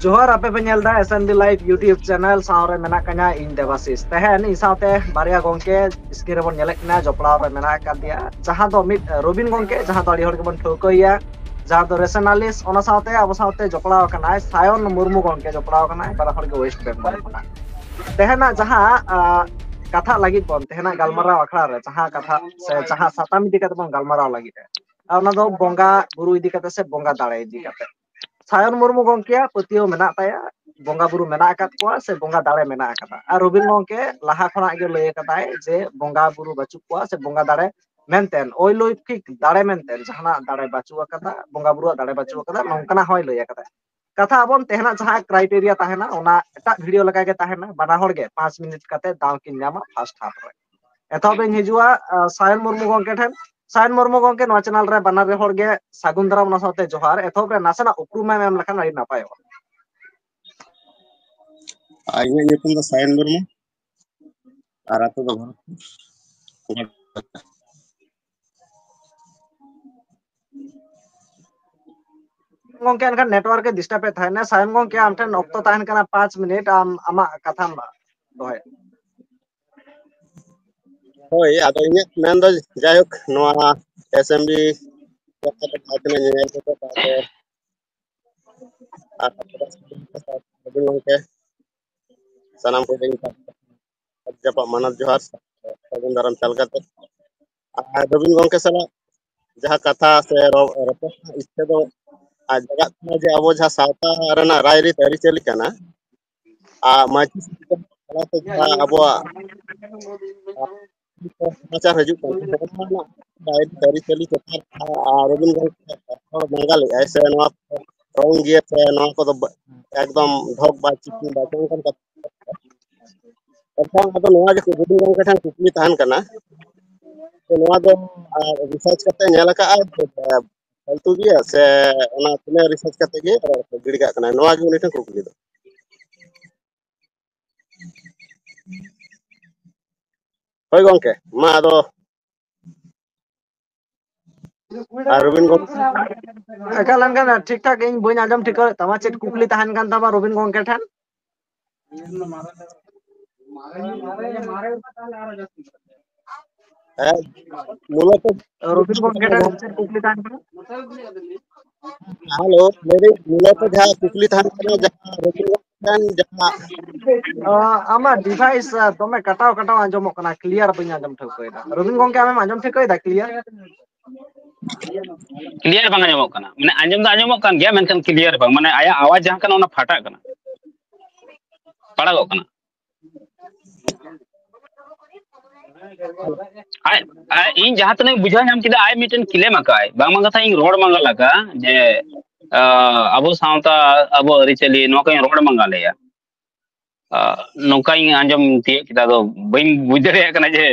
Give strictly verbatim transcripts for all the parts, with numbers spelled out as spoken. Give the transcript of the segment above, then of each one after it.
ᱡᱚᱦᱟᱨ, ᱟᱯᱮ ᱯᱮ ᱧᱮᱞ ᱮᱫᱟ S M B Live YouTube channel, ᱥᱟᱶ ᱨᱮ ᱢᱮᱱᱟᱜ ᱠᱟᱹᱧᱟ ᱤᱧ ᱫᱮᱵᱟᱥᱤᱥ᱾ ᱛᱮᱦᱮᱧ ᱤᱧ ᱥᱟᱶᱛᱮ ᱵᱟᱨᱭᱟ ᱜᱚᱝᱠᱮ screen ᱨᱮᱵᱚᱱ ᱧᱮᱞᱮᱫ ᱠᱤᱱᱟ, ᱡᱚᱯᱲᱟᱣ ᱨᱮ ᱢᱮᱱᱟᱜ ᱟᱠᱟᱫᱮᱭᱟ, ᱡᱟᱦᱟᱸ ᱫᱚ ᱢᱤᱫ ᱨᱚᱵᱤᱱ ᱜᱚᱝᱠᱮ, ᱡᱟᱦᱟᱸ ᱫᱚ ᱟᱹᱰᱤ ᱦᱚᱲ ᱜᱮᱵᱚᱱ ᱴᱷᱟᱹᱣᱠᱟᱹᱭᱟ, ᱡᱟᱦᱟᱸ ᱫᱚ rationalist, ᱚᱱᱟ ᱥᱟᱶᱛᱮ ᱟᱵᱚ ᱥᱟᱶᱛᱮ ᱡᱚᱯᱲᱟᱣ ᱟᱠᱟᱱᱟᱭ ᱥᱟᱭᱚᱱ ᱢᱩᱨᱢᱩ ᱜᱚᱝᱠᱮ, ᱡᱚᱯᱲᱟᱣ ᱟᱠᱟᱱᱟᱭ, ᱵᱟᱱᱟ ᱦᱚᱲ ᱜᱮ West Bengal ᱠᱷᱚᱱᱟᱜ᱾ ᱛᱮᱦᱮᱧᱟᱜ ᱡᱟᱦᱟᱸ, ᱟ, ᱠᱟᱛᱷᱟ ᱞᱟᱹᱜᱤᱫ ᱵᱚᱱ, ᱛᱮᱦᱮᱧᱟᱜ ᱜᱟᱞᱢᱟᱨᱟᱣ ᱟᱠᱷᱲᱟ ᱨᱮ ᱡᱟᱦᱟᱸ ᱠᱟᱛᱷᱟ ᱥᱮ ᱡᱟᱦᱟᱸ ᱥᱟᱛᱟᱢ ᱤᱫᱤ ᱠᱟᱛᱮ ᱵᱚᱱ ᱜᱟᱞᱢᱟᱨᱟᱣ ᱞᱟᱹᱜᱤᱫ ᱮ, ᱟᱨ ᱚᱱᱟ ᱫᱚ ᱵᱚᱸᱜᱟ ᱵᱩᱨᱩ ᱤᱫᱤ ᱠᱟᱛᱮ ᱥᱮ ᱵᱚᱸᱜᱟ ᱫᱟᱲᱮ ᱤᱫᱤ ᱠᱟᱛᱮ᱾ ᱥᱟᱭᱚᱱ ᱢᱩᱨᱢᱩ ᱜᱚᱝᱠᱮᱭᱟᱜ ᱯᱟᱹᱛᱭᱟᱹᱣ ᱢᱮᱱᱟᱜ ᱛᱟᱭᱟ, ᱵᱚᱸᱜᱟ ᱵᱩᱨᱩ ᱢᱮᱱᱟᱜ ᱟᱠᱟᱫ ᱠᱚᱣᱟ ᱥᱮ ᱵᱚᱸᱜᱟ ᱫᱟᱲᱮ ᱢᱮᱱᱟᱜ ᱟᱠᱟᱫᱟ᱾ ᱟᱨ ᱨᱚᱵᱤᱱ ᱜᱚᱝᱠᱮ ᱞᱟᱦᱟ ᱠᱷᱚᱱᱟᱜ ᱜᱮ ᱞᱟᱹᱭ ᱟᱠᱟᱫᱟᱭ ᱡᱮ ᱵᱚᱸᱜᱟ ᱵᱩᱨᱩ ᱵᱟᱹᱪᱩᱜ ᱠᱚᱣᱟ ᱥᱮ ᱵᱚᱸᱜᱟ ᱫᱟᱲᱮ ᱢᱮᱱᱛᱮ, ᱚᱞᱚᱞᱳᱠᱤᱠ ᱫᱟᱲᱮ ᱢᱮᱱᱛᱮ ᱡᱟᱦᱟᱱᱟᱜ ᱫᱟᱲᱮ ᱵᱟᱹᱪᱩᱜ ᱟᱠᱟᱫᱟ, ᱵᱚᱸᱜᱟ ᱵᱩᱨᱩᱣᱟᱜ ᱫᱟᱲᱮ ᱵᱟᱹᱪᱩᱜ ᱟᱠᱟᱫᱟ, ᱱᱚᱝᱠᱟᱱᱟᱜ ᱦᱚᱸᱭ ᱞᱟᱹᱭ ᱟᱠᱟᱫᱟ᱾ ᱠᱟᱛᱷᱟ ᱟᱵᱚᱱ ᱛᱮᱦᱮᱧᱟᱜ ᱡᱟᱦᱟᱸ criteria ᱛᱟᱦᱮᱱᱟ, ᱚᱱᱟ ᱮᱴᱟᱜ video ᱞᱮᱠᱟ ᱜᱮ ᱛᱟᱦᱮᱱᱟ, ᱵᱟᱱᱟ ᱦᱚᱲ ᱜᱮ ᱯᱟᱸᱪ ᱢᱤᱱᱤᱴ ᱠᱟᱛᱮ ᱫᱟᱣ ᱠᱤᱱ ᱧᱟᱢᱟ first half ᱨᱮ᱾ ᱮᱛᱚᱦᱚᱵ ᱤᱧ ᱦᱤᱡᱩᱜᱼᱟ, ᱟ, ᱥᱟᱭᱚᱱ ᱢᱩᱨᱢᱩ ᱜᱚᱝᱠᱮ ᱴᱷᱮᱱ᱾ ᱥᱟᱭᱚᱱ ᱢᱩᱨᱢᱩ ᱜᱚᱝᱠᱮ, ᱱᱚᱣᱟ channel ᱨᱮ ᱵᱟᱱᱟᱨ ᱦᱚᱲ ᱜᱮ ᱥᱟᱹᱜᱩᱱ ᱫᱟᱨᱟᱢ, ᱚᱱᱟ ᱥᱟᱶᱛᱮ ᱡᱚᱦᱟᱨ᱾ ᱮᱛᱚᱦᱚᱵ ᱨᱮ ᱱᱟᱥᱮᱱᱟᱜ ᱩᱯᱨᱩᱢ ᱮᱢ ᱮᱢ ᱞᱮᱠᱷᱟᱱ ᱟᱹᱰᱤ ᱱᱟᱯᱟᱭᱚᱜᱼᱟ᱾ ᱟᱨ ᱤᱧᱟᱹᱜ ᱧᱩᱛᱩᱢ ᱫᱚ ᱥᱟᱭᱚᱱ ᱢᱩᱨᱢᱩ, ᱟᱨ ᱟᱹᱛᱩ ᱫᱚ ᱵᱷᱚᱨᱚᱛᱯᱩᱨ᱾ ᱜᱚᱝᱠᱮ, ᱮᱱᱠᱷᱟᱱ network ᱮ disturb ᱮᱫ ᱛᱟᱦᱮᱱᱟ᱾ ᱥᱟᱭᱚᱱ ᱜᱚᱝᱠᱮ, ᱟᱢ ᱴᱷᱮᱱ ᱚᱠᱛᱚ ᱛᱟᱦᱮᱱ ᱠᱟᱱᱟ ᱯᱟᱸᱪ ᱢᱤᱱᱤᱴ, ᱟᱢ ᱟᱢᱟᱜ ᱠᱟᱛᱷᱟᱢ ᱫᱚᱦᱚᱭᱟ᱾ ᱦᱳᱭ, ᱟᱫᱚ ᱤᱧᱟᱹᱜ ᱢᱮᱱ ᱫᱚ, ᱡᱟᱭᱦᱳᱠ, ᱱᱚᱣᱟ S M B ᱡᱟᱦᱟᱸ ᱛᱤᱱᱟᱹᱜ ᱧᱮᱧᱮᱞ ᱠᱚ, ᱥᱟᱶᱛᱮ ᱟᱨ ᱨᱚᱵᱤᱱ ᱜᱚᱢᱠᱮ, ᱥᱟᱱᱟᱢ ᱠᱚᱜᱮ ᱤᱧ ᱯᱟᱦᱴᱟ ᱠᱷᱚᱱ ᱡᱟᱯᱟᱜ ᱢᱟᱱᱚᱛ ᱡᱚᱦᱟᱨ, ᱥᱟᱹᱜᱩᱱ ᱫᱟᱨᱟᱢ ᱪᱟᱞ ᱠᱟᱛᱮ, ᱟᱨ ᱨᱚᱵᱤᱱ ᱜᱚᱢᱠᱮ ᱥᱟᱞᱟᱜ ᱡᱟᱦᱟᱸ ᱠᱟᱛᱷᱟ ᱥᱮ ᱨᱚ-, ᱨᱚᱯᱚᱲ ᱨᱮᱱᱟᱜ ᱤᱪᱪᱷᱟᱹ ᱫᱚ, ᱟᱨ ᱡᱟᱜᱟᱜ ᱠᱟᱱᱟ ᱡᱮ ᱟᱵᱚ ᱡᱟᱦᱟᱸ ᱥᱟᱶᱛᱟ ᱨᱮᱱᱟᱜ ᱨᱟᱭᱨᱤᱛ ᱟᱹᱨᱤᱪᱟᱹᱞᱤ ᱠᱟᱱᱟ, ᱟᱨ ᱢᱟᱹᱡᱷᱤ ᱥᱤᱥᱴᱮᱢ ᱛᱟᱞᱟᱛᱮ ᱡᱟᱦᱟᱸ ᱟᱵᱚᱣᱟᱜ, ᱟᱨ, ᱥᱚᱢᱟᱪᱟᱨ ᱦᱤᱡᱩᱜ ᱠᱟᱱᱟ, ᱱᱚᱣᱟ ᱨᱮᱱᱟᱜ ᱨᱟᱭᱨᱤᱛ ᱟᱹᱨᱤᱪᱟᱹᱞᱤ ᱪᱮᱛᱟᱱ ᱨᱮ, ᱟᱨ ᱨᱚᱵᱤᱱ ᱜᱚᱢᱠᱮ ᱦᱚᱲ ᱵᱚᱸᱜᱟ ᱞᱮᱫᱟᱭ ᱥᱮ ᱱᱚᱣᱟ ᱠᱚ wrong ᱜᱮᱭᱟ ᱥᱮ ᱱᱚᱣᱟ ᱠᱚᱫᱚ ᱵ-, ᱮᱠᱫᱚᱢ ᱰᱷᱚᱠ ᱵᱟᱭ ᱪᱤᱠᱤ ᱵᱟᱭ ᱚᱱᱠᱟᱱ ᱠᱟᱛᱷᱟ᱾ ᱮᱱᱠᱷᱟᱱ ᱟᱫᱚ ᱱᱚᱣᱟ ᱜᱮ ᱨᱚᱵᱤᱱ ᱜᱚᱢᱠᱮ ᱴᱷᱮᱱ ᱠᱩᱠᱞᱤ ᱛᱟᱦᱮᱱ ᱠᱟᱱᱟ, ᱡᱮ ᱱᱚᱣᱟ ᱫᱚ, ᱟᱨ, research ᱠᱟᱛᱮ ᱧᱮᱞ ᱟᱠᱟᱫᱼᱟ ᱡᱮ ᱯᱷᱟᱞᱛᱩ ᱜᱮᱭᱟ ᱥᱮ ᱚᱱᱟ ᱛᱤᱱᱟᱹᱜ research ᱠᱟᱛᱮ ᱜᱮ ᱜᱤᱰᱤ ᱠᱟᱜ ᱠᱟᱱᱟ? ᱱᱚᱣᱟ ᱜᱮ ᱩᱱᱤ ᱴᱷᱮᱱ ᱠᱩᱠᱞᱤ ᱫᱚ᱾ ᱦᱳᱭ ᱜᱚᱢᱠᱮ, ᱢᱟ ᱟᱫᱚ ᱟᱨ ᱨᱚᱵᱤᱱ ᱜᱚᱢᱠᱮ? ᱮᱠᱟᱞ ᱮᱱᱠᱷᱟᱱ ᱴᱷᱤᱠ ᱴᱷᱟᱠ ᱤᱧ ᱵᱟᱹᱧ ᱟᱸᱡᱚᱢ ᱴᱷᱤᱠᱟᱹᱭᱮᱫ ᱛᱟᱢᱟ᱾ ᱪᱮᱫ ᱠᱩᱠᱞᱤ ᱛᱟᱦᱮᱱ ᱠᱟᱱ ᱛᱟᱢᱟ ᱨᱚᱵᱤᱱ ᱜᱚᱢᱠᱮ ᱴᱷᱮᱱ? ᱦᱮᱸ, ᱢᱩᱞᱚᱛᱚ ᱨᱚᱵᱤᱱ ᱜᱚᱢᱠᱮ ᱴᱷᱮᱱ ᱪᱮᱫ ᱠᱩᱠᱞᱤ ᱛᱟᱦᱮᱱ ᱠᱟᱱᱟ? ᱦᱮᱞᱳ, ᱞᱟᱹᱭᱫᱟᱹᱧ ᱢᱩᱞᱚᱛᱚ ᱡᱟᱦᱟᱸ ᱠᱩᱠᱞᱤ ᱛᱟᱦᱮᱱ ᱠᱟᱱᱟ, ᱡᱟᱦᱟᱸ ᱨᱚᱵᱤᱱ ᱜᱚᱢᱠᱮ ᱴᱷᱮᱱ ᱡᱟᱦᱟᱸ ᱟᱢᱟᱜ ᱰᱤᱵᱷᱟᱭᱤᱥ ᱫᱚᱢᱮ ᱠᱟᱴᱟᱣ ᱠᱟᱴᱟᱣ ᱟᱸᱡᱚᱢᱚᱜ ᱠᱟᱱᱟ, ᱠᱞᱤᱭᱟᱨ ᱵᱟᱹᱧ ᱟᱸᱡᱚᱢ ᱴᱷᱟᱹᱣᱠᱟᱹᱭᱮᱫᱟ᱾ ᱨᱚᱵᱤᱱ ᱜᱚᱢᱠᱮ, ᱟᱢᱮᱢ ᱟᱸᱡᱚᱢ ᱴᱷᱟᱹᱣᱠᱟᱹᱭᱮᱫᱟ ᱠᱞᱤᱭᱟᱨ? ᱠᱞᱤᱭᱟᱨ ᱵᱟᱝ ᱟᱸᱡᱚᱢᱚᱜ ᱠᱟᱱᱟ᱾ ᱢᱟᱱᱮ ᱟᱸᱡᱚᱢ ᱫᱚ ᱟᱸᱡᱚᱢᱚᱜ ᱠᱟᱱ ᱜᱮᱭᱟ, ᱢᱮᱱᱠᱷᱟᱱ ᱠᱞᱤᱭᱟᱨ ᱵᱟᱝ, ᱢᱟᱱᱮ ᱟᱭᱟᱜ ᱟᱣᱟᱡ ᱡᱟᱦᱟᱸ ᱠᱟᱱᱟ ᱚᱱᱟ ᱯᱷᱟᱴᱟᱜ ᱠᱟᱱᱟ, ᱯᱟᱲᱟᱜᱚᱜ ᱠᱟᱱᱟ᱾ ᱟᱡ, ᱟᱡ, ᱤᱧ ᱡᱟᱦᱟᱸ ᱛᱤᱱᱟᱹᱜ ᱵᱩᱡᱷᱟᱹᱣ ᱧᱟᱢ ᱠᱮᱫᱟ, ᱟᱡ ᱢᱤᱫᱴᱮᱱ ᱠᱞᱮᱢ ᱟᱠᱟᱫᱟᱭ, ᱵᱟᱝᱢᱟ ᱠᱟᱛᱷᱟ ᱤᱧ ᱨᱚᱲ ᱢᱟᱸᱜᱟᱞ ᱟᱠᱟᱫ ᱡᱮ, ᱟᱸ, ᱟᱵᱚ ᱥᱟᱶᱛᱟ, ᱟᱵᱚ ᱟᱹᱨᱤᱪᱟᱹᱞᱤ, ᱱᱚᱣᱟ ᱠᱚᱧ ᱨᱚᱲ ᱢᱟᱸᱜᱟᱞᱮᱭᱟ᱾ ᱟᱸ, ᱱᱚᱝᱠᱟᱧ ᱟᱸᱡᱚᱢ ᱛᱤᱭᱳᱜ ᱠᱮᱫᱟ᱾ ᱟᱫᱚ ᱵᱟᱹᱧ ᱵᱩᱡᱽ ᱫᱟᱲᱮᱭᱟᱜ ᱠᱟᱱᱟ ᱡᱮ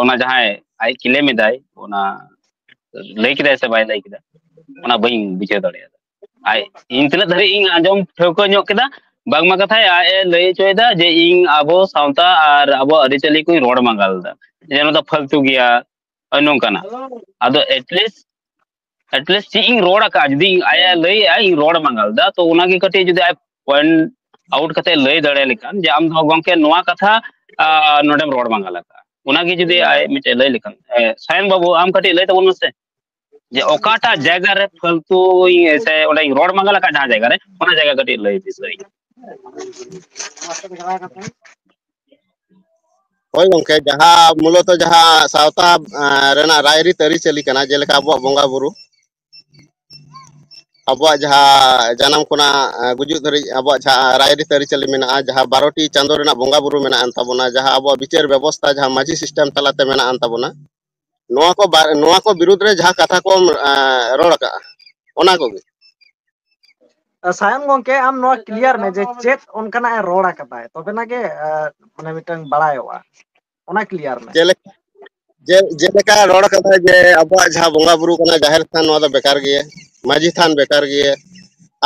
ᱚᱱᱟ ᱡᱟᱦᱟᱸᱭ ᱟᱡ ᱠᱞᱮᱢ ᱮᱫᱟᱭ, ᱚᱱᱟ ᱞᱟᱹᱭ ᱠᱮᱫᱟᱭ ᱥᱮ ᱵᱟᱭ ᱞᱟᱹᱭ ᱠᱮᱫᱟ, ᱚᱱᱟ ᱵᱟᱹᱧ ᱵᱩᱡᱷᱟᱹᱣ ᱫᱟᱲᱮᱭᱟᱫᱟ᱾ ᱟᱡ, ᱤᱧ ᱛᱤᱱᱟᱹᱜ ᱫᱷᱟᱹᱨᱤᱡ ᱤᱧ ᱟᱸᱡᱚᱢ ᱴᱷᱟᱹᱣᱠᱟᱹ ᱧᱚᱜ ᱠᱮᱫᱟ, ᱵᱟᱝᱢᱟ ᱠᱟᱛᱷᱟᱭ ᱟᱡ ᱮ ᱞᱟᱹᱭ ᱦᱚᱪᱚᱭᱮᱫᱟ ᱡᱮ ᱤᱧ ᱟᱵᱚ ᱥᱟᱶᱛᱟ ᱟᱨ ᱟᱵᱚ ᱟᱹᱨᱤᱪᱟᱹᱞᱤ ᱠᱚᱧ ᱨᱚᱲ ᱢᱟᱸᱜᱟᱞ ᱮᱫᱟ, ᱡᱮ ᱱᱚᱣᱟ ᱫᱚ ᱯᱷᱟᱞᱛᱩ ᱜᱮᱭᱟ, ᱱᱚᱝᱠᱟᱱᱟᱜ᱾ ᱟᱫᱚ ᱮᱴᱞᱤᱥᱴ, ᱮᱴᱞᱤᱥᱴ ᱪᱮᱫ ᱤᱧ ᱨᱚᱲ ᱟᱠᱟᱫᱼᱟ, ᱡᱩᱫᱤ ᱟᱡ ᱮ ᱞᱟᱹᱭᱮᱫᱼᱟ ᱤᱧ ᱨᱚᱲ ᱢᱟᱸᱜᱟᱞ ᱮᱫᱟ, ᱛᱚ ᱚᱱᱟᱜᱮ ᱠᱟᱹᱴᱤᱡ ᱡᱩᱫᱤ ᱟᱡ ᱯᱚᱭᱮᱱᱴ ᱟᱣᱩᱴ ᱠᱟᱛᱮ ᱞᱟᱹᱭ ᱫᱟᱲᱮ ᱞᱮᱠᱷᱟᱱ ᱡᱮ ᱟᱢ ᱫᱚ ᱜᱚᱢᱠᱮ ᱱᱚᱣᱟ ᱠᱟᱛᱷᱟ, ᱟᱸ, ᱱᱚᱰᱮᱢ ᱨᱚᱲ ᱢᱟᱸᱜᱟᱞ ᱟᱠᱟᱫᱼᱟ, ᱚᱱᱟᱜᱮ ᱡᱩᱫᱤ ᱟᱡ ᱢᱤᱫᱴᱮᱡ ᱞᱟᱹᱭ ᱞᱮᱠᱷᱟᱱ᱾ ᱮ, ᱥᱟᱭᱚᱱ ᱵᱟᱹᱵᱩ, ᱟᱢ ᱠᱟᱹᱴᱤᱡ ᱞᱟᱹᱭ ᱛᱟᱵᱚᱱ ᱢᱮᱥᱮ᱾ ᱡᱮ ᱚᱠᱟᱴᱟᱜ ᱡᱟᱭᱜᱟ ᱨᱮ ᱯᱷᱟᱞᱛᱩ ᱥᱮ ᱚᱸᱰᱮ ᱨᱚᱲ ᱢᱟᱸᱜᱟᱞ ᱟᱠᱟᱫ ᱡᱟᱦᱟᱸ ᱡᱟᱭᱜᱟ ᱨᱮ, ᱚᱱᱟ ᱡᱟᱭᱜᱟ ᱠᱟᱹᱴᱤᱡ ᱞᱟᱹᱭ ᱵᱤᱥᱚᱭ᱾ ᱦᱳᱭ ᱜᱚᱢᱠᱮ, ᱡᱟᱦᱟᱸ ᱢᱩᱞᱚᱛᱚ ᱡᱟᱦᱟᱸ ᱥᱟᱶᱛᱟ, ᱮᱸ, ᱨᱮᱱᱟᱜ ᱨᱟᱭᱨᱤᱛ ᱟᱹᱨᱤᱪᱟᱹᱞᱤ ᱠᱟᱱᱟ, ᱡᱮᱞᱮᱠᱟ ᱟᱵᱚᱣᱟᱜ ᱵᱚᱸᱜᱟ ᱵᱩᱨᱩ, ᱟᱵᱚᱣᱟᱜ ᱡᱟᱦᱟᱸ ᱡᱟᱱᱟᱢ ᱠᱷᱚᱱᱟᱜ, ᱮᱸ, ᱜᱩᱡᱩᱜ ᱫᱷᱟᱹᱨᱤᱡ ᱟᱵᱚᱣᱟᱜ ᱡᱟᱦᱟᱸ ᱨᱟᱭᱨᱤᱛ ᱟᱹᱨᱤᱪᱟᱹᱞᱤ ᱢᱮᱱᱟᱜᱼᱟ, ᱡᱟᱦᱟᱸ ᱵᱟᱨᱚᱴᱤ ᱪᱟᱸᱫᱳ ᱨᱮᱱᱟᱜ ᱵᱚᱸᱜᱟ ᱵᱩᱨᱩ ᱢᱮᱱᱟᱜ ᱟᱱ ᱛᱟᱵᱚᱱᱟ, ᱡᱟᱦᱟᱸ ᱟᱵᱚᱣᱟᱜ ᱵᱤᱪᱟᱹᱨ ᱵᱮᱵᱚᱥᱛᱷᱟ ᱡᱟᱦᱟᱸ ᱢᱟᱹᱡᱷᱤ ᱥᱤᱥᱴᱮᱢ ᱛᱟᱞᱟᱛᱮ ᱢᱮᱱᱟᱜ ᱟᱱ ᱛᱟᱵᱚᱱᱟ, ᱱᱚᱣᱟ ᱠᱚ ᱵᱟᱨ-, ᱱᱚᱣᱟ ᱠᱚ ᱵᱤᱨᱩᱫᱽ ᱨᱮ ᱡᱟᱦᱟᱸ ᱠᱟᱛᱷᱟ ᱠᱚᱢ, ᱮᱸ, ᱨᱚᱲ ᱟᱠᱟᱜᱼᱟ, ᱚᱱᱟ ᱠᱚᱜᱮ᱾ ᱥᱟᱭᱚᱱ ᱜᱚᱝᱠᱮ, ᱟᱢ ᱱᱚᱣᱟ ᱠᱞᱤᱭᱟᱨ ᱢᱮ ᱡᱮ ᱪᱮᱫ ᱚᱱᱠᱟᱱᱟᱜ ᱮ ᱨᱚᱲ ᱟᱠᱟᱫᱟᱭ, ᱛᱚᱵᱮᱱᱟ ᱜᱮ, ᱮᱸ, ᱢᱟᱱᱮ ᱢᱤᱫᱴᱟᱝ ᱵᱟᱲᱟᱭᱚᱜᱼᱟ, ᱚᱱᱟ ᱠᱞᱤᱭᱟᱨ ᱢᱮ᱾ ᱡᱮᱞᱮᱠᱟ, ᱡᱮ-, ᱡᱮᱞᱮᱠᱟ ᱨᱚᱲ ᱟᱠᱟᱫᱟᱭ ᱡᱮ ᱟᱵᱚᱣᱟᱜ ᱡᱟᱦᱟᱸ ᱵᱚᱸᱜᱟ ᱵᱩᱨᱩ ᱠᱟᱱᱟ, ᱡᱟᱦᱮᱨ ᱛᱷᱟᱱ, ᱱᱚᱣᱟ ᱫᱚ ᱵᱮᱠᱟᱨ ᱜᱮᱭᱟ, ᱢᱟᱹᱡᱷᱤ ᱛᱷᱟᱱ ᱵᱮᱠᱟᱨ ᱜᱮᱭᱟ,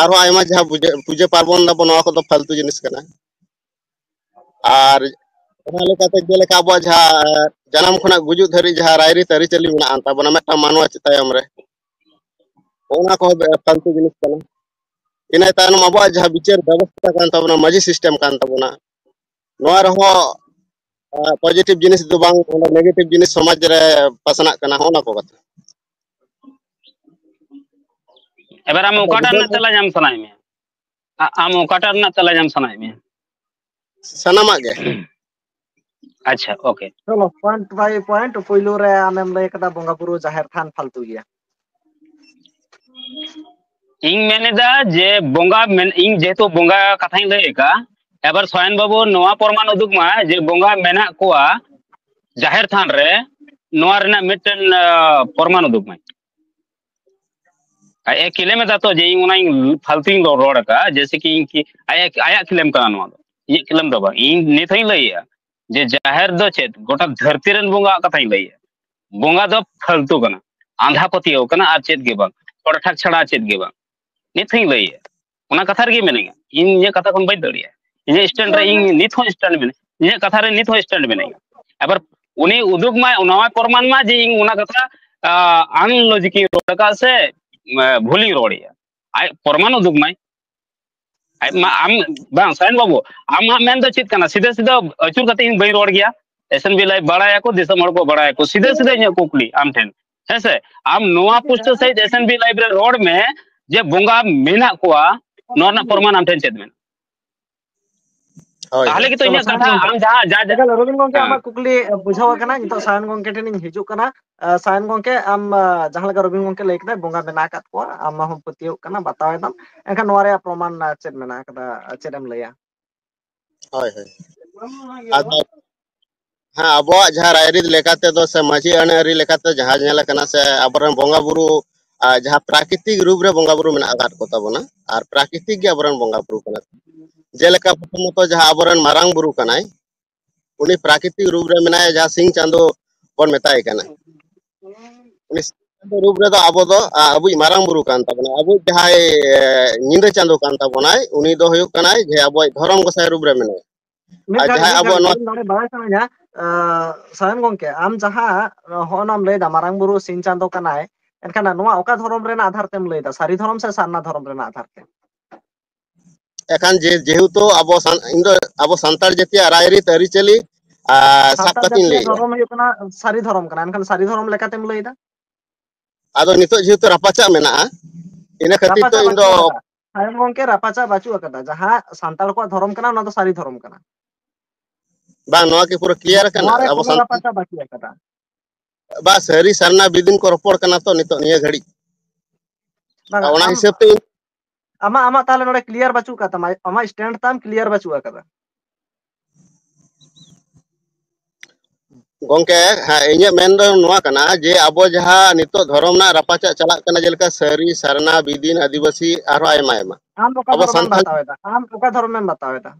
ᱟᱨᱦᱚᱸ ᱟᱭᱢᱟ ᱡᱟᱦᱟᱸ ᱯᱩᱡᱟᱹ, ᱯᱩᱡᱟᱹ ᱯᱟᱨᱵᱚᱱ ᱫᱟᱵᱚ, ᱱᱚᱣᱟ ᱠᱚᱫᱚ ᱯᱷᱟᱞᱛᱩ ᱡᱤᱱᱤᱥ ᱠᱟᱱᱟ᱾ ᱟᱨ ᱚᱱᱟ ᱞᱮᱠᱟᱛᱮ ᱡᱮᱞᱮᱠᱟ ᱟᱵᱚᱣᱟᱜ ᱡᱟᱦᱟᱸ ᱡᱟᱱᱟᱢ ᱠᱷᱚᱱᱟᱜ ᱜᱩᱡᱩᱜ ᱫᱷᱟᱹᱨᱤᱡ ᱡᱟᱦᱟᱸ ᱨᱟᱭᱨᱤᱛ ᱟᱹᱨᱤᱪᱟᱹᱞᱤ ᱢᱮᱱᱟᱜ ᱟᱱ ᱛᱟᱵᱚᱱᱟ ᱢᱤᱫᱴᱟᱝ ᱢᱟᱱᱣᱟ ᱪᱮ-, ᱛᱟᱭᱚᱢ ᱨᱮ, ᱚᱱᱟ ᱠᱚᱦᱚᱸ ᱵᱮ-, ᱯᱷᱟᱞᱛᱩ ᱡᱤᱱᱤᱥ ᱠᱟᱱᱟ᱾ ᱤᱱᱟᱹ ᱛᱟᱭᱱᱚᱢ ᱟᱵᱚᱣᱟᱜ ᱡᱟᱦᱟᱸ ᱵᱤᱪᱟᱹᱨ ᱵᱮᱵᱚᱥᱛᱷᱟ ᱠᱟᱱ ᱛᱟᱵᱚᱱᱟ, ᱢᱟᱹᱡᱷᱤ system ᱠᱟᱱ ᱛᱟᱵᱚᱱᱟ, ᱱᱚᱣᱟ ᱨᱮᱦᱚᱸ, ᱟ, positive ᱡᱤᱱᱤᱥ ᱫᱚ ᱵᱟᱝ, ᱚᱸᱰᱮ negative ᱡᱤᱱᱤᱥ ᱥᱚᱢᱟᱡᱽ ᱨᱮ ᱯᱟᱥᱱᱟᱜ ᱠᱟᱱᱟ, ᱦᱚᱸᱜᱼᱚ ᱱᱟ ᱠᱚ ᱠᱟᱛᱷᱟ᱾ ᱮᱵᱟᱨ ᱟᱢ ᱟᱫᱚ ᱚᱠᱟᱴᱟᱜ ᱵᱩᱡᱷᱟᱹᱣ ᱨᱮᱱᱟᱜ ᱛᱮᱞᱟ ᱧᱟᱢ ᱥᱟᱱᱟᱭᱮᱫ ᱢᱮᱭᱟ? ᱟ-, ᱟᱢ ᱚᱠᱟᱴᱟᱜ ᱨᱮᱱᱟᱜ ᱛᱮᱞᱟ ᱧᱟᱢ ᱥᱟᱱᱟᱭᱮᱫ ᱢᱮᱭᱟ? ᱥᱟᱱᱟᱢᱟᱜ ᱜᱮ᱾ ᱟᱪᱪᱷᱟ, okay. ᱪᱚᱞᱚ, point by point, ᱯᱩᱭᱞᱩ ᱨᱮ ᱟᱢᱮᱢ ᱞᱟᱹᱭ ᱠᱟᱫᱟ ᱵᱚᱸᱜᱟ ᱵᱩᱨᱩ ᱡᱟᱦᱮᱨ ᱛᱷᱟᱱ ᱯᱷᱟᱞᱛᱩ ᱜᱮᱭᱟ᱾ ᱤᱧ ᱢᱮᱱᱮᱫᱟ ᱡᱮ ᱵᱚᱸᱜᱟ ᱢᱮᱱ-, ᱤᱧ ᱡᱮᱦᱮᱛᱩ ᱵᱚᱸᱜᱟ ᱠᱟᱛᱷᱟᱧ ᱞᱟᱹᱭ ᱟᱠᱟᱫᱼᱟ, ᱮᱵᱟᱨ ᱥᱚᱭᱮᱱ ᱵᱟᱹᱵᱩ ᱱᱚᱣᱟ ᱯᱨᱚᱢᱟᱱ ᱩᱫᱩᱜ ᱢᱟ ᱡᱮ ᱵᱚᱸᱜᱟ ᱢᱮᱱᱟᱜ ᱠᱚᱣᱟ ᱡᱟᱦᱮᱨ ᱛᱷᱟᱱ ᱨᱮ, ᱱᱚᱣᱟ ᱨᱮᱱᱟᱜ ᱢᱤᱫᱴᱮᱱ, ᱟ, ᱯᱨᱚᱢᱟᱱ ᱩᱫᱩᱜ ᱢᱟᱭ᱾ ᱟᱡ ᱮ claim ᱮᱫᱟ ᱛᱚ ᱡᱮ ᱤᱧ ᱚᱱᱟᱧ ᱯᱷᱟᱞᱛᱩᱧ ᱨᱚᱲ, ᱨᱚᱲ ᱟᱠᱟᱫᱼᱟ, ᱡᱮᱭᱥᱮ ᱠᱤ ᱤᱧ ᱠᱤ ᱟᱭᱟᱜ, ᱟᱭᱟᱜ claim ᱠᱟᱱᱟ ᱱᱚᱣᱟ ᱫᱚ, ᱤᱧᱟᱹᱜ claim ᱫᱚ ᱵᱟᱝ᱾ ᱤᱧ ᱱᱤᱛ ᱦᱚᱸᱧ ᱞᱟᱹᱭᱮᱫᱼᱟ ᱡᱮ ᱡᱟᱦᱮᱨ ᱫᱚ ᱪᱮᱫ, ᱜᱚᱴᱟ ᱫᱷᱟᱹᱨᱛᱤ ᱨᱮᱱ ᱵᱚᱸᱜᱟᱣᱟᱜ ᱠᱟᱛᱷᱟᱧ ᱞᱟᱹᱭᱮᱫᱼᱟ᱾ ᱵᱚᱸᱜᱟ ᱫᱚ ᱯᱷᱟᱞᱛᱩ ᱠᱟᱱᱟ, ᱟᱸᱫᱷᱟ ᱯᱟᱹᱛᱭᱟᱹᱣ ᱠᱟᱱᱟ, ᱟᱨ ᱪᱮᱫ ᱜᱮ ᱵᱟᱝ, ᱦᱚᱲ ᱴᱷᱟᱠ ᱪᱷᱟᱲᱟ ᱪᱮᱫ ᱜᱮ ᱵᱟᱝ᱾ ᱱᱤᱛ ᱦᱚᱸᱧ ᱞᱟᱹᱭᱮᱫᱼᱟ, ᱚᱱᱟ ᱠᱟᱛᱷᱟ ᱨᱮᱜᱮ ᱢᱮᱱᱟᱹᱧᱟ᱾ ᱤᱧ ᱤᱧᱟᱹᱜ ᱠᱟᱛᱷᱟ ᱠᱷᱚᱱ ᱵᱟᱹᱧ ᱫᱟᱹᱲ ᱮᱫᱼᱟ᱾ ᱤᱧᱟᱹᱜ stand ᱨᱮ ᱤᱧ ᱱᱤᱛ ᱦᱚᱸ stand ᱢᱮᱱᱟᱹᱧᱟ, ᱤᱧᱟᱹᱜ ᱠᱟᱛᱷᱟ ᱨᱮ ᱱᱤᱛ ᱦᱚᱸ stand ᱢᱮᱱᱟᱹᱧᱟ᱾ ᱟᱵᱟᱨ ᱩᱱᱤ ᱩᱫᱩᱜ ᱢᱟᱭ, ᱱᱚᱣᱟ ᱯᱨᱚᱢᱟᱱ ᱢᱟ ᱡᱮ ᱤᱧ ᱚᱱᱟ ᱠᱟᱛᱷᱟ, ᱟ, unlogic ᱤᱧ ᱨᱚᱲ ᱟᱠᱟᱫ ᱥᱮ, ᱟ, ᱵᱷᱩᱞᱤᱧ ᱨᱚᱲᱮᱫᱼᱟ᱾ ᱟᱡ ᱯᱨᱚᱢᱟᱱ ᱩᱫᱩᱜ ᱢᱟᱭ᱾ ᱟᱡ ᱢᱟ ᱟᱢ, ᱵᱟᱝ, ᱥᱟᱭᱚᱱ ᱵᱟᱹᱵᱩ, ᱟᱢᱟᱜ ᱢᱮᱱ ᱫᱚ ᱪᱮᱫ ᱠᱟᱱᱟ? ᱥᱤᱫᱷᱟᱹ ᱥᱤᱫᱷᱟᱹ ᱟᱹᱪᱩᱨ ᱠᱟᱛᱮ ᱤᱧ ᱵᱟᱹᱧ ᱨᱚᱲ ᱜᱮᱭᱟ᱾ S N B Live ᱵᱟᱲᱟᱭᱟᱠᱚ, ᱫᱤᱥᱚᱢ ᱦᱚᱲ ᱠᱚ ᱵᱟᱲᱟᱭᱟᱠᱚ᱾ ᱥᱤᱫᱷᱟᱹ ᱥᱤᱫᱷᱟᱹ ᱤᱧᱟᱹᱜ ᱠᱩᱠᱞᱤ ᱟᱢ ᱴᱷᱮᱱ, ᱦᱮᱸ ᱥᱮ? ᱟᱢ ᱱᱚᱣᱟ ᱯᱩᱥᱴᱟᱹ ᱥᱟᱺᱦᱤᱡ S N B Live ᱨᱮ ᱨᱚᱲ ᱢᱮ ᱡᱮ ᱵᱚᱸᱜᱟ ᱢᱮᱱᱟᱜ ᱠᱚᱣᱟ, ᱱᱚᱣᱟ ᱨᱮᱱᱟᱜ ᱯᱨᱚᱢᱟᱱ ᱟᱢ ᱴᱷᱮᱱ ᱪᱮᱫ ᱢᱮᱱᱟᱜᱼᱟ? ᱦᱳᱭ, ᱛᱟᱦᱚᱞᱮ ᱦᱳᱭ᱾ ᱜᱮᱛᱚ ᱪᱚᱞᱚ, ᱤᱧᱟᱹᱜ ᱥᱟᱭᱚᱱ ᱠᱟᱛᱷᱟ ᱜᱚᱝᱠᱮ᱾ ᱟᱢ ᱡᱟᱦᱟᱸ, ᱡᱟᱦᱟᱸ, ᱡᱟᱦᱟᱸ ᱮᱠᱟᱞ, ᱨᱚᱵᱤᱱ ᱜᱚᱝᱠᱮ, ᱦᱮᱸ᱾ ᱟᱢᱟᱜ ᱠᱩᱠᱞᱤ, ᱮ, ᱵᱩᱡᱷᱟᱹᱣ ᱟᱠᱟᱱᱟ᱾ ᱱᱤᱛᱚᱜ ᱥᱟᱭᱚᱱ ᱜᱚᱝᱠᱮ ᱴᱷᱮᱱᱤᱧ ᱦᱤᱡᱩᱜ ᱠᱟᱱᱟ᱾ ᱮ, ᱥᱟᱭᱚᱱ ᱜᱚᱝᱠᱮ, ᱟᱢ, ᱮ, ᱡᱟᱦᱟᱸ ᱞᱮᱠᱟ ᱨᱚᱵᱤᱱ ᱜᱚᱝᱠᱮ ᱞᱟᱹᱭ ᱠᱮᱫᱟᱭ, ᱵᱚᱸᱜᱟ ᱢᱮᱱᱟᱜ ᱟᱠᱟᱫ ᱠᱚᱣᱟ, ᱟᱢ ᱦᱚᱸᱢ ᱯᱟᱹᱛᱭᱟᱹᱣ ᱠᱟᱱᱟ, ᱵᱟᱛᱟᱣ ᱮᱫᱟᱢ᱾ ᱮᱱᱠᱷᱟᱱ ᱱᱚᱣᱟ ᱨᱮᱭᱟᱜ ᱯᱨᱚᱢᱟᱱ, ᱮ, ᱪᱮᱫ ᱢᱮᱱᱟᱜ ᱟᱠᱟᱫᱟ? ᱮ, ᱪᱮᱫ ᱮᱢ ᱞᱟᱹᱭᱟ? ᱦᱳᱭ, ᱦᱳᱭ᱾ ᱟᱫᱚ, ᱦᱮᱸ, ᱟᱵᱚᱣᱟᱜ ᱡᱟᱦᱟᱸ ᱨᱟᱭᱨᱤᱛ ᱞᱮᱠᱟᱛᱮ ᱫᱚ ᱥᱮ ᱢᱟᱹᱡᱷᱤ ᱟᱹᱱ ᱟᱹᱨᱤ ᱞᱮᱠᱟᱛᱮ ᱡᱟᱦᱟᱸ ᱧᱮᱞ ᱟᱠᱟᱱᱟ ᱥᱮ ᱟᱵᱚᱨᱮᱱ ᱵᱚᱸᱜᱟ ᱵᱩᱨᱩ, ᱟ, ᱡᱟᱦᱟᱸ ᱯᱨᱟᱠᱨᱤᱛᱤᱠ ᱨᱩᱯ ᱨᱮ ᱵᱚᱸᱜᱟ ᱵᱩᱨᱩ ᱢᱮᱱᱟᱜ ᱟᱠᱟᱫ ᱠᱚ ᱛᱟᱵᱚᱱᱟ, ᱟᱨ ᱯᱨᱟᱠᱨᱤᱛᱤᱠ ᱜᱮ ᱟᱵᱚᱨᱮᱱ ᱵᱚᱸᱜᱟ ᱵᱩᱨᱩ ᱠᱟᱱᱟ ᱠᱚ᱾ ᱡᱮᱞᱮᱠᱟ ᱯᱨᱚᱛᱷᱚᱢᱚᱛᱚ ᱡᱟᱦᱟᱸ ᱟᱵᱚᱨᱮᱱ ᱢᱟᱨᱟᱝ ᱵᱩᱨᱩ ᱠᱟᱱᱟᱭ, ᱩᱱᱤ ᱯᱨᱟᱠᱨᱤᱛᱤᱠ ᱨᱩᱯ ᱨᱮ ᱢᱮᱱᱟᱭᱟ, ᱡᱟᱦᱟᱸ ᱥᱤᱧ ᱪᱟᱸᱫᱚ ᱵᱚᱱ ᱢᱮᱛᱟᱭ ᱠᱟᱱᱟ᱾ ᱩᱱᱤ ᱥᱤᱧ ᱪᱟᱸᱫᱚ ᱨᱩᱯ ᱨᱮᱫᱚ ᱟᱵᱚ ᱫᱚ, ᱟ, ᱟᱵᱚᱭᱤᱡ ᱢᱟᱨᱟᱝ ᱵᱩᱨᱩ ᱠᱟᱱ ᱛᱟᱵᱚᱱᱟ᱾ ᱟᱵᱚᱭᱤᱡ ᱡᱟᱦᱟᱸᱭ, ᱮ, ᱧᱤᱫᱟᱹ ᱪᱟᱸᱫᱚ ᱠᱟᱱ ᱛᱟᱵᱚᱱᱟᱭ, ᱩᱱᱤ ᱫᱚ ᱦᱩᱭᱩᱜ ᱠᱟᱱᱟᱭ ᱡᱮ ᱟᱵᱚᱣᱟᱜ ᱫᱷᱚᱨᱚᱢ ᱜᱚᱸᱥᱟᱭ ᱨᱩᱯ ᱨᱮ ᱢᱮᱱᱟᱭᱟ᱾ ᱢᱤᱫ ᱟᱨ ᱜᱷᱟᱹᱲᱤᱡ, ᱡᱟᱦᱟᱸᱭ ᱢᱤᱫ ᱟᱵᱚᱣᱟᱜ ᱜᱷᱟᱹᱲᱤᱡ, ᱱᱚᱣᱟ ᱤᱧ ᱱᱚᱰᱮ ᱵᱟᱲᱟᱭ ᱥᱟᱱᱟᱧᱟ, ᱟᱸ, ᱥᱟᱭᱚᱱ ᱜᱚᱝᱠᱮ, ᱟᱢ ᱡᱟᱦᱟᱸ ᱦᱚᱸᱜᱼᱚ ᱱᱟᱢ ᱞᱟᱹᱭᱫᱟ ᱢᱟᱨᱟᱝ ᱵᱩᱨᱩ ᱥᱤᱧ ᱪᱟᱸᱫᱚ ᱠᱟᱱᱟᱭ, ᱮᱱᱠᱷᱟᱱ ᱱᱚᱣᱟ ᱚᱠᱟ ᱫᱷᱚᱨᱚᱢ ᱨᱮᱱᱟᱜ ᱟᱫᱷᱟᱨ ᱛᱮᱢ ᱞᱟᱹᱭᱫᱟ? ᱥᱟᱹᱨᱤ ᱫᱷᱚᱨᱚᱢ ᱥᱮ ᱥᱟᱨᱱᱟ ᱫᱷᱚᱨᱚᱢ ᱨᱮᱱᱟᱜ ᱟᱫᱷᱟᱨ ᱛᱮ? ᱮᱠᱷᱟᱱ ᱡᱮ, ᱡᱮᱦᱮᱛᱩ ᱟᱵᱚ ᱥᱟᱱ-, ᱤᱧ ᱫᱚ ᱟᱵᱚ ᱥᱟᱱᱛᱟᱲ ᱡᱟᱹᱛᱤᱭᱟᱜ ᱨᱟᱭᱨᱤᱛ ᱟᱹᱨᱤᱪᱟᱹᱞᱤ, ᱟᱨ ᱥᱟᱵ ᱥᱟᱱᱛᱟᱲ ᱠᱟᱛᱮᱧ ᱡᱟᱹᱛᱤᱭᱟᱜ ᱞᱟᱹᱭᱮᱜᱼᱟ᱾ ᱫᱷᱚᱨᱚᱢ ᱦᱩᱭᱩᱜ ᱠᱟᱱᱟ ᱥᱟᱹᱨᱤ ᱫᱷᱚᱨᱚᱢ ᱠᱟᱱᱟ, ᱮᱱᱠᱷᱟᱱ ᱥᱟᱹᱨᱤ ᱫᱷᱚᱨᱚᱢ ᱞᱮᱠᱟᱛᱮᱢ ᱞᱟᱹᱭᱫᱟ? ᱟᱫᱚ ᱱᱤᱛᱚᱜ ᱡᱮᱦᱮᱛᱩ ᱨᱟᱯᱟᱪᱟᱜ ᱢᱮᱱᱟᱜᱼᱟ, ᱤᱱᱟᱹ ᱠᱷᱟᱹᱛᱤᱨ ᱛᱮ ᱨᱟᱯᱟᱪᱟᱜ ᱤᱧ ᱫᱚ ᱵᱟᱹᱪᱩᱜ ᱟᱠᱟᱫᱟ᱾ ᱥᱟᱭᱚᱱ ᱜᱚᱝᱠᱮ, ᱨᱟᱯᱟᱪᱟᱜ ᱵᱟᱹᱪᱩᱜ ᱟᱠᱟᱫᱟ᱾ ᱡᱟᱦᱟᱸ ᱥᱟᱱᱛᱟᱲ ᱠᱚᱣᱟᱜ ᱫᱷᱚᱨᱚᱢ ᱠᱟᱱᱟ, ᱚᱱᱟ ᱫᱚ ᱥᱟᱹᱨᱤ ᱫᱷᱚᱨᱚᱢ ᱠᱟᱱᱟ᱾ ᱵᱟᱝ, ᱱᱚᱣᱟ ᱠᱤ ᱯᱩᱨᱟᱹ clear ᱟᱠᱟᱱᱟ? ᱱᱚᱣᱟ ᱨᱮ ᱟᱵᱚ ᱠᱳᱱᱳ ᱥᱟᱱᱛᱟᱲ ᱨᱟᱯᱟᱪᱟᱜ ᱵᱟᱹᱪᱩᱜ ᱟᱠᱟᱫᱟ᱾ ᱵᱟ, ᱥᱟᱹᱨᱤ ᱥᱟᱨᱱᱟ ᱵᱤᱫᱤᱱ ᱠᱚ ᱨᱚᱯᱚᱲ ᱠᱟᱱᱟ ᱛᱚ ᱱᱤᱛᱚᱜ ᱱᱤᱭᱟᱹ ᱜᱷᱟᱹᱲᱤᱡ᱾ ᱵᱟᱝᱟ, ᱚᱱᱟ ᱟᱢ, ᱦᱤᱥᱟᱹᱵ ᱛᱮ ᱤᱧ ᱟᱢᱟᱜ, ᱟᱢᱟᱜ ᱛᱟᱦᱞᱮ ᱱᱚᱰᱮ clear ᱵᱟᱹᱪᱩᱜ ᱟᱠᱟᱫ ᱛᱟᱢᱟ, ᱟᱢᱟᱜ stand ᱛᱟᱢ clear ᱵᱟᱹᱪᱩᱜ ᱟᱠᱟᱫᱟ᱾ ᱜᱚᱝᱠᱮ, ᱦᱮᱸ, ᱤᱧᱟᱹᱜ ᱢᱮᱱ ᱫᱚ ᱱᱚᱣᱟ ᱠᱟᱱᱟ ᱡᱮ ᱟᱵᱚ ᱡᱟᱦᱟᱸ ᱱᱤᱛᱚᱜ ᱫᱷᱚᱨᱚᱢ ᱨᱮᱱᱟᱜ ᱨᱟᱯᱟᱪᱟᱜ ᱪᱟᱞᱟᱜ ᱠᱟᱱᱟ, ᱡᱮᱞᱮᱠᱟ ᱥᱟᱹᱨᱤ, ᱥᱟᱨᱱᱟ, ᱵᱤᱫᱤᱱ, ᱟᱹᱫᱤᱵᱟᱹᱥᱤ, ᱟᱨᱦᱚᱸ ᱟᱭᱢᱟ, ᱟᱭᱢᱟ᱾ ᱟᱢ ᱚᱠᱟ ᱟᱵᱚ ᱫᱷᱚᱨᱚᱢᱮᱢ ᱥᱟᱱᱛᱟᱲ ᱵᱟᱛᱟᱣ ᱮᱫᱟ? ᱟᱢ ᱚᱠᱟ ᱫᱷᱚᱨᱚᱢᱮᱢ ᱵᱟᱛᱟᱣ ᱮᱫᱟ?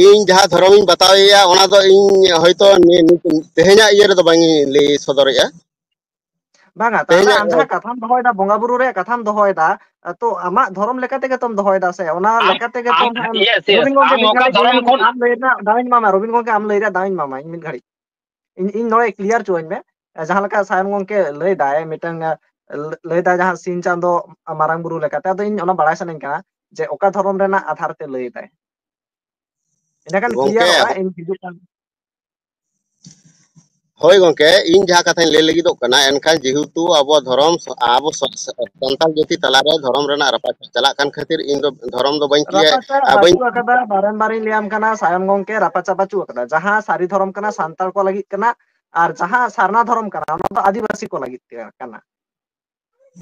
ᱤᱧ ᱡᱟᱦᱟᱸ ᱫᱷᱚᱨᱚᱢᱤᱧ ᱵᱟᱛᱟᱣᱮᱭᱟ, ᱚᱱᱟ ᱫᱚ ᱤᱧ ᱦᱚᱭᱛᱚ ᱱᱤ-, ᱱᱤ-, ᱛᱮᱦᱮᱧᱟᱜ ᱤᱭᱟᱹ ᱨᱮᱫᱚ ᱵᱟᱹᱧ ᱞᱟᱹᱭ ᱥᱚᱫᱚᱨᱮᱜᱼᱟ᱾ ᱵᱟᱝᱟ, ᱛᱟᱦᱞᱮ ᱛᱮᱦᱮᱧᱟᱜ ᱟᱢ ᱡᱟᱦᱟᱸ ᱠᱟᱛᱷᱟᱢ ᱫᱚᱦᱚᱭᱮᱫᱟ, ᱵᱚᱸᱜᱟ ᱵᱩᱨᱩ ᱨᱮᱭᱟᱜ ᱠᱟᱛᱷᱟᱢ ᱫᱚᱦᱚᱭᱮᱫᱟ, ᱛᱚ ᱟᱢᱟᱜ ᱫᱷᱚᱨᱚᱢ ᱞᱮᱠᱟ ᱛᱮᱜᱮ ᱛᱚᱢ ᱫᱚᱦᱚᱭᱮᱫᱟ ᱥᱮ, ᱚᱱᱟ ᱟᱢ, ᱞᱮᱠᱟ ᱛᱮᱜᱮ ᱛᱚ ᱟᱢ, ᱦᱟᱸᱜ ᱮᱢ, yes, yes, ᱨᱚᱵᱤᱱ ᱜᱚᱝᱠᱮ, ᱟᱢ ᱢᱤᱫ ᱚᱠᱟ ᱜᱷᱟᱹᱲᱤᱡ, ᱫᱷᱚᱨᱚᱢ ᱤᱧ ᱠᱷᱚᱱ ᱟᱢ ᱞᱟᱹᱭ ᱨᱮᱱᱟᱜ ᱫᱟᱣᱤᱧ ᱮᱢᱟᱢᱟ, ᱨᱚᱵᱤᱱ ᱜᱚᱝᱠᱮ, ᱟᱢ ᱞᱟᱹᱭ ᱨᱮᱭᱟᱜ ᱫᱟᱣᱤᱧ ᱮᱢᱟᱢᱟ ᱤᱧ ᱢᱤᱫ ᱜᱷᱟᱹᱲᱤᱡ᱾ ᱤᱧ, ᱤᱧ ᱱᱚᱰᱮ clear ᱦᱚᱪᱚᱣᱟᱹᱧ ᱢᱮ᱾ ᱡᱟᱦᱟᱸ ᱞᱮᱠᱟ ᱥᱟᱭᱚᱱ ᱜᱚᱝᱠᱮ ᱞᱟᱹᱭ ᱫᱟᱭ, ᱢᱤᱫᱴᱟᱝ, ᱮ, ᱞᱟᱹᱭ ᱫᱟᱭ ᱡᱟᱦᱟᱸ ᱥᱤᱧ ᱪᱟᱸᱫᱚ ᱢᱟᱨᱟᱝ ᱵᱩᱨᱩ ᱞᱮᱠᱟᱛᱮ, ᱟᱫᱚ ᱤᱧ ᱚᱱᱟ ᱵᱟᱲᱟᱭ ᱥᱟᱱᱟᱧ ᱠᱟᱱᱟ ᱡᱮ ᱚᱠᱟ ᱫᱷᱚᱨᱚᱢ ᱨᱮᱱᱟᱜ ᱟᱫᱷᱟᱨ ᱛᱮ ᱞᱟᱹᱭ ᱫᱟᱭ᱾ ᱮᱸᱰᱮᱠᱷᱟᱱ ᱜᱚᱝᱠᱮ, clear-ᱚᱜᱼᱟ, ᱤᱧ ᱦᱤᱡᱩᱜ ᱠᱟᱱ ᱦᱳᱭ ᱜᱚᱝᱠᱮ, ᱤᱧ ᱡᱟᱦᱟᱸ ᱠᱟᱛᱷᱟᱧ ᱞᱟᱹᱭ ᱞᱟᱹᱜᱤᱫᱚᱜ ᱠᱟᱱᱟ, ᱮᱱᱠᱷᱟᱱ ᱡᱮᱦᱮᱛᱩ ᱟᱵᱚ ᱫᱷᱚᱨᱚᱢ, ᱟᱵᱚ ᱥᱟ-, ᱥᱟ-, ᱥᱟᱱᱛᱟᱲ ᱡᱟᱹᱛᱤ ᱛᱟᱞᱟᱨᱮ ᱫᱷᱚᱨᱚᱢ ᱨᱮᱱᱟᱜ ᱨᱟᱯᱟᱪᱟᱜ ᱪᱟᱞᱟᱜ ᱠᱟᱱ ᱠᱷᱟᱹᱛᱤᱨ ᱤᱧ ᱫᱚ ᱫᱷᱚᱨᱚᱢ ᱫᱚ ᱵᱟᱹᱧ ᱠᱮᱭᱟ, ᱨᱟᱯᱟᱪᱟᱜ ᱟ, ᱵᱟᱹᱧ ᱵᱟᱹᱪᱩᱜ ᱟᱠᱟᱫᱟ, ᱵᱟᱨᱮᱢ ᱵᱟᱨᱤᱧ ᱞᱟᱹᱭᱟᱢ ᱠᱟᱱᱟ ᱥᱟᱭᱚᱱ ᱜᱚᱝᱠᱮ, ᱨᱟᱯᱟᱪᱟᱜ ᱵᱟᱹᱪᱩᱜ ᱟᱠᱟᱫᱟ᱾ ᱡᱟᱦᱟᱸ ᱥᱟᱹᱨᱤ ᱫᱷᱚᱨᱚᱢ ᱠᱟᱱᱟ ᱥᱟᱱᱛᱟᱲ ᱠᱚ ᱞᱟᱹᱜᱤᱫ ᱠᱟᱱᱟ, ᱟᱨ ᱡᱟᱦᱟᱸ ᱥᱟᱨᱱᱟ ᱫᱷᱚᱨᱚᱢ ᱠᱟᱱᱟ ᱚᱱᱟ ᱫᱚ ᱟᱹᱫᱤᱵᱟᱹᱥᱤ ᱠᱚ ᱞᱟᱹᱜᱤᱫ ᱠᱟᱱᱟ᱾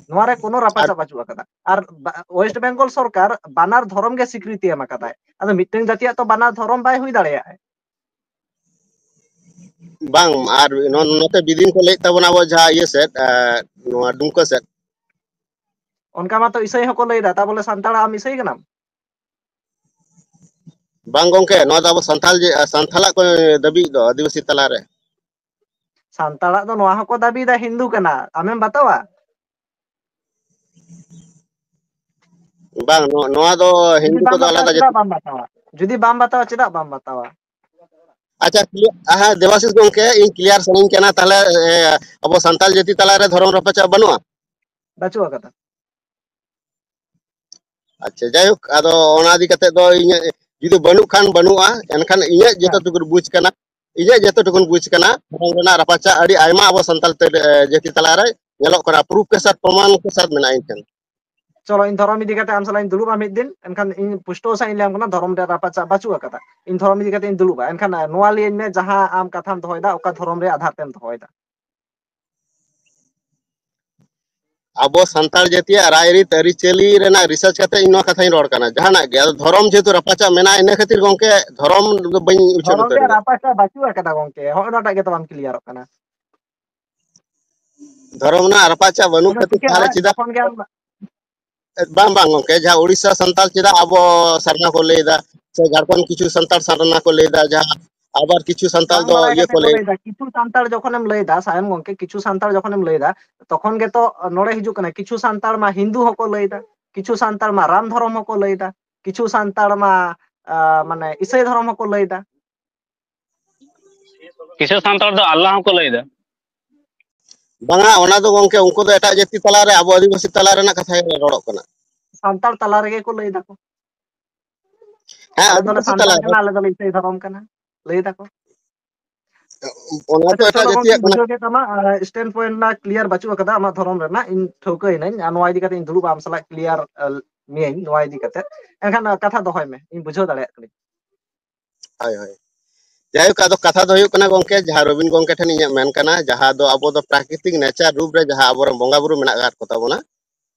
ᱱᱚᱣᱟ ᱨᱮ ᱠᱳᱱᱳ ᱟᱨ ᱨᱟᱯᱟᱪᱟᱜ ᱵᱟᱹᱪᱩᱜ ᱟᱠᱟᱫᱟ᱾ ᱟᱨ ᱵᱟ-, West Bengal ᱥᱚᱨᱠᱟᱨ ᱵᱟᱱᱟᱨ ᱫᱷᱚᱨᱚᱢ ᱜᱮ ᱥᱤᱠᱨᱤᱛᱤ ᱮᱢ ᱟᱠᱟᱫᱟᱭ᱾ ᱟᱫᱚ ᱢᱤᱫᱴᱟᱝ ᱡᱟᱹᱛᱤᱭᱟᱜ ᱛᱚ ᱵᱟᱱᱟᱨ ᱫᱷᱚᱨᱚᱢ ᱵᱟᱭ ᱦᱩᱭ ᱫᱟᱲᱮᱭᱟᱜᱼᱟ᱾ ᱵᱟᱝ, ᱟᱨ ᱱᱚ-, ᱱᱚᱛᱮ ᱵᱤᱫᱤᱱ ᱠᱚ ᱞᱟᱹᱭᱮᱫ ᱛᱟᱵᱚᱱᱟ ᱟᱵᱚ ᱡᱟᱦᱟᱸ ᱤᱭᱟᱹ ᱥᱮᱫ, ᱮ, ᱱᱚᱣᱟ ᱰᱩᱢᱠᱟᱹ ᱥᱮᱫ᱾ ᱚᱱᱠᱟ ᱢᱟᱛᱚ ᱤᱥᱟᱹᱭ ᱦᱚᱸᱠᱚ ᱞᱟᱹᱭ ᱫᱟ, ᱛᱟ ᱵᱚᱞᱮ ᱥᱟᱱᱛᱟᱲ ᱟᱢ ᱤᱥᱟᱹᱭ ᱠᱟᱱᱟᱢ? ᱵᱟᱝ ᱜᱚᱝᱠᱮ, ᱱᱚᱣᱟ ᱫᱚ ᱟᱵᱚ ᱥᱟᱱᱛᱟᱞ ᱡᱮ, ᱥᱟᱱᱛᱟᱞᱟᱜ ᱠᱚ ᱫᱟᱹᱵᱤᱭᱮᱫ ᱫᱚ ᱟᱹᱫᱤᱵᱟᱹᱥᱤ ᱛᱟᱞᱟᱨᱮ᱾ ᱥᱟᱱᱛᱟᱲᱟᱜ ᱫᱚ ᱱᱚᱣᱟ ᱦᱚᱸᱠᱚ ᱫᱟᱹᱵᱤᱭᱮᱫᱟ ᱦᱤᱱᱫᱩ ᱠᱟᱱᱟ, ᱟᱢᱮᱢ ᱵᱟᱛᱟᱣᱟ? ᱵᱟᱝ, ᱱᱚᱣᱟ, ᱱᱚᱣᱟ ᱫᱚ ᱡᱩᱫᱤ ᱦᱤᱱᱫᱩ ᱵᱟᱢ ᱠᱚᱫᱚ ᱵᱟᱛᱟᱣᱟ, ᱟᱞᱟᱫᱟ ᱪᱮᱫᱟᱜ ᱡᱟᱹᱛᱤ᱾ ᱵᱟᱢ ᱵᱟᱛᱟᱣᱟ? ᱡᱩᱫᱤ ᱵᱟᱢ ᱵᱟᱛᱟᱣᱟ, ᱪᱮᱫᱟᱜ ᱵᱟᱢ ᱵᱟᱛᱟᱣᱟ? ᱟᱪᱪᱷᱟ, clear, ᱦᱮᱸ, ᱫᱮᱵᱟᱥᱤᱥ ᱜᱚᱝᱠᱮ, ᱤᱧ clear ᱥᱟᱱᱟᱧ ᱠᱟᱱᱟ, ᱛᱟᱦᱞᱮ ᱮ, ᱟᱵᱚ ᱥᱟᱱᱛᱟᱲ ᱡᱟᱹᱛᱤ ᱛᱟᱞᱟᱨᱮ ᱫᱷᱚᱨᱚᱢ ᱨᱟᱯᱟᱪᱟᱜ ᱵᱟᱹᱱᱩᱜᱼᱟ? ᱵᱟᱹᱪᱩᱜ ᱟᱠᱟᱫᱟ᱾ ᱟᱪᱪᱷᱟ, ᱡᱟᱭᱦᱳᱠ, ᱟᱫᱚ ᱚᱱᱟ ᱤᱫᱤ ᱠᱟᱛᱮ ᱫᱚ ᱤᱧᱟᱹᱜ ᱡᱩᱫᱤ ᱵᱟᱹᱱᱩᱜ ᱠᱷᱟᱱ ᱵᱟᱹᱱᱩᱜᱼᱟ, ᱮᱱᱠᱷᱟᱱ ᱤᱧᱟᱹᱜ ᱡᱚᱛᱚ ᱴᱩᱠᱩᱱ ᱵᱩᱡᱽ ᱠᱟᱱᱟ, ᱤᱧᱟᱹᱜ ᱡᱚᱛᱚ ᱴᱩᱠᱩᱱ ᱵᱩᱡᱽ ᱠᱟᱱᱟ, ᱫᱷᱚᱨᱚᱢ ᱨᱮᱱᱟᱜ ᱨᱟᱯᱟᱪᱟᱜ ᱟᱹᱰᱤ ᱟᱭᱢᱟ ᱟᱵᱚ ᱥᱟᱱᱛᱟᱲ ᱛᱮ, ᱮ, ᱡᱟᱹᱛᱤ ᱛᱟᱞᱟᱨᱮ ᱧᱮᱞᱚᱜ ᱠᱟᱱᱟ, proof ᱠᱮ ᱥᱟᱛ, ᱯᱨᱚᱢᱟᱱ ᱠᱮ ᱥᱟᱛ ᱢᱮᱱᱟᱜᱼᱟ ᱤᱧ ᱴᱷᱮᱱ᱾ ᱪᱚᱞᱚ, ᱤᱧ ᱫᱷᱚᱨᱚᱢ ᱤᱫᱤ ᱠᱟᱛᱮ ᱟᱢ ᱥᱟᱞᱟᱜ ᱤᱧ ᱫᱩᱲᱩᱵᱼᱟ ᱢᱤᱫ ᱫᱤᱱ, ᱮᱱᱠᱷᱟᱱ ᱤᱧ ᱯᱩᱥᱴᱟᱹᱣ ᱥᱟᱺᱦᱤᱡ ᱤᱧ ᱞᱟᱹᱭᱟᱢ ᱠᱟᱱᱟ ᱫᱷᱚᱨᱚᱢ ᱨᱮ ᱨᱟᱯᱟᱪᱟᱜ ᱵᱟᱹᱪᱩᱜ ᱟᱠᱟᱫᱟ᱾ ᱤᱧ ᱫᱷᱚᱨᱚᱢ ᱤᱫᱤ ᱠᱟᱛᱮ ᱤᱧ ᱫᱩᱲᱩᱵᱼᱟ, ᱮᱱᱠᱷᱟᱱ ᱱᱚᱣᱟ ᱞᱟᱹᱭᱟᱹᱧ ᱢᱮ, ᱡᱟᱦᱟᱸ ᱟᱢ ᱠᱟᱛᱷᱟᱢ ᱫᱚᱦᱚᱭᱮᱫᱟ, ᱚᱠᱟ ᱫᱷᱚᱨᱚᱢ ᱨᱮ ᱟᱫᱷᱟᱨ ᱛᱮᱢ ᱫᱚᱦᱚᱭᱮᱫᱟ? ᱟᱵᱚ ᱥᱟᱱᱛᱟᱲ ᱡᱟᱹᱛᱤᱭᱟᱜ ᱨᱟᱭᱨᱤᱛ ᱟᱹᱨᱤᱪᱟᱹᱞᱤ ᱨᱮᱱᱟᱜ research ᱠᱟᱛᱮ ᱤᱧ ᱱᱚᱣᱟ ᱠᱟᱛᱷᱟᱧ ᱨᱚᱲ ᱠᱟᱱᱟ᱾ ᱡᱟᱦᱟᱱᱟᱜ ᱜᱮ, ᱟᱫᱚ ᱫᱷᱚᱨᱚᱢ ᱡᱮᱦᱮᱛᱩ ᱨᱟᱯᱟᱪᱟᱜ ᱢᱮᱱᱟᱜᱼᱟ, ᱤᱱᱟᱹ ᱠᱷᱟᱹᱛᱤᱨ ᱜᱚᱝᱠᱮ ᱫᱷᱚᱨᱚᱢ ᱫᱚ ᱵᱟᱹᱧ ᱩᱪᱷᱟᱹᱱ ᱫᱷᱚᱨᱚᱢ ᱩᱛᱟᱹᱨ ᱨᱮᱭᱟᱜ ᱮᱫᱟ᱾ ᱨᱟᱯᱟᱪᱟᱜ ᱵᱟᱹᱪᱩᱜ ᱟᱠᱟᱫᱟ ᱜᱚᱝᱠᱮ, ᱦᱚᱸᱜᱼᱚ ᱱᱚᱣᱟᱴᱟᱜ ᱜᱮᱛᱚ ᱵᱟᱢ clearᱚᱜ ᱠᱟᱱᱟ᱾ ᱫᱷᱚᱨᱚᱢ ᱨᱮᱱᱟᱜ ᱨᱟᱯᱟᱪᱟᱜ ᱵᱟᱹᱱᱩᱜ ᱟᱫᱚ ᱠᱷᱟᱹᱛᱤᱨ ᱛᱟᱦᱞᱮ ᱪᱤᱠᱟᱹᱜᱼᱟ, ᱪᱮᱫᱟᱜ? ᱡᱚᱠᱷᱚᱱ ᱜᱮ ᱟᱢ ᱵᱟᱝ, ᱵᱟᱝ ᱜᱚᱝᱠᱮ, ᱡᱟᱦᱟᱸ ᱩᱲᱤᱥᱥᱟ ᱥᱟᱱᱛᱟᱲ ᱪᱮᱫᱟᱜ ᱟᱵᱚ ᱥᱟᱨᱱᱟ ᱠᱚ ᱞᱟᱹᱭᱫᱟ, ᱥᱮ ᱡᱷᱟᱲᱠᱷᱚᱸᱰ ᱠᱤᱪᱷᱩ ᱥᱟᱱᱛᱟᱲ ᱥᱟᱨᱱᱟ ᱠᱚ ᱞᱟᱹᱭᱫᱟ, ᱡᱟᱦᱟᱸ ᱟᱵᱟᱨ ᱠᱤᱪᱷᱩ ᱥᱟᱱᱛᱟᱲ ᱵᱟᱝ ᱫᱚ ᱵᱟᱲᱟᱭ ᱤᱭᱟᱹ ᱠᱟᱛᱮ ᱠᱚ ᱠᱚ ᱞᱟᱹᱭ ᱞᱟᱹᱭᱫᱟ, ᱠᱤᱪᱷᱩ ᱥᱟᱱᱛᱟᱲ ᱡᱚᱠᱷᱚᱱᱮᱢ ᱞᱟᱹᱭᱫᱟ, ᱥᱟᱭᱚᱢ ᱜᱚᱝᱠᱮ, ᱠᱤᱪᱷᱩ ᱥᱟᱱᱛᱟᱲ ᱡᱚᱠᱷᱚᱱᱮᱢ ᱞᱟᱹᱭᱫᱟ, ᱛᱚᱠᱷᱚᱱ ᱜᱮᱛᱚ ᱱᱚᱰᱮ ᱦᱤᱡᱩᱜ ᱠᱟᱱᱟ, ᱠᱤᱪᱷᱩ ᱥᱟᱱᱛᱟᱲ ᱢᱟ ᱦᱤᱱᱫᱩ ᱦᱚᱸᱠᱚ ᱞᱟᱹᱭᱫᱟ, ᱠᱤᱪᱷᱩ ᱥᱟᱱᱛᱟᱲ ᱢᱟ ᱨᱟᱢ ᱫᱷᱚᱨᱚᱢ ᱦᱚᱸᱠᱚ ᱞᱟᱹᱭᱫᱟ, ᱠᱤᱪᱷᱩ ᱥᱟᱱᱛᱟᱲ ᱢᱟ, ᱟ, ᱢᱟᱱᱮ ᱤᱥᱟᱹᱭ ᱫᱷᱚᱨᱚᱢ ᱦᱚᱸᱠᱚ ᱞᱟᱹᱭᱫᱟ᱾ ᱠᱤᱪᱷᱩ ᱥᱟᱱᱛᱟᱲ ᱫᱚ ᱟᱞᱞᱟ ᱦᱚᱸᱠᱚ ᱞᱟᱹᱭᱫᱟ᱾ ᱵᱟᱝᱟ, ᱚᱱᱟ ᱫᱚ ᱜᱚᱝᱠᱮ, ᱩᱱᱠᱩ ᱫᱚ ᱮᱴᱟᱜ ᱡᱟᱹᱛᱤ ᱛᱟᱞᱟᱨᱮ, ᱟᱵᱚ ᱟᱹᱫᱤᱵᱟᱹᱥᱤ ᱛᱟᱞᱟ ᱨᱮᱱᱟᱜ ᱠᱟᱛᱷᱟ ᱜᱮ ᱨᱚᱲᱚᱜ ᱠᱟᱱᱟ᱾ ᱥᱟᱱᱛᱟᱲ ᱛᱟᱞᱟ ᱨᱮᱜᱮ ᱠᱚ ᱞᱟᱹᱭ ᱫᱟᱠᱚ᱾ ᱦᱮᱸ, ᱟᱞᱮ ᱫᱚᱞᱮ ᱟᱹᱫᱤᱵᱟᱹᱥᱤ ᱥᱟᱱᱛᱟᱲ ᱛᱟᱞᱟᱨᱮ᱾ ᱠᱟᱱᱟ, ᱟᱞᱮ ᱫᱚᱞᱮ ᱤᱥᱟᱹᱭ ᱫᱷᱚᱨᱚᱢ ᱠᱟᱱᱟ, ᱞᱟᱹᱭ ᱫᱟᱠᱚ᱾ ᱚᱱᱟ ᱫᱚ ᱟᱪᱪᱷᱟ, ᱮᱴᱟᱜ ᱪᱚᱞᱚ ᱜᱚᱝᱠᱮ, ᱡᱟᱹᱛᱤᱭᱟᱜ ᱠᱟᱱᱟ᱾ ᱵᱩᱡᱷᱟᱹᱣ ᱠᱮᱫ ᱛᱟᱢᱟ, ᱟᱨ stand point ᱨᱮᱱᱟᱜ clear ᱵᱟᱹᱪᱩᱜ ᱟᱠᱟᱫᱟ ᱟᱢᱟᱜ ᱫᱷᱚᱨᱚᱢ ᱨᱮᱱᱟᱜ, ᱤᱧ ᱴᱷᱟᱹᱣᱠᱟᱹᱭᱮᱱᱟᱹᱧ, ᱟᱨ ᱱᱚᱣᱟ ᱤᱫᱤ ᱠᱟᱛᱮ ᱤᱧ ᱫᱩᱲᱩᱵᱼᱟ ᱟᱢ ᱥᱟᱞᱟᱜ clear, ᱟ, ᱢᱤᱭᱟᱹᱧ ᱱᱚᱣᱟ ᱤᱫᱤ ᱠᱟᱛᱮ᱾ ᱮᱱᱠᱷᱟᱱ, ᱟ, ᱠᱟᱛᱷᱟ ᱫᱚᱦᱚᱭ ᱢᱮ, ᱤᱧ ᱵᱩᱡᱷᱟᱹᱣ ᱫᱟᱲᱮᱭᱟᱜ ᱠᱟᱹᱱᱟᱹᱧ᱾ ᱦᱳᱭ, ᱦᱳᱭ᱾ ᱡᱟᱭᱦᱳᱠ, ᱟᱫᱚ ᱠᱟᱛᱷᱟ ᱫᱚ ᱦᱩᱭᱩᱜ ᱠᱟᱱᱟ ᱜᱚᱝᱠᱮ, ᱡᱟᱦᱟᱸ ᱨᱚᱵᱤᱱ ᱜᱚᱝᱠᱮ ᱴᱷᱮᱱ ᱤᱧᱟᱹᱜ ᱢᱮᱱ ᱠᱟᱱᱟ, ᱡᱟᱦᱟᱸ ᱫᱚ ᱟᱵᱚ ᱫᱚ ᱯᱨᱟᱠᱨᱤᱛᱤᱠ nature ᱨᱩᱯ ᱨᱮ ᱡᱟᱦᱟᱸ ᱟᱵᱚᱨᱮᱱ ᱵᱚᱸᱜᱟ ᱵᱩᱨᱩ ᱢᱮᱱᱟᱜ ᱟᱠᱟᱫ ᱠᱚ ᱛᱟᱵᱚᱱᱟ,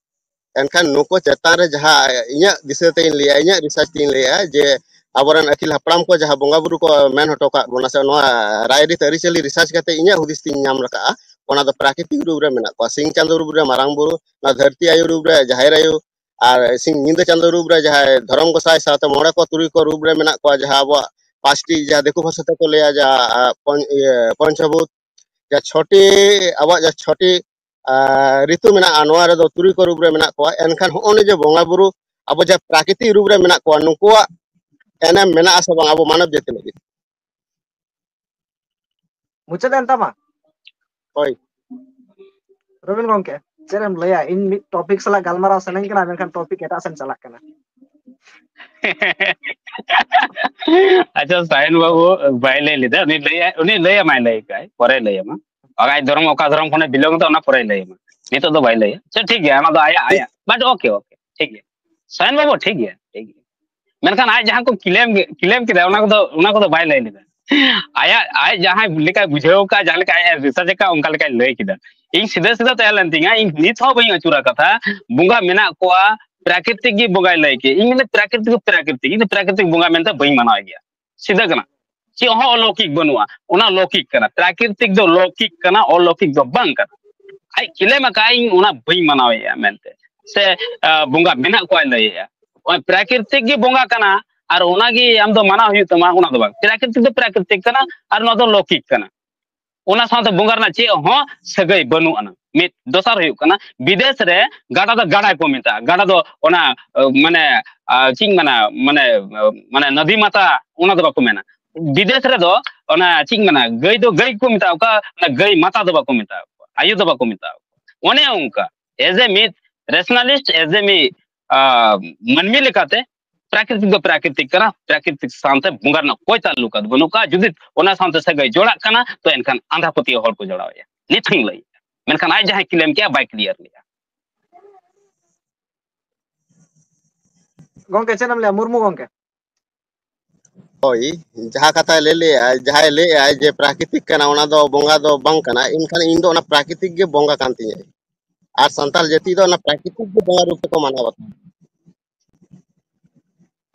ᱮᱱᱠᱷᱟᱱ ᱱᱩᱠᱩ ᱪᱮᱛᱟᱱ ᱨᱮ ᱡᱟᱦᱟᱸ ᱤᱧᱟᱹᱜ ᱫᱤᱥᱟᱹ ᱛᱮᱧ ᱞᱟᱹᱭᱟ, ᱤᱧᱟᱹᱜ research ᱛᱮᱧ ᱞᱟᱹᱭᱟ ᱡᱮ ᱟᱵᱚᱨᱮᱱ ᱟᱹᱜᱤᱞ ᱦᱟᱯᱲᱟᱢ ᱠᱚ ᱡᱟᱦᱟᱸ ᱵᱚᱸᱜᱟ ᱵᱩᱨᱩ ᱠᱚ ᱢᱮᱱ ᱦᱚᱴᱚ ᱠᱟᱜ ᱵᱚᱱᱟ, ᱥᱮ ᱱᱚᱣᱟ ᱨᱟᱭᱨᱤᱛ ᱟᱹᱨᱤᱪᱟᱹᱞᱤ research ᱠᱟᱛᱮ ᱤᱧᱟᱹᱜ ᱦᱩᱫᱤᱥ ᱛᱤᱧ ᱧᱟᱢ ᱨᱟᱠᱟᱵᱼᱟ, ᱚᱱᱟ ᱫᱚ ᱯᱨᱟᱠᱨᱤᱛᱤᱠ ᱨᱩᱯ ᱨᱮ ᱢᱮᱱᱟᱜ ᱠᱚᱣᱟ᱾ ᱥᱤᱧ ᱪᱟᱸᱫᱳ ᱨᱩᱯ ᱨᱮ ᱢᱟᱨᱟᱝ ᱵᱩᱨᱩ, ᱱᱚᱣᱟ ᱫᱷᱟᱹᱨᱛᱤ ᱟᱭᱳ ᱨᱩᱯ ᱨᱮ ᱡᱟᱦᱮᱨ ᱟᱭᱳ, ᱟᱨ ᱥᱤᱧ ᱧᱤᱫᱟᱹ ᱪᱟᱸᱫᱳ ᱨᱩᱯ ᱨᱮ ᱡᱟᱦᱟᱸᱭ ᱫᱷᱚᱨᱚᱢ ᱜᱚᱸᱥᱟᱭ ᱥᱟᱶᱛᱮ ᱢᱚᱬᱮ ᱠᱚ ᱛᱩᱨᱩᱭ ᱠᱚ ᱨᱩᱯ ᱨᱮ ᱢᱮᱱᱟᱜ ᱠᱚᱣᱟ, ᱡᱟᱦᱟᱸ ᱟᱵᱚᱣᱟᱜ ᱯᱟᱸᱪᱴᱤ, ᱡᱟᱦᱟᱸ ᱫᱤᱠᱩ ᱵᱷᱟᱥᱟ ᱛᱮᱠᱚ ᱞᱟᱹᱭᱟ, ᱡᱟᱦᱟᱸ, ᱟ, ᱯᱚᱧ-, ᱤᱭᱟᱹ, ᱯᱚᱧᱪᱚᱵᱷᱩᱛ, ᱡᱟᱦᱟᱸ ᱪᱷᱚᱴᱤ, ᱟᱵᱚᱣᱟᱜ ᱡᱟᱦᱟᱸ ᱪᱷᱚᱴᱤ, ᱟ, ᱨᱤᱛᱩ ᱢᱮᱱᱟᱜᱼᱟ, ᱱᱚᱣᱟ ᱨᱮᱫᱚ ᱛᱩᱨᱩᱭ ᱠᱚ ᱨᱩᱯ ᱨᱮ ᱢᱮᱱᱟᱜ ᱠᱚᱣᱟ᱾ ᱮᱱᱠᱷᱟᱱ ᱦᱚᱸᱜᱼᱚ ᱱᱩᱭ ᱡᱮ ᱵᱚᱸᱜᱟ ᱵᱩᱨᱩ ᱟᱵᱚ ᱡᱟᱦᱟᱸ ᱯᱨᱟᱠᱨᱤᱛᱤᱠ ᱨᱩᱯ ᱨᱮ ᱢᱮᱱᱟᱜ ᱠᱚᱣᱟ, ᱱᱩᱠᱩᱣᱟᱜ ᱮᱱᱮᱢ ᱢᱮᱱᱟᱜ ᱟᱥᱮ ᱵᱟᱝ ᱟᱵᱚ ᱢᱟᱱᱚᱵ ᱡᱟᱹᱛᱤ ᱞᱟᱹᱜᱤᱫ? ᱢᱩᱪᱟᱹᱫ ᱮᱱ ᱛᱟᱢᱟ? ᱦᱳᱭ᱾ ᱨᱚᱵᱤᱱ ᱜᱚᱝᱠᱮ, ᱪᱮᱫ ᱮᱢ ᱞᱟᱹᱭᱟ? ᱤᱧ ᱢᱤᱫ ᱴᱚᱯᱤᱠ ᱥᱟᱞᱟᱜ ᱜᱟᱞᱢᱟᱨᱟᱣ ᱥᱟᱱᱟᱧ ᱠᱟᱱᱟ, ᱢᱮᱱᱠᱷᱟᱱ ᱴᱚᱯᱤᱠ ᱮᱴᱟᱜ ᱥᱮᱫ ᱪᱟᱞᱟᱜ ᱠᱟᱱᱟ᱾ ᱟᱪᱪᱷᱟ, ᱥᱟᱭᱤᱱ ᱵᱟᱹᱵᱩ ᱵᱟᱭ ᱞᱟᱹᱭ ᱞᱮᱫᱟ, ᱩᱱᱤ ᱞᱟᱹᱭᱟ, ᱩᱱᱤ ᱞᱟᱹᱭ ᱟᱢᱟᱭ, ᱞᱟᱹᱭ ᱠᱟᱜᱼᱟᱭ, ᱯᱚᱨᱮ ᱞᱟᱹᱭ ᱟᱢᱟ᱾ ᱟᱡ ᱫᱷᱚᱨᱚᱢ, ᱚᱠᱟ ᱫᱷᱚᱨᱚᱢ ᱠᱷᱚᱱᱮ ᱵᱤᱞᱚᱝ ᱮᱫᱟ, ᱚᱱᱟ ᱯᱚᱨᱮ ᱞᱟᱹᱭ ᱟᱢᱟ᱾ ᱱᱤᱛᱚᱜ ᱫᱚ ᱵᱟᱭ ᱞᱟᱹᱭᱟ᱾ ᱟᱪᱪᱷᱟ, ᱴᱷᱤᱠ ᱜᱮᱭᱟ, ᱚᱱᱟ ᱫᱚ ᱟᱭᱟᱜ, ᱟᱭᱟᱜ᱾ ᱵᱟᱴ ᱳᱠᱮ, ᱳᱠᱮ, ᱴᱷᱤᱠ ᱜᱮᱭᱟ᱾ ᱥᱟᱭᱤᱱ ᱵᱟᱹᱵᱩ, ᱴᱷᱤᱠ ᱜᱮᱭᱟ, ᱴᱷᱤᱠ ᱜᱮᱭᱟ᱾ ᱢᱮᱱᱠᱷᱟᱱ ᱟᱡ ᱡᱟᱦᱟᱸ ᱠᱚ ᱠᱞᱮᱢ, ᱠᱞᱮᱢ ᱠᱮᱫᱟ, ᱚᱱᱟ ᱠᱚᱫᱚ, ᱚᱱᱟ ᱠᱚᱫᱚ ᱵᱟᱭ ᱞᱟᱹᱭ ᱞᱮᱫᱟ᱾ ᱟᱭᱟᱜ, ᱟᱡ ᱡᱟᱦᱟᱸ ᱞᱮᱠᱟᱭ ᱵᱩᱡᱷᱟᱹᱣ ᱠᱟᱜ, ᱡᱟᱦᱟᱸ ᱞᱮᱠᱟ ᱟᱡ ᱮ ᱨᱤᱥᱟᱨᱪ ᱟᱠᱟᱫ, ᱚᱱᱠᱟ ᱞᱮᱠᱟᱭ ᱞᱟᱹᱭ ᱠᱮᱫᱟ᱾ ᱤᱧ ᱥᱤᱫᱷᱟᱹ ᱥᱤᱫᱷᱟᱹ ᱛᱟᱦᱮᱸ ᱞᱮᱱ ᱛᱤᱧᱟ, ᱤᱧ ᱱᱤᱛ ᱦᱚᱸ ᱵᱟᱹᱧ ᱟᱹᱪᱩᱨᱟ ᱠᱟᱛᱷᱟ᱾ ᱵᱚᱸᱜᱟ ᱢᱮᱱᱟᱜ ᱠᱚᱣᱟ, ᱯᱨᱟᱠᱨᱤᱛᱤᱠ ᱜᱮ ᱵᱚᱸᱜᱟᱭ ᱞᱟᱹᱭ ᱠᱮᱫ᱾ ᱤᱧ ᱢᱮᱱᱫᱟ ᱯᱨᱟᱠᱨᱤᱛᱤᱠ ᱫᱚ ᱯᱨᱟᱠᱨᱤᱛᱤᱠ, ᱤᱧ ᱫᱚ ᱯᱨᱟᱠᱨᱤᱛᱤᱠ ᱵᱚᱸᱜᱟ ᱢᱮᱱᱛᱮ ᱵᱟᱹᱧ ᱢᱟᱱᱟᱣ ᱜᱮᱭᱟ᱾ ᱥᱤᱫᱷᱟᱹ ᱠᱟᱱᱟ᱾ ᱪᱮᱫ ᱦᱚᱸ ᱚᱞᱚᱠᱤᱠ ᱵᱟᱹᱱᱩᱜᱼᱟ, ᱚᱱᱟ ᱞᱚᱠᱤᱠ ᱠᱟᱱᱟ᱾ ᱯᱨᱟᱠᱨᱤᱛᱤᱠ ᱫᱚ ᱞᱚᱠᱤᱠ ᱠᱟᱱᱟ, ᱚᱞᱚᱠᱤᱠ ᱫᱚ ᱵᱟᱝ ᱠᱟᱱᱟ᱾ ᱟᱡ ᱠᱞᱮᱢ ᱟᱠᱟᱫ, ᱤᱧ ᱚᱱᱟ ᱵᱟᱹᱧ ᱢᱟᱱᱟᱣᱮᱫᱼᱟ ᱢᱮᱱᱛᱮ, ᱥᱮ ᱟᱸ, ᱵᱚᱸᱜᱟ ᱢᱮᱱᱟᱜ ᱠᱚᱣᱟᱭ ᱞᱟᱹᱭᱮᱫᱼᱟ᱾ ᱚᱱᱟ ᱯᱨᱟᱠᱨᱤᱛᱤᱠ ᱜᱮ ᱵᱚᱸᱜᱟ ᱠᱟᱱᱟ, ᱟᱨ ᱚᱱᱟᱜᱮ ᱟᱢ ᱫᱚ ᱢᱟᱱᱟᱣ ᱦᱩᱭᱩᱜ ᱛᱟᱢᱟ, ᱚᱱᱟ ᱫᱚ ᱵᱟᱝ᱾ ᱯᱨᱟᱠᱨᱤᱛᱤᱠ ᱫᱚ ᱯᱨᱟᱠᱨᱤᱛᱤᱠ ᱠᱟᱱᱟ, ᱟᱨ ᱱᱚᱣᱟ ᱫᱚ ᱞᱚᱠᱤᱠ ᱠᱟᱱᱟ᱾ ᱚᱱᱟ ᱥᱟᱶᱛᱮ ᱵᱚᱸᱜᱟ ᱨᱮᱱᱟᱜ ᱪᱮᱫ ᱦᱚᱸ ᱥᱟᱹᱜᱟᱹᱭ ᱵᱟᱹᱱᱩᱜ ᱟᱱᱟ᱾ ᱢᱤᱫ, ᱫᱚᱥᱟᱨ ᱦᱩᱭᱩᱜ ᱠᱟᱱᱟ, ᱵᱤᱫᱮᱥ ᱨᱮ ᱜᱟᱰᱟ ᱫᱚ ᱜᱟᱰᱟ ᱠᱚ ᱢᱮᱛᱟᱜᱼᱟ, ᱜᱟᱰᱟ ᱫᱚ ᱚᱱᱟ, ᱟᱸ, ᱢᱟᱱᱮ, ᱟᱸ, ᱪᱮᱫ ᱤᱧ ᱢᱮᱱᱟ, ᱢᱟᱱᱮ, ᱟᱸ, ᱢᱟᱱᱮ ᱱᱚᱫᱤ ᱢᱟᱛᱟ, ᱚᱱᱟ ᱫᱚ ᱵᱟᱠᱚ ᱢᱮᱱᱟ᱾ ᱵᱤᱫᱮᱥ ᱨᱮᱫᱚ ᱚᱱᱟ ᱪᱮᱫ ᱤᱧ ᱢᱮᱱᱟ, ᱜᱟᱹᱭ ᱫᱚ ᱜᱟᱹᱭ ᱠᱚ ᱢᱮᱛᱟᱜᱼᱟ, ᱚᱠᱟ ᱚᱱᱟ ᱜᱟᱹᱭ ᱢᱟᱛᱟ ᱫᱚ ᱵᱟᱠᱚ ᱢᱮᱛᱟᱜᱼᱟ, ᱟᱭᱳ ᱫᱚ ᱵᱟᱠᱚ ᱢᱮᱛᱟᱜᱼᱟ᱾ ᱚᱱᱮ ᱚᱱᱠᱟ, as a ᱢᱤᱫ ᱨᱮᱥᱱᱟᱞᱤᱥᱴ, as a ᱢᱤᱫ, ᱟᱸ, ᱢᱟᱹᱱᱢᱤ ᱞᱮᱠᱟᱛᱮ ᱯᱨᱟᱠᱨᱤᱛᱤᱠ ᱫᱚ ᱯᱨᱟᱠᱨᱤᱛᱤᱠ ᱠᱟᱱᱟ, ᱯᱨᱟᱠᱨᱤᱛᱤᱠ ᱥᱟᱶᱛᱮ ᱵᱚᱸᱜᱟ ᱨᱮᱱᱟᱜ ᱠᱚᱭ ᱛᱟᱞᱞᱩᱠᱟᱛ ᱵᱟᱹᱱᱩᱜ ᱠᱟᱜᱼᱟ᱾ ᱡᱩᱫᱤ ᱚᱱᱟ ᱥᱟᱶᱛᱮ ᱥᱟᱹᱜᱟᱹᱭ ᱡᱚᱲᱟᱜ ᱠᱟᱱᱟ, ᱛᱚ ᱮᱱᱠᱷᱟᱱ ᱟᱸᱫᱷᱟ ᱯᱟᱹᱛᱭᱟᱹᱣ ᱦᱚᱲ ᱠᱚ ᱡᱚᱲᱟᱣᱮᱫᱼᱟ᱾ ᱱᱤᱛ ᱦᱚᱸᱧ ᱞᱟᱹᱭᱮᱫᱼᱟ, ᱢᱮᱱᱠᱷᱟᱱ ᱟᱡ ᱡᱟᱦᱟᱸᱭ ᱠᱞᱮᱢ ᱠᱮᱜᱼᱟ, ᱵᱟᱭ ᱠᱞᱤᱭᱟᱨ ᱞᱮᱜᱼᱟ᱾ ᱜᱚᱝᱠᱮ, ᱪᱮᱫ ᱮᱢ ᱞᱟᱹᱭᱟ, ᱢᱩᱨᱢᱩ ᱜᱚᱝᱠᱮ? ᱦᱳᱭ, ᱡᱟᱦᱟᱸ ᱠᱟᱛᱷᱟᱭ ᱞᱟᱹᱭ ᱞᱮᱜᱼᱟ, ᱡᱟᱦᱟᱸᱭ ᱞᱟᱹᱭᱮᱜᱼᱟᱭ ᱡᱮ ᱯᱨᱟᱠᱨᱤᱛᱤᱠ ᱠᱟᱱᱟ, ᱚᱱᱟ ᱫᱚ ᱵᱚᱸᱜᱟ ᱫᱚ ᱵᱟᱝ ᱠᱟᱱᱟ, ᱮᱱᱠᱷᱟᱱ ᱤᱧ ᱫᱚ ᱚᱱᱟ ᱯᱨᱟᱠᱨᱤᱛᱤᱠ ᱜᱮ ᱵᱚᱸᱜᱟ ᱠᱟᱱ ᱛᱤᱧᱟᱹ᱾ ᱟᱨ ᱥᱟᱱᱛᱟᱲ ᱡᱟᱹᱛᱤ ᱫᱚ ᱚᱱᱟ ᱯᱨᱟᱠᱨᱤᱛᱤᱠ ᱜᱮ ᱵᱚᱸᱜᱟ ᱨᱩᱯ ᱛᱮᱠᱚ ᱢᱟᱱᱟᱣ ᱵᱟᱛᱟᱣᱟ᱾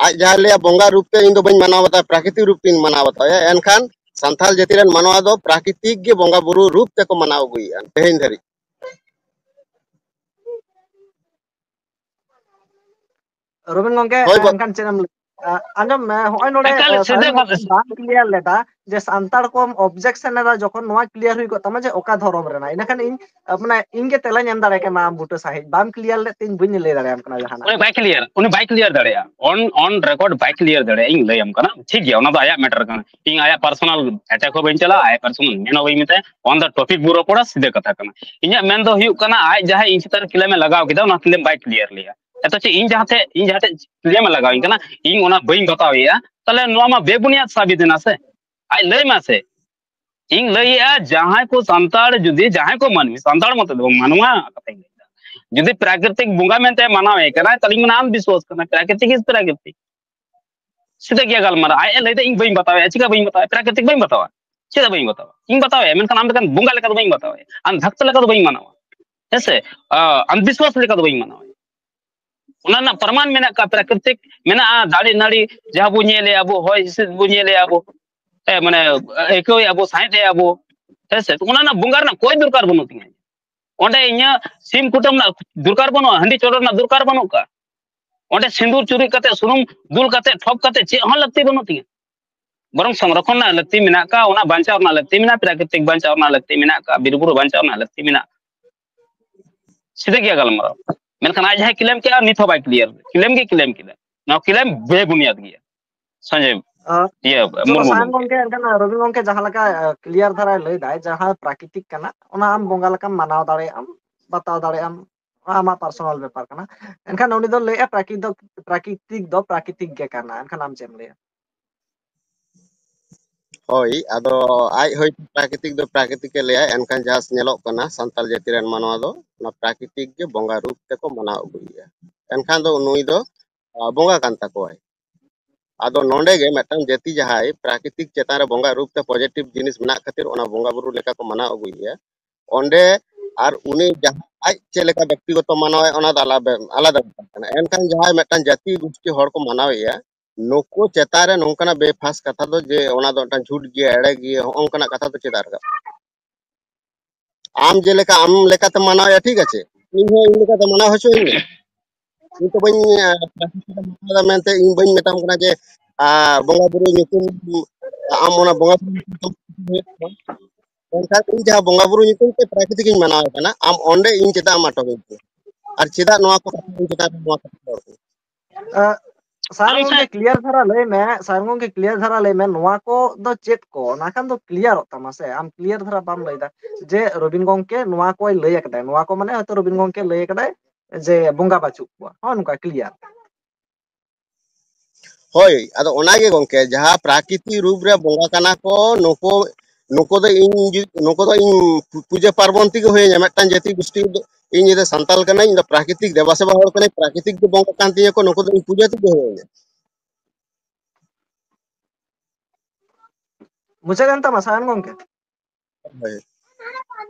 ᱟᱡ ᱡᱟᱦᱟᱸᱭ ᱞᱟᱹᱭᱟ ᱵᱚᱸᱜᱟ ᱨᱩᱯ ᱛᱮ ᱤᱧ ᱫᱚ ᱵᱟᱹᱧ ᱢᱟᱱᱟᱣ ᱵᱟᱛᱟᱣᱟ, ᱯᱨᱟᱠᱨᱤᱛᱤᱠ ᱨᱩᱯ ᱛᱤᱧ ᱢᱟᱱᱟᱣ ᱵᱟᱛᱟᱣᱟ, ᱮᱱᱠᱷᱟᱱ ᱥᱟᱱᱛᱟᱲ ᱡᱟᱹᱛᱤ ᱨᱮᱱ ᱢᱟᱱᱣᱟ ᱫᱚ ᱯᱨᱟᱠᱨᱤᱛᱤᱠ ᱜᱮ ᱵᱚᱸᱜᱟ ᱵᱩᱨᱩ ᱨᱩᱯ ᱛᱮᱠᱚ ᱢᱟᱱᱟᱣ ᱟᱹᱜᱩᱭᱮᱫᱼᱟ ᱛᱮᱦᱮᱧ ᱫᱷᱟᱹᱨᱤᱡ᱾ ᱨᱚᱵᱤᱱ ᱜᱚᱝᱠᱮ, ᱦᱳᱭ, ᱵᱟ- ᱮᱱᱠᱷᱟᱱ ᱪᱮᱫ ᱮᱢ ᱞᱟᱹᱭ? ᱟᱸᱡᱚᱢ ᱢᱮ, ᱦᱚᱸᱜᱼᱚᱭ ᱱᱚᱰᱮ ᱵᱟᱢ ᱠᱞᱤᱭᱟᱨ ᱞᱮᱫᱟ ᱡᱮ ᱥᱟᱱᱛᱟᱲ ᱠᱚᱢ ᱚᱵᱡᱮᱠᱥᱚᱱ ᱮᱫᱟ, ᱡᱚᱠᱷᱚᱱ ᱱᱚᱣᱟ ᱠᱞᱤᱭᱟᱨ ᱦᱩᱭ ᱠᱚᱜ ᱛᱟᱢᱟ ᱡᱮ ᱚᱠᱟ ᱫᱷᱚᱨᱚᱢ ᱨᱮᱱᱟᱜ, ᱤᱱᱟᱹᱠᱷᱟᱱ ᱤᱧ ᱢᱟᱱᱮ ᱤᱧ ᱜᱮ ᱛᱮᱞᱟᱧ ᱮᱢ ᱫᱟᱲᱮ ᱠᱮᱢᱟ ᱟᱢ ᱵᱩᱴᱟᱹ ᱥᱟᱺᱦᱤᱡ᱾ ᱵᱟᱢ ᱠᱞᱤᱭᱟᱨ ᱞᱮᱫ ᱛᱮ ᱤᱧ ᱵᱟᱹᱧ ᱞᱟᱹᱭ ᱫᱟᱲᱮᱭᱟᱢ ᱠᱟᱱᱟ ᱡᱟᱦᱟᱱᱟᱜ᱾ ᱩᱱᱤ ᱵᱟᱭ ᱠᱞᱤᱭᱟᱨ, ᱩᱱᱤ ᱵᱟᱭ ᱠᱞᱤᱭᱟᱨ ᱫᱟᱲᱮᱭᱟᱜᱼᱟ, ᱚᱱ ᱚᱱ ᱨᱮᱠᱚᱨᱰ ᱵᱟᱭ ᱠᱞᱤᱭᱟᱨ ᱫᱟᱲᱮᱭᱟᱜᱼᱟ᱾ ᱤᱧ ᱞᱟᱹᱭᱟᱢ ᱠᱟᱱᱟ, ᱴᱷᱤᱠ ᱜᱮᱭᱟ, ᱚᱱᱟ ᱫᱚ ᱟᱭᱟᱜ ᱢᱮᱴᱟᱨ ᱠᱟᱱᱟ᱾ ᱤᱧ ᱟᱭᱟᱜ ᱯᱟᱨᱥᱚᱱᱟᱞ ᱮᱴᱟᱠ ᱦᱚᱸ ᱵᱟᱹᱧ ᱪᱟᱞᱟᱜᱼᱟ, ᱟᱭᱟᱜ ᱯᱟᱨᱥᱚᱱᱟᱞ ᱢᱮᱱ ᱦᱚᱸ ᱵᱟᱹᱧ ᱢᱮᱛᱟᱭᱟ᱾ ᱚᱱ ᱫᱟ ᱴᱚᱯᱤᱠ ᱵᱚ ᱨᱚᱯᱚᱲᱟ, ᱥᱤᱫᱷᱟᱹ ᱠᱟᱛᱷᱟ ᱠᱟᱱᱟ᱾ ᱤᱧᱟᱹᱜ ᱢᱮᱱ ᱫᱚ ᱦᱩᱭᱩᱜ ᱠᱟᱱᱟ, ᱟᱡ ᱡᱟᱦᱟᱸᱭ ᱤᱧ ᱪᱮᱛᱟᱱ ᱨᱮ ᱠᱞᱮᱢ ᱮ ᱞᱟᱜᱟᱣ ᱠᱮᱫᱟ, ᱚᱱᱟ ᱠᱞᱮᱢ ᱵᱟᱭ ᱠᱞᱤᱭᱟᱨ ᱞᱮᱭᱟ᱾ ᱮᱛᱚ ᱪᱮᱫ ᱤᱧ ᱡᱟᱦᱟᱸ ᱴᱷᱮᱡ, ᱤᱧ ᱡᱟᱦᱟᱸ ᱴᱷᱮᱡ ᱠᱞᱮᱢ ᱮ ᱞᱟᱜᱟᱣ ᱤᱧ ᱠᱟᱱᱟ, ᱤᱧ ᱚᱱᱟ ᱵᱟᱹᱧ ᱵᱟᱛᱟᱣᱮᱫᱼᱟ, ᱛᱟᱦᱞᱮ ᱱᱚᱣᱟ ᱢᱟ ᱵᱮᱵᱩᱱᱤᱭᱟᱫ ᱥᱟᱵᱤᱛ ᱮᱱᱟ ᱥᱮ᱾ ᱟᱡ ᱞᱟᱹᱭ ᱢᱟ ᱥᱮ᱾ ᱤᱧ ᱞᱟᱹᱭᱮᱫᱼᱟ, ᱡᱟᱦᱟᱸᱭ ᱠᱚ ᱥᱟᱱᱛᱟᱲ, ᱡᱩᱫᱤ ᱡᱟᱦᱟᱸᱭ ᱠᱚ ᱢᱟᱹᱱᱢᱤ, ᱥᱟᱱᱛᱟᱲ ᱢᱚᱛᱚ ᱫᱚ ᱵᱟᱝ, ᱢᱟᱱᱣᱟ ᱠᱟᱛᱷᱟᱧ ᱞᱟᱹᱭᱫᱟ, ᱡᱩᱫᱤ ᱯᱨᱟᱠᱨᱤᱛᱤᱠ ᱵᱚᱸᱜᱟ ᱢᱮᱱᱛᱮ ᱢᱟᱱᱟᱣᱮ ᱠᱟᱱᱟ, ᱛᱟᱦᱞᱮ ᱤᱧ ᱢᱮᱱᱟ ᱟᱱᱫᱤᱥᱣᱟᱥ ᱠᱟᱱᱟ᱾ ᱯᱨᱟᱠᱨᱤᱛᱤᱠ is ᱯᱨᱟᱠᱨᱤᱛᱤᱠ᱾ ᱥᱤᱫᱷᱟᱹ ᱜᱮᱭᱟ ᱜᱟᱞᱢᱟᱨᱟᱣ᱾ ᱟᱡ ᱮ ᱞᱟᱹᱭᱫᱟ, ᱤᱧ ᱵᱟᱹᱧ ᱵᱟᱛᱟᱣᱮᱫᱼᱟ᱾ ᱪᱮᱫᱟᱜ ᱵᱟᱹᱧ ᱵᱟᱛᱟᱣᱟ? ᱯᱨᱟᱠᱨᱤᱛᱤᱠ ᱵᱟᱹᱧ ᱵᱟᱛᱟᱣᱟ᱾ ᱪᱮᱫᱟᱜ ᱵᱟᱹᱧ ᱵᱟᱛᱟᱣᱟ? ᱤᱧ ᱵᱟᱛᱟᱣᱮᱫᱼᱟ, ᱢᱮᱱᱠᱷᱟᱱ ᱟᱢ ᱞᱮᱠᱟᱱ ᱵᱚᱸᱜᱟ ᱞᱮᱠᱟ ᱫᱚ ᱵᱟᱹᱧ ᱵᱟᱛᱟᱣᱮᱫᱼᱟ᱾ ᱟᱢ ᱵᱷᱚᱠᱛᱚ ᱞᱮᱠᱟ ᱫᱚ ᱵᱟᱹᱧ ᱢᱟᱱᱟᱣᱟ᱾ ᱦᱮᱸᱥᱮ? ᱟᱸ, ᱟᱱᱫᱤᱥᱣᱟᱥ ᱞᱮᱠᱟ ᱫᱚ ᱵᱟᱹᱧ ᱢᱟᱱᱟᱣᱟ᱾ ᱚᱱᱟ ᱨᱮᱱᱟᱜ ᱯᱨᱚᱢᱟᱱ ᱢᱮᱱᱟᱜ ᱠᱟᱜᱼᱟ, ᱯᱨᱟᱠᱨᱤᱛᱤᱠ ᱢᱮᱱᱟᱜᱼᱟ, ᱫᱟᱨᱮ ᱱᱟᱹᱲᱤ ᱡᱟᱦᱟᱸ ᱵᱚ ᱧᱮᱞᱮᱜᱼᱟ ᱵᱚ, ᱦᱚᱭ ᱦᱤᱸᱥᱤᱫ ᱵᱚ ᱧᱮᱞᱮᱜᱼᱟ ᱵᱚ, ᱮ, ᱢᱟᱱᱮ, ᱟᱹᱭᱠᱟᱹᱣᱮᱜᱼᱟ ᱵᱚ, ᱥᱟᱸᱦᱮᱫᱮᱜᱼᱟ ᱵᱚ, ᱦᱮᱸ ᱥᱮ? ᱚᱱᱟ ᱨᱮᱱᱟᱜ ᱵᱚᱸᱜᱟ ᱨᱮᱱᱟᱜ ᱠᱚᱭ ᱫᱚᱨᱠᱟᱨ ᱵᱟᱹᱱᱩᱜ ᱛᱤᱧᱟᱹ᱾ ᱚᱸᱰᱮ ᱤᱧᱟᱹᱜ ᱥᱤᱢ ᱠᱩᱴᱟᱹᱢ ᱨᱮᱱᱟᱜ ᱫᱚᱨᱠᱟᱨ ᱵᱟᱹᱱᱩᱜᱼᱟ, ᱦᱟᱺᱰᱤ ᱪᱚᱰᱚᱨ ᱨᱮᱱᱟᱜ ᱫᱚᱨᱠᱟᱨ ᱵᱟᱹᱱᱩᱜ ᱠᱟᱜᱼᱟ᱾ ᱚᱸᱰᱮ ᱥᱤᱸᱫᱩᱨ ᱪᱩᱨᱩᱡ ᱠᱟᱛᱮ, ᱥᱩᱱᱩᱢ ᱫᱩᱞ ᱠᱟᱛᱮ, ᱴᱷᱚᱯ ᱠᱟᱛᱮ ᱪᱮᱫ ᱦᱚᱸ ᱞᱟᱹᱠᱛᱤ ᱵᱟᱹᱱᱩᱜ ᱛᱤᱧᱟᱹ᱾ ᱵᱚᱨᱚᱝ ᱥᱚᱝᱨᱚᱠᱷᱚᱱ ᱨᱮᱱᱟᱜ ᱞᱟᱹᱠᱛᱤ ᱢᱮᱱᱟᱜ ᱠᱟᱜᱼᱟ, ᱚᱱᱟ ᱵᱟᱧᱪᱟᱣ ᱨᱮᱱᱟᱜ ᱞᱟᱹᱠᱛᱤ ᱢᱮᱱᱟᱜᱼᱟ, ᱯᱨᱟᱠᱨᱤᱛᱤᱠ ᱵᱟᱧᱪᱟᱣ ᱨᱮᱱᱟᱜ ᱞᱟᱹᱠᱛᱤ ᱢᱮᱱᱟᱜ ᱠᱟᱜᱼᱟ, ᱵᱤᱨ ᱵᱩᱨᱩ ᱵᱟᱧᱪᱟᱣ ᱨᱮᱱᱟᱜ ᱞᱟᱹᱠᱛᱤ ᱢᱮᱱᱟᱜᱼᱟ᱾ ᱥᱤᱫᱷᱟᱹ ᱜᱮᱭᱟ ᱜᱟᱞᱢᱟᱨᱟᱣ᱾ ᱢᱮᱱᱠᱷᱟᱱ ᱟᱡ ᱡᱟᱦᱟᱸᱭ ᱠᱞᱮᱢ ᱠᱮᱜᱼᱟ, ᱱᱤᱛ ᱦᱚᱸ ᱵᱟᱭ ᱠᱞᱤᱭᱟᱨ᱾ ᱠᱞᱮᱢ ᱜᱮ ᱠᱞᱮᱢ ᱠᱮᱫᱟ᱾ ᱱᱚᱣᱟ ᱠᱞᱮᱢ ᱵᱮᱵᱩᱱᱤᱭᱟᱫ ᱜᱮᱭᱟ᱾ ᱥᱚᱧᱡᱚᱭ, ᱟᱸ, ᱤᱭᱟᱹ, ᱪᱚᱞᱚ, ᱢᱩᱨᱢᱩ ᱥᱟᱭᱟᱝ ᱜᱚᱢᱠᱮ᱾ ᱜᱚᱝᱠᱮ, ᱮᱱᱠᱷᱟᱱ ᱨᱚᱵᱤ ᱜᱚᱝᱠᱮ ᱡᱟᱦᱟᱸ ᱞᱮᱠᱟ, ᱟᱸ, ᱠᱞᱤᱭᱟᱨ ᱫᱷᱟᱨᱟᱭ ᱞᱟᱹᱭ ᱫᱟᱭ, ᱡᱟᱦᱟᱸ ᱯᱨᱟᱠᱨᱤᱛᱤᱠ ᱠᱟᱱᱟ, ᱚᱱᱟ ᱟᱢ ᱵᱚᱸᱜᱟ ᱞᱮᱠᱟᱢ ᱢᱟᱱᱟᱣ ᱫᱟᱲᱮᱭᱟᱜ ᱟᱢ, ᱵᱟᱛᱟᱣ ᱫᱟᱲᱮᱭᱟᱜ ᱟᱢ, ᱚᱱᱟ ᱟᱢᱟᱜ ᱯᱟᱨᱥᱚᱱᱟᱞ ᱵᱮᱯᱟᱨ ᱠᱟᱱᱟ᱾ ᱮᱱᱠᱷᱟᱱ ᱩᱱᱤ ᱫᱚ ᱞᱟᱹᱭᱮᱜᱼᱟ, ᱯᱨᱟᱠᱨᱤᱛᱤᱠ ᱫᱚ, ᱯᱨᱟᱠᱨᱤᱛᱤᱠ ᱫᱚ ᱯᱨᱟᱠᱨᱤᱛᱤᱠ ᱜᱮ ᱠᱟᱱᱟ᱾ ᱮᱱᱠᱷᱟᱱ ᱟᱢ ᱪᱮᱫ ᱮᱢ ᱞᱟᱹᱭᱟ? ᱦᱳᱭ, ᱟᱫᱚ ᱟᱡ ᱦᱳᱭ ᱯᱨᱟᱠᱨᱤᱛᱤᱠ ᱫᱚ ᱯᱨᱟᱠᱨᱤᱛᱤᱠ ᱮ ᱞᱟᱹᱭᱟ, ᱮᱱᱠᱷᱟᱱ ᱡᱟᱦᱟᱸ ᱧᱮᱞᱚᱜ ᱠᱟᱱᱟ ᱥᱟᱱᱛᱟᱲ ᱡᱟᱹᱛᱤ ᱨᱮᱱ ᱢᱟᱱᱣᱟ ᱫᱚ ᱚᱱᱟ ᱯᱨᱟᱠᱨᱤᱛᱤᱠ ᱜᱮ ᱵᱚᱸᱜᱟ ᱨᱩᱯ ᱛᱮᱠᱚ ᱢᱟᱱᱟᱣ ᱟᱹᱜᱩᱭᱮᱫᱼᱟ᱾ ᱮᱱᱠᱷᱟᱱ ᱫᱚ ᱱᱩᱭ ᱫᱚ, ᱟ, ᱵᱚᱸᱜᱟ ᱠᱟᱱ ᱛᱟᱠᱚᱣᱟᱭ᱾ ᱟᱫᱚ ᱱᱚᱰᱮ ᱜᱮ ᱢᱤᱫᱴᱟᱝ ᱡᱟᱹᱛᱤ ᱡᱟᱦᱟᱸᱭ ᱯᱨᱟᱠᱨᱤᱛᱤᱠ ᱪᱮᱛᱟᱱ ᱨᱮ ᱵᱚᱸᱜᱟ ᱨᱩᱯ ᱛᱮ ᱯᱚᱡᱤᱴᱤᱵᱷ ᱡᱤᱱᱤᱥ ᱢᱮᱱᱟᱜ ᱠᱷᱟᱹᱛᱤᱨ ᱚᱱᱟ ᱵᱚᱸᱜᱟ ᱵᱩᱨᱩ ᱞᱮᱠᱟ ᱠᱚ ᱢᱟᱱᱟᱣ ᱟᱹᱜᱩᱭᱮᱫᱼᱟ, ᱚᱸᱰᱮ ᱟᱨ ᱩᱱᱤ ᱡᱟᱦᱟᱸ ᱟᱡ ᱪᱮᱫ ᱞᱮᱠᱟ ᱵᱮᱠᱛᱤᱜᱚᱛᱚ ᱢᱟᱱᱟᱣᱮᱫ, ᱚᱱᱟ ᱫᱚ ᱟᱞᱟᱫᱟ, ᱟᱞᱟᱫᱟ ᱵᱮᱯᱟᱨ ᱠᱟᱱᱟ᱾ ᱮᱱᱠᱷᱟᱱ ᱡᱟᱦᱟᱸᱭ ᱢᱤᱫᱴᱟᱝ ᱡᱟᱹᱛᱤ ᱜᱩᱥᱴᱤ ᱦᱚᱲ ᱠᱚ ᱢᱟᱱᱟᱣᱮᱫᱼᱟ, ᱱᱩᱠᱩ ᱪᱮᱛᱟᱱ ᱨᱮ ᱱᱚᱝᱠᱟᱱᱟᱜ ᱵᱮᱯᱷᱟᱥ ᱠᱟᱛᱷᱟ ᱫᱚ ᱡᱮ ᱚᱱᱟ ᱫᱚ ᱢᱤᱫᱴᱟᱝ ᱡᱷᱩᱴ ᱜᱮᱭᱟ, ᱮᱲᱮ ᱜᱮᱭᱟ, ᱦᱚᱸᱜᱼᱚ ᱱᱚᱝᱠᱟᱱᱟᱜ ᱠᱟᱛᱷᱟ ᱫᱚ ᱪᱮᱫᱟᱜ ᱨᱟᱠᱟᱵ? ᱟᱢ ᱡᱮᱞᱮᱠᱟ ᱟᱢ ᱞᱮᱠᱟᱛᱮ ᱢᱟᱱᱟᱣᱮᱫᱼᱟ, ᱴᱷᱤᱠ ᱟᱪᱷᱮ, ᱤᱧ ᱦᱚᱸ ᱤᱧ ᱞᱮᱠᱟᱛᱮ ᱢᱟᱱᱟᱣ ᱦᱚᱪᱚᱧ ᱢᱮ᱾ ᱤᱧ ᱛᱚ ᱵᱟᱹᱧ ᱟᱸ, ᱢᱮᱱᱛᱮ ᱤᱧ ᱵᱟᱹᱧ ᱢᱮᱛᱟᱢ ᱠᱟᱱᱟ ᱡᱮ ᱟᱸ, ᱵᱚᱸᱜᱟ ᱵᱩᱨᱩ ᱧᱩᱛᱩᱢ, ᱟᱢ ᱚᱱᱟ ᱵᱚᱸᱜᱟ ᱵᱩᱨᱩ ᱧᱩᱛᱩᱢ ᱛᱮ ᱦᱩᱭᱩᱜ ᱛᱟᱢᱟ᱾ ᱢᱮᱱᱠᱷᱟᱱ ᱤᱧ ᱡᱟᱦᱟᱸ ᱵᱚᱸᱜᱟ ᱵᱩᱨᱩ ᱧᱩᱛᱩᱢ ᱛᱮ ᱯᱨᱟᱠᱨᱤᱛᱤᱠ ᱤᱧ ᱢᱟᱱᱟᱣ ᱮ ᱠᱟᱱᱟ, ᱟᱢ ᱚᱸᱰᱮ ᱤᱧ ᱪᱮᱫᱟᱜ ᱮᱢ ᱟᱴᱚᱠ ᱤᱧ ᱠᱟᱱᱟ? ᱟᱨ ᱪᱮᱫᱟᱜ ᱱᱚᱣᱟ ᱠᱚ ᱠᱟᱛᱷᱟ ᱤᱧ ᱪᱮᱛᱟᱱ ᱨᱮ ᱱᱚᱣᱟ ᱠᱟᱛᱷᱟ ᱨᱚᱲ ᱠᱟᱱᱟ? ᱟᱸ, ᱥᱟᱨ ᱟᱢ ᱜᱚᱝᱠᱮ, ᱥᱮ- ᱠᱞᱤᱭᱟᱨ ᱫᱷᱟᱨᱟ ᱞᱟᱹᱭ ᱢᱮ, ᱥᱟᱨ ᱜᱚᱝᱠᱮ, ᱠᱞᱤᱭᱟᱨ ᱫᱷᱟᱨᱟ ᱞᱟᱹᱭ ᱢᱮ, ᱱᱚᱣᱟ ᱠᱚ ᱫᱚ ᱪᱮᱫ ᱠᱚ? ᱚᱱᱟ ᱠᱷᱟᱱ ᱫᱚ ᱠᱞᱤᱭᱟᱨᱚᱜ ᱛᱟᱢᱟ ᱥᱮ᱾ ᱟᱢ ᱠᱞᱤᱭᱟᱨ ᱫᱷᱟᱨᱟ ᱵᱟᱢ ᱞᱟᱹᱭ ᱫᱟ ᱡᱮ ᱨᱚᱵᱤᱱ ᱜᱚᱝᱠᱮ ᱱᱚᱣᱟ ᱠᱚᱭ ᱞᱟᱹᱭ ᱟᱠᱟᱫᱟᱭ, ᱱᱚᱣᱟ ᱠᱚ ᱢᱟᱱᱮ ᱦᱚᱭᱛᱳ ᱨᱚᱵᱤᱱ ᱜᱚᱝᱠᱮ ᱞᱟᱹᱭ ᱟᱠᱟᱫᱟᱭ ᱡᱮ ᱵᱚᱸᱜᱟ ᱵᱟᱹᱪᱩᱜ ᱠᱚᱣᱟ, ᱦᱚᱸᱜᱼᱚ ᱱᱚᱝᱠᱟ ᱠᱞᱤᱭᱟᱨ᱾ ᱦᱳᱭ, ᱟᱫᱚ ᱚᱱᱟᱜᱮ ᱜᱚᱝᱠᱮ, ᱡᱟᱦᱟᱸ ᱯᱨᱟᱠᱨᱤᱛᱤᱠ ᱨᱩᱯ ᱨᱮ ᱵᱚᱸᱜᱟ ᱠᱟᱱᱟ ᱠᱚ, ᱱᱩᱠᱩ, ᱱᱩᱠᱩ ᱫᱚ ᱤᱧ ᱡᱩ-, ᱱᱩᱠᱩ ᱫᱚ ᱤᱧ ᱯᱩ-, ᱯᱩᱡᱟᱹ ᱯᱟᱨᱵᱚᱱ ᱛᱮᱜᱮ ᱦᱩᱭᱟᱹᱧᱟ, ᱢᱤᱫᱴᱟᱝ ᱡᱟᱹᱛᱤ ᱜᱳᱥᱴᱤ ᱫᱚ, ᱤᱧ ᱡᱩᱫᱤ ᱥᱟᱱᱛᱟᱞ ᱠᱟᱹᱱᱟᱹᱧ, ᱤᱧ ᱫᱚ ᱯᱨᱟᱠᱨᱤᱛᱤᱠ ᱫᱮᱵᱟ ᱥᱮᱵᱟ ᱦᱚᱲ ᱠᱟᱹᱱᱟᱹᱧ, ᱯᱨᱟᱠᱨᱤᱛᱤᱠ ᱫᱚ ᱵᱚᱸᱜᱟ ᱠᱟᱱ ᱛᱤᱧᱟᱹ ᱠᱚ, ᱱᱩᱠᱩ ᱫᱚ ᱤᱧ ᱯᱩᱡᱟᱹ ᱛᱮᱜᱮ ᱦᱩᱭᱟᱹᱧᱟ᱾ ᱢᱩᱪᱟᱹᱫ ᱮᱱ ᱛᱟᱢᱟ ᱥᱟᱭᱚᱱ ᱜᱚᱝᱠᱮ? ᱦᱳᱭ᱾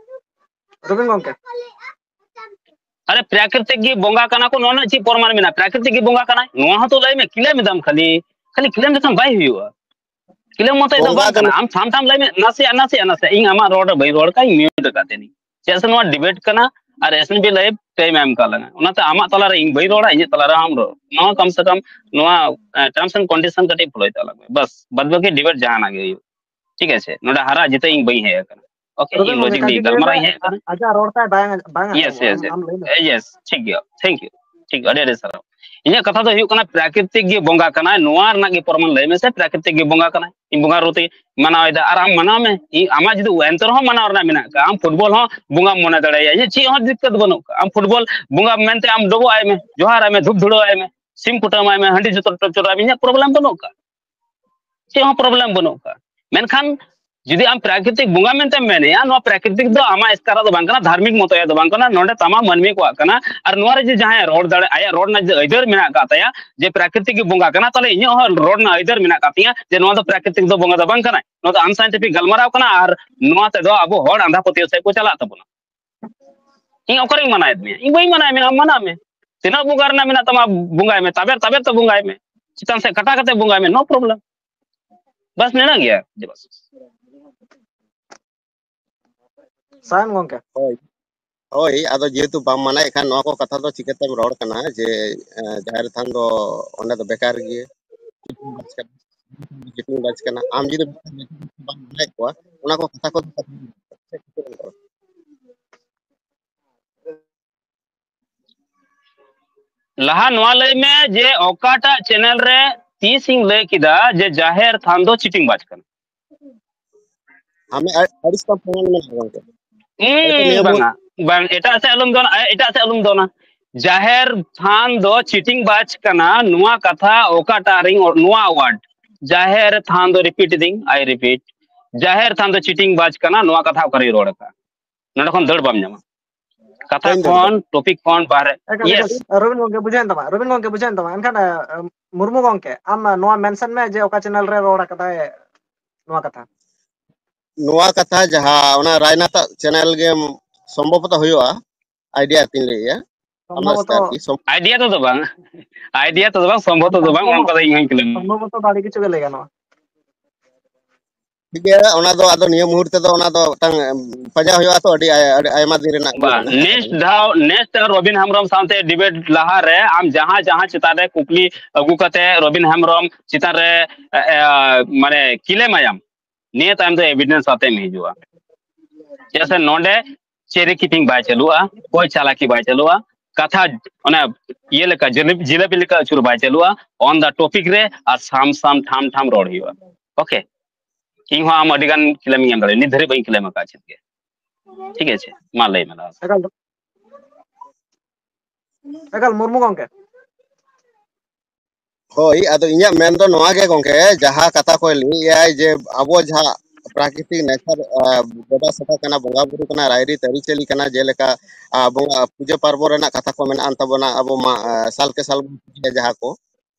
ᱨᱚᱵᱤᱱ ᱜᱚᱝᱠᱮ᱾ ᱟᱨᱮ, ᱯᱨᱟᱠᱨᱤᱛᱤᱠ ᱜᱮ ᱵᱚᱸᱜᱟ ᱠᱟᱱᱟ ᱠᱚ, ᱱᱚᱣᱟ ᱨᱮᱱᱟᱜ ᱪᱮᱫ ᱯᱨᱚᱢᱟᱱ ᱢᱮᱱᱟᱜᱼᱟ? ᱯᱨᱟᱠᱨᱤᱛᱤᱠ ᱜᱮ ᱵᱚᱸᱜᱟ ᱠᱟᱱᱟᱭ, ᱱᱚᱣᱟ ᱦᱚᱸᱛᱚ ᱞᱟᱹᱭ ᱢᱮ, ᱠᱞᱮᱢ ᱮᱫᱟᱢ ᱠᱷᱟᱹᱞᱤ, ᱠᱷᱟᱹᱞᱤ ᱠᱞᱮᱢ ᱞᱮᱠᱷᱟᱱ ᱵᱟᱭ ᱦᱩᱭᱩᱜᱼᱟ᱾ ᱠᱞᱮᱢ ᱢᱚᱛᱚ ᱫᱚ ᱵᱚᱸᱜᱟ ᱵᱟᱝ ᱫᱚ ᱠᱟᱱᱟ᱾ ᱟᱢ ᱛᱷᱟᱢ ᱛᱷᱟᱢ ᱞᱟᱹᱭ ᱢᱮ, ᱱᱟᱥᱮᱭᱟᱜ, ᱱᱟᱥᱮᱭᱟᱜ, ᱱᱟᱥᱮᱭᱟᱜ, ᱤᱧ ᱟᱢᱟᱜ ᱨᱚᱲ ᱨᱮ ᱵᱟᱹᱧ ᱨᱚᱲ ᱠᱟᱱᱟ, ᱤᱧ ᱢᱤᱭᱩᱴ ᱟᱠᱟᱫ ᱛᱟᱦᱮᱱᱤᱧ᱾ ᱪᱮᱫᱟᱜ ᱥᱮ ᱱᱚᱣᱟ ᱰᱤᱵᱮᱴ ᱠᱟᱱᱟ ᱟᱨ S N B live time ᱮ ᱮᱢ ᱠᱟᱜ ᱞᱟᱝᱟ, ᱚᱱᱟᱛᱮ ᱟᱢᱟᱜ ᱛᱟᱞᱟᱨᱮ ᱤᱧ ᱵᱟᱹᱧ ᱨᱚᱲᱟ, ᱤᱧᱟᱹᱜ ᱛᱟᱞᱟᱨᱮ ᱟᱢ ᱨᱚᱲ᱾ ᱱᱚᱣᱟ ᱠᱚᱢ ᱥᱮ ᱠᱚᱢ ᱱᱚᱣᱟ, ᱮ, ᱴᱟᱨᱢᱥ ᱮᱱᱰ ᱠᱚᱱᱰᱤᱥᱚᱱ ᱠᱟᱹᱴᱤᱡ ᱯᱷᱚᱞᱳᱭ ᱛᱟᱞᱟᱝ ᱢᱮ, ᱵᱟᱥ, ᱵᱟᱫ ᱵᱟᱹᱠᱤ ᱰᱤᱵᱮᱴ ᱡᱟᱦᱟᱱᱟᱜ ᱜᱮ ᱦᱩᱭᱩᱜ, ᱴᱷᱤᱠ ᱟᱪᱷᱮ? ᱱᱚᱰᱮ ᱦᱟᱨᱟ ᱡᱤᱛᱟᱹ ᱤᱧ ᱵᱟᱹᱧ ᱦᱮᱡ ᱟᱠᱟᱱᱟ᱾ ᱳᱠᱮ, ᱨᱚᱵᱤᱱ ᱤᱧ ᱜᱚᱝᱠᱮ, ᱞᱚᱡᱤᱠ ᱞᱟᱹᱭ ᱠᱟᱹᱴᱤᱡ ᱞᱟᱹᱭ ᱢᱮ, ᱜᱟᱞᱢᱟᱨᱟᱣ ᱤᱧ ᱦᱮᱡ ᱟᱠᱟᱱᱟ᱾ ᱟᱡᱟᱜ ᱨᱚᱲ ᱛᱟᱭ ᱵᱟᱝ, ᱵᱟᱝ ᱟᱸᱡᱚᱢᱚᱜ ᱠᱟᱱᱟ, ᱟᱢ ᱞᱟᱹᱭ ᱢᱮ᱾ ᱭᱮᱥ, ᱴᱷᱤᱠ ᱜᱮᱭᱟ, ᱛᱷᱮᱝᱠ ᱭᱩ, ᱴᱷᱤᱠ ᱜᱮᱭᱟ, ᱟᱹᱰᱤ ᱟᱹᱰᱤ ᱥᱟᱨᱦᱟᱣ᱾ ᱤᱧᱟᱹᱜ ᱠᱟᱛᱷᱟ ᱫᱚ ᱦᱩᱭᱩᱜ ᱠᱟᱱᱟ, ᱯᱨᱟᱠᱨᱤᱛᱤᱠ ᱜᱮ ᱵᱚᱸᱜᱟ ᱠᱟᱱᱟᱭ, ᱱᱚᱣᱟ ᱨᱮᱱᱟᱜ ᱜᱮ ᱯᱨᱚᱢᱟᱱ ᱞᱟᱹᱭ ᱢᱮᱥᱮ, ᱯᱨᱟᱠᱨᱤᱛᱤᱠ ᱜᱮ ᱵᱚᱸᱜᱟ ᱠᱟᱱᱟᱭ, ᱤᱧ ᱵᱚᱸᱜᱟ ᱨᱩᱯ ᱛᱮ ᱢᱟᱱᱟᱣ ᱮᱫᱟ, ᱟᱨ ᱟᱢ ᱢᱟᱱᱟᱣ ᱢᱮ, ᱤᱧ, ᱟᱢᱟᱜ ᱡᱩᱫᱤ ᱮᱱᱛᱮ ᱨᱮᱦᱚᱸ ᱢᱟᱱᱟᱣ ᱨᱮᱱᱟᱜ ᱢᱮᱱᱟᱜ ᱟᱠᱟᱫ, ᱟᱢ ᱯᱷᱩᱴᱵᱚᱞ ᱦᱚᱸ ᱵᱚᱸᱜᱟᱢ ᱢᱚᱱᱮ ᱫᱟᱲᱮᱭᱟᱭᱟ, ᱤᱧᱟᱹᱜ ᱪᱮᱫ ᱦᱚᱸ ᱫᱤᱠᱠᱟᱛ ᱵᱟᱹᱱᱩᱜ ᱟᱠᱟᱫ᱾ ᱟᱢ ᱯᱷᱩᱴᱵᱚᱞ ᱵᱚᱸᱜᱟ ᱢᱮᱱᱛᱮ ᱟᱢ ᱰᱚᱵᱚᱜ ᱟᱭ ᱢᱮ, ᱡᱚᱦᱟᱨ ᱟᱭ ᱢᱮ, ᱫᱷᱩᱯ ᱫᱷᱩᱲᱟᱹᱣ ᱟᱭ ᱢᱮ, ᱥᱤᱢ ᱠᱩᱴᱟᱹᱢ ᱟᱭ ᱢᱮ, ᱦᱟᱺᱰᱤ ᱪᱚᱰᱚᱨ ᱟᱭ ᱢᱮ, ᱤᱧᱟᱹᱜ ᱯᱨᱚᱵᱞᱮᱢ ᱵᱟᱹᱱᱩᱜ ᱟᱠᱟᱫ᱾ ᱪᱮᱫ ᱦᱚᱸ ᱯᱨᱚᱵᱞᱮᱢ ᱵᱟᱹᱱᱩᱜ ᱟᱠᱟᱫ᱾ ᱢᱮᱱᱠᱷᱟᱱ ᱡᱩᱫᱤ ᱟᱢ ᱯᱨᱟᱠᱨᱤᱛᱤᱠ ᱵᱚᱸᱜᱟ ᱢᱮᱱᱛᱮᱢ ᱢᱮᱱᱮᱭᱟ, ᱱᱚᱣᱟ ᱯᱨᱟᱠᱨᱤᱛᱤᱠ ᱫᱚ ᱟᱢᱟᱜ ᱮᱥᱠᱟᱨᱟ ᱫᱚ ᱵᱟᱝ ᱠᱟᱱᱟ, ᱫᱷᱟᱨᱢᱤᱠ ᱢᱚᱛᱚᱭᱟ ᱫᱚ ᱵᱟᱝ ᱠᱟᱱᱟ, ᱱᱚᱰᱮ ᱛᱟᱢᱟᱢ ᱢᱟᱹᱱᱢᱤ ᱠᱚᱣᱟᱜ ᱠᱟᱱᱟ᱾ ᱟᱨ ᱱᱚᱣᱟ ᱨᱮ ᱡᱮ ᱡᱟᱦᱟᱸᱭ ᱨᱚᱲ ᱫᱟᱲᱮ, ᱟᱭᱟᱜ ᱨᱚᱲ ᱨᱮᱱᱟᱜ ᱡᱩᱫᱤ ᱟᱹᱭᱫᱟᱹᱨ ᱢᱮᱱᱟᱜ ᱟᱠᱟᱫ ᱛᱟᱭᱟ ᱡᱮ ᱯᱨᱟᱠᱨᱤᱛᱤᱠ ᱜᱮ ᱵᱚᱸᱜᱟ ᱠᱟᱱᱟ, ᱛᱟᱦᱚᱞᱮ ᱤᱧᱟᱹᱜ ᱦᱚᱸ ᱨᱚᱲ ᱨᱮᱱᱟᱜ ᱟᱹᱭᱫᱟᱹᱨ ᱢᱮᱱᱟᱜ ᱟᱠᱟᱫ ᱛᱤᱧᱟ ᱡᱮ ᱱᱚᱣᱟ ᱫᱚ ᱯᱨᱟᱠᱨᱤᱛᱤᱠ ᱫᱚ ᱵᱚᱸᱜᱟ ᱫᱚ ᱵᱟᱝ ᱠᱟᱱᱟᱭ᱾ ᱱᱚᱣᱟ ᱫᱚ ᱟᱱᱥᱟᱭᱮᱱᱴᱤᱯᱷᱤᱠ ᱜᱟᱞᱢᱟᱨᱟᱣ ᱠᱟᱱᱟ, ᱟᱨ ᱱᱚᱣᱟ ᱛᱮᱫᱚ ᱟᱵᱚ ᱦᱚᱲ ᱟᱸᱫᱷᱟ ᱯᱟᱹᱛᱭᱟᱹᱣ ᱥᱮᱫ ᱠᱚ ᱪᱟᱞᱟᱜ ᱛᱟᱵᱚᱱᱟ᱾ ᱤᱧ ᱚᱠᱟᱨᱤᱧ ᱢᱟᱱᱟᱭᱮᱫ ᱢᱮᱭᱟ? ᱤᱧ ᱵᱟᱹᱧ ᱢᱟᱱᱟᱭᱮᱫ ᱢᱮᱭᱟ, ᱟᱢ ᱢᱟᱱᱟᱣ ᱢᱮ᱾ ᱛᱤᱱᱟᱹᱜ ᱵᱚᱸᱜᱟ ᱨᱮᱱᱟᱜ ᱢᱮᱱᱟᱜ ᱛᱟᱢᱟ, ᱵᱚᱸᱜᱟᱭ ᱢᱮ, ᱛᱟᱵᱮᱨ ᱛᱟᱵᱮᱨ ᱛᱮ ᱵᱚᱸᱜᱟᱭ ᱢᱮ, ᱪᱮᱛᱟᱱ ᱥᱮᱫ ᱠᱟᱴᱟ ᱠᱟᱛᱮ ᱵᱚᱸᱜᱟᱭ ᱢᱮ, no problem᱾ ᱵᱟᱥ, ᱱᱤᱱᱟᱹᱜ ᱜᱮᱭᱟ᱾ ᱥᱟᱭᱚᱱ ᱜᱚᱝᱠᱮ᱾ ᱦᱳᱭ᱾ ᱦᱳᱭ, ᱟᱫᱚ ᱡᱮᱦᱮᱛᱩ ᱵᱟᱢ ᱢᱟᱱᱟᱭᱮᱫ ᱠᱷᱟᱱ, ᱱᱚᱣᱟ ᱠᱚ ᱠᱟᱛᱷᱟ ᱫᱚ ᱪᱤᱠᱟᱹᱛᱮᱢ ᱨᱚᱲ ᱠᱟᱱᱟ ᱡᱮ, ᱮ, ᱡᱟᱦᱮᱨ ᱛᱷᱟᱱ ᱫᱚ ᱚᱸᱰᱮ ᱫᱚ ᱵᱮᱠᱟᱨ ᱜᱮ, ᱪᱤᱴᱤᱝ ᱵᱟᱡᱽ ᱠᱟᱱᱟ, ᱪᱤᱴᱤᱝ ᱵᱟᱡᱽ ᱠᱟᱱᱟ? ᱟᱢ ᱡᱩᱫᱤ ᱵᱟᱢ ᱢᱟᱱᱟᱭᱮᱫ ᱠᱚᱣᱟ, ᱚᱱᱟ ᱠᱚ ᱠᱟᱛᱷᱟ ᱠᱚ ᱞᱟᱦᱟ ᱱᱚᱣᱟ ᱞᱟᱹᱭ ᱢᱮ ᱡᱮ ᱚᱠᱟᱴᱟᱜ ᱪᱮᱱᱮᱞ ᱨᱮ ᱛᱤᱥ ᱤᱧ ᱞᱟᱹᱭ ᱠᱮᱫᱟ ᱡᱮ ᱡᱟᱦᱮᱨ ᱛᱷᱟᱱ ᱫᱚ ᱪᱤᱴᱤᱝ ᱵᱟᱡᱽ ᱠᱟᱱᱟ? ᱟᱢᱮ ᱟᱹ-, ᱟᱹᱲᱤᱥ ᱠᱟᱢ ᱯᱨᱚᱢᱟᱱ ᱢᱮᱱᱟᱜᱼᱟ ᱜᱚᱝᱠᱮ᱾ ᱦᱩᱸ, ᱱᱤᱭᱟᱹ ᱵᱟᱝᱟ, ᱵᱟᱝ, ᱮᱴᱟᱜ ᱥᱮᱫ ᱟᱞᱚᱢ ᱫᱚᱱᱟ, ᱮ-, ᱮᱴᱟᱜ ᱥᱮᱫ ᱟᱞᱚᱢ ᱫᱚᱱᱟ᱾ ᱡᱟᱦᱮᱨ ᱛᱷᱟᱱ ᱫᱚ ᱪᱤᱴᱤᱝ ᱵᱟᱡᱽ ᱠᱟᱱᱟ, ᱱᱚᱣᱟ ᱠᱟᱛᱷᱟ ᱚᱠᱟᱴᱟᱜ ᱨᱤᱧ ᱚ-, ᱱᱚᱣᱟ ᱣᱟᱨᱰ, ᱡᱟᱦᱮᱨ ᱛᱷᱟᱱ ᱫᱚ, repeat ᱫᱤᱧ, I repeat, ᱡᱟᱦᱮᱨ ᱛᱷᱟᱱ ᱫᱚ ᱪᱤᱴᱤᱝ ᱵᱟᱡᱽ ᱠᱟᱱᱟ, ᱱᱚᱣᱟ ᱠᱟᱛᱷᱟ ᱚᱠᱟᱨᱤᱧ ᱨᱚᱲ ᱟᱠᱟᱫᱼᱟ? ᱱᱚᱰᱮ ᱠᱷᱚᱱ ᱫᱟᱹᱲ ᱵᱟᱢ ᱧᱟᱢᱟ᱾ ᱠᱟᱛᱷᱟ ᱵᱟᱹᱧ ᱫᱟᱹᱲ ᱠᱷᱚᱱ, ᱫᱟᱲᱮᱭᱟᱜᱼᱟ᱾ Topic ᱠᱷᱚᱱ ᱵᱟᱦᱨᱮ᱾ ᱮᱠᱟᱞ, ᱮᱠᱟᱞ᱾ Yes. ᱨᱚᱵᱤᱱ ᱜᱚᱝᱠᱮ, ᱵᱩᱡᱷᱟᱹᱣᱮᱱ ᱛᱟᱢᱟ, ᱨᱚᱵᱤᱱ ᱜᱚᱝᱠᱮ, ᱵᱩᱡᱷᱟᱹᱣᱮᱱ ᱛᱟᱢᱟ᱾ ᱮᱱᱠᱷᱟᱱ, ᱮ, ᱢᱩᱨᱢᱩ ᱜᱚᱝᱠᱮ, ᱟᱢ ᱱᱚᱣᱟ mention ᱢᱮ ᱡᱮ ᱚᱠᱟ ᱪᱮᱱᱮᱞ ᱨᱮ ᱨᱚᱲ ᱟᱠᱟᱫᱟᱭ ᱱᱚᱣᱟ ᱠᱟᱛᱷᱟ᱾ ᱱᱚᱣᱟ ᱠᱟᱛᱷᱟ ᱡᱟᱦᱟᱸ ᱚᱱᱟ ᱨᱟᱭᱱᱟᱛᱷ ᱟᱜ ᱪᱮᱱᱮᱞ ᱜᱮ ᱥᱚᱢᱵᱷᱚᱵᱚᱛᱚ ᱦᱩᱭᱩᱜᱼᱟ, idea ᱛᱤᱧ ᱞᱟᱹᱭᱮᱜᱼᱟ᱾ ᱟᱢ ᱥᱚᱢᱵᱷᱚᱵᱚᱛᱚ᱾ ᱟᱨᱠᱤ ᱥᱚᱢ- Idea ᱛᱮᱫᱚ ᱵᱟᱝ, idea ᱛᱮᱫᱚ ᱵᱟᱝ, ᱥᱚᱢᱵᱷᱚᱵᱚᱛᱚ ᱫᱚ ᱵᱟᱝ, ᱥᱚᱢᱵᱷᱚᱵᱚᱛᱚ᱾ ᱚᱱᱠᱟ ᱫᱚ ᱤᱧ ᱦᱚᱸᱧ ᱠᱞᱮᱢ᱾ ᱥᱚᱢᱵᱷᱚᱵᱚᱛᱚ ᱫᱚ ᱟᱹᱰᱤ ᱠᱤᱪᱷᱩ ᱜᱮ ᱞᱟᱹᱭ ᱜᱟᱱᱚᱜᱼᱟ᱾ ᱴᱷᱤᱠ ᱜᱮᱭᱟ, ᱚᱱᱟ ᱫᱚ ᱟᱫᱚ ᱱᱤᱭᱟᱹ ᱢᱩᱦᱩᱨᱛᱮ ᱫᱚ ᱚᱱᱟ ᱫᱚ ᱢᱤᱫᱴᱟᱝ, ᱮᱢ, ᱯᱟᱸᱡᱟ ᱦᱩᱭᱩᱜᱼᱟ ᱛᱚ, ᱟᱹᱰᱤ ᱟᱭ-, ᱟᱹᱰᱤ ᱟᱭᱢᱟ ᱫᱤᱱ ᱨᱮᱱᱟᱜ ᱤᱭᱟᱹ ᱵᱟᱝ, ᱠᱟᱱᱟ᱾ Next ᱫᱷᱟᱣ, next ᱫᱷᱟᱣ ᱨᱚᱵᱤᱱ ᱦᱮᱢᱵᱨᱚᱢ ᱥᱟᱶᱛᱮ debate ᱞᱟᱦᱟᱨᱮ ᱟᱢ ᱡᱟᱦᱟᱸ, ᱡᱟᱦᱟᱸ ᱪᱮᱛᱟᱱ ᱨᱮ ᱠᱩᱠᱞᱤ ᱟᱹᱜᱩ ᱠᱟᱛᱮ ᱨᱚᱵᱤᱱ ᱦᱮᱢᱵᱨᱚᱢ ᱪᱮᱛᱟᱱ ᱨᱮ, ᱮ, ᱮ, ᱢᱟᱱᱮ claim ᱟᱭᱟᱢ, ᱱᱤᱭᱟᱹ ᱛᱟᱭᱚᱢ ᱫᱚ evidence ᱟᱛᱮᱢ ᱦᱤᱡᱩᱜᱼᱟ᱾ ᱪᱮᱫᱟᱜ ᱥᱮ ᱱᱚᱰᱮ cherry picking ᱵᱟᱭ ᱪᱟᱹᱞᱩᱜᱼᱟ, ᱚᱠᱚᱭ ᱪᱟᱞᱟᱠᱤ ᱵᱟᱭ ᱪᱟᱹᱞᱩᱜᱼᱟ, ᱠᱟᱛᱷᱟ ᱚᱱᱟ ᱤᱭᱟᱹ ᱞᱮᱠᱟ, ᱡᱤᱞᱟᱹᱯ-, ᱡᱤᱞᱟᱹᱯᱤ ᱞᱮᱠᱟ ᱟᱹᱪᱩᱨ ᱵᱟᱭ ᱪᱟᱹᱞᱩᱜᱼᱟ, on the topic ᱨᱮ ᱟᱨ ᱥᱟᱢ ᱥᱟᱢ ᱴᱷᱟᱢ ᱴᱷᱟᱢ ᱨᱚᱲ ᱦᱩᱭᱩᱜᱼᱟ᱾ Okay, ᱤᱧ ᱦᱚᱸ ᱟᱢ ᱟᱹᱰᱤ ᱜᱟᱱ claim ᱤᱧ ᱮᱢ ᱫᱟᱲᱮᱭᱟᱜᱼᱟ, ᱱᱤᱛ ᱫᱷᱟᱹᱨᱤᱡ ᱵᱟᱹᱧ claim ᱟᱠᱟᱫ ᱪᱮᱫ ᱜᱮ᱾ ᱴᱷᱤᱠ ᱟᱪᱷᱮ, ᱢᱟ ᱞᱟᱹᱭ ᱢᱮ ᱞᱟᱦᱟ ᱥᱮᱫ᱾ ᱮᱠᱟᱞ, ᱮᱠᱟᱞ, ᱢᱩᱨᱢᱩ ᱜᱚᱝᱠᱮ᱾ ᱦᱳᱭ, ᱟᱫᱚ ᱤᱧᱟᱹᱜ ᱢᱮᱱ ᱫᱚ ᱱᱚᱣᱟ ᱜᱮ ᱜᱚᱝᱠᱮ, ᱡᱟᱦᱟᱸ ᱠᱟᱛᱷᱟ ᱠᱚᱭ ᱞᱟᱹᱭᱮᱜᱼᱟᱭ ᱡᱮ ᱟᱵᱚ ᱡᱟᱦᱟᱸ ᱯᱨᱟᱠᱨᱤᱛᱤᱠ nature, ᱟ, ᱫᱮᱵᱟ ᱥᱮᱵᱟ ᱠᱟᱱᱟ, ᱵᱚᱸᱜᱟ ᱵᱩᱨᱩ ᱠᱟᱱᱟ, ᱨᱟᱭᱨᱤᱛ ᱟᱹᱨᱤᱪᱟᱹᱞᱤ ᱠᱟᱱᱟ, ᱡᱮᱞᱮᱠᱟ, ᱟ, ᱵᱚᱸᱜᱟ ᱯᱩᱡᱟᱹ ᱯᱟᱨᱵᱚᱱ ᱨᱮᱱᱟᱜ ᱠᱟᱛᱷᱟ ᱠᱚ ᱢᱮᱱᱟᱜᱼᱟ ᱛᱟᱵᱚᱱᱟ, ᱟᱵᱚ ᱢᱟ, ᱟ, ᱥᱟᱞ ᱠᱮ ᱥᱟᱞ ᱵᱚᱱ ᱯᱩᱡᱟᱹᱭᱟ ᱡᱟᱦᱟᱸ ᱠᱚ,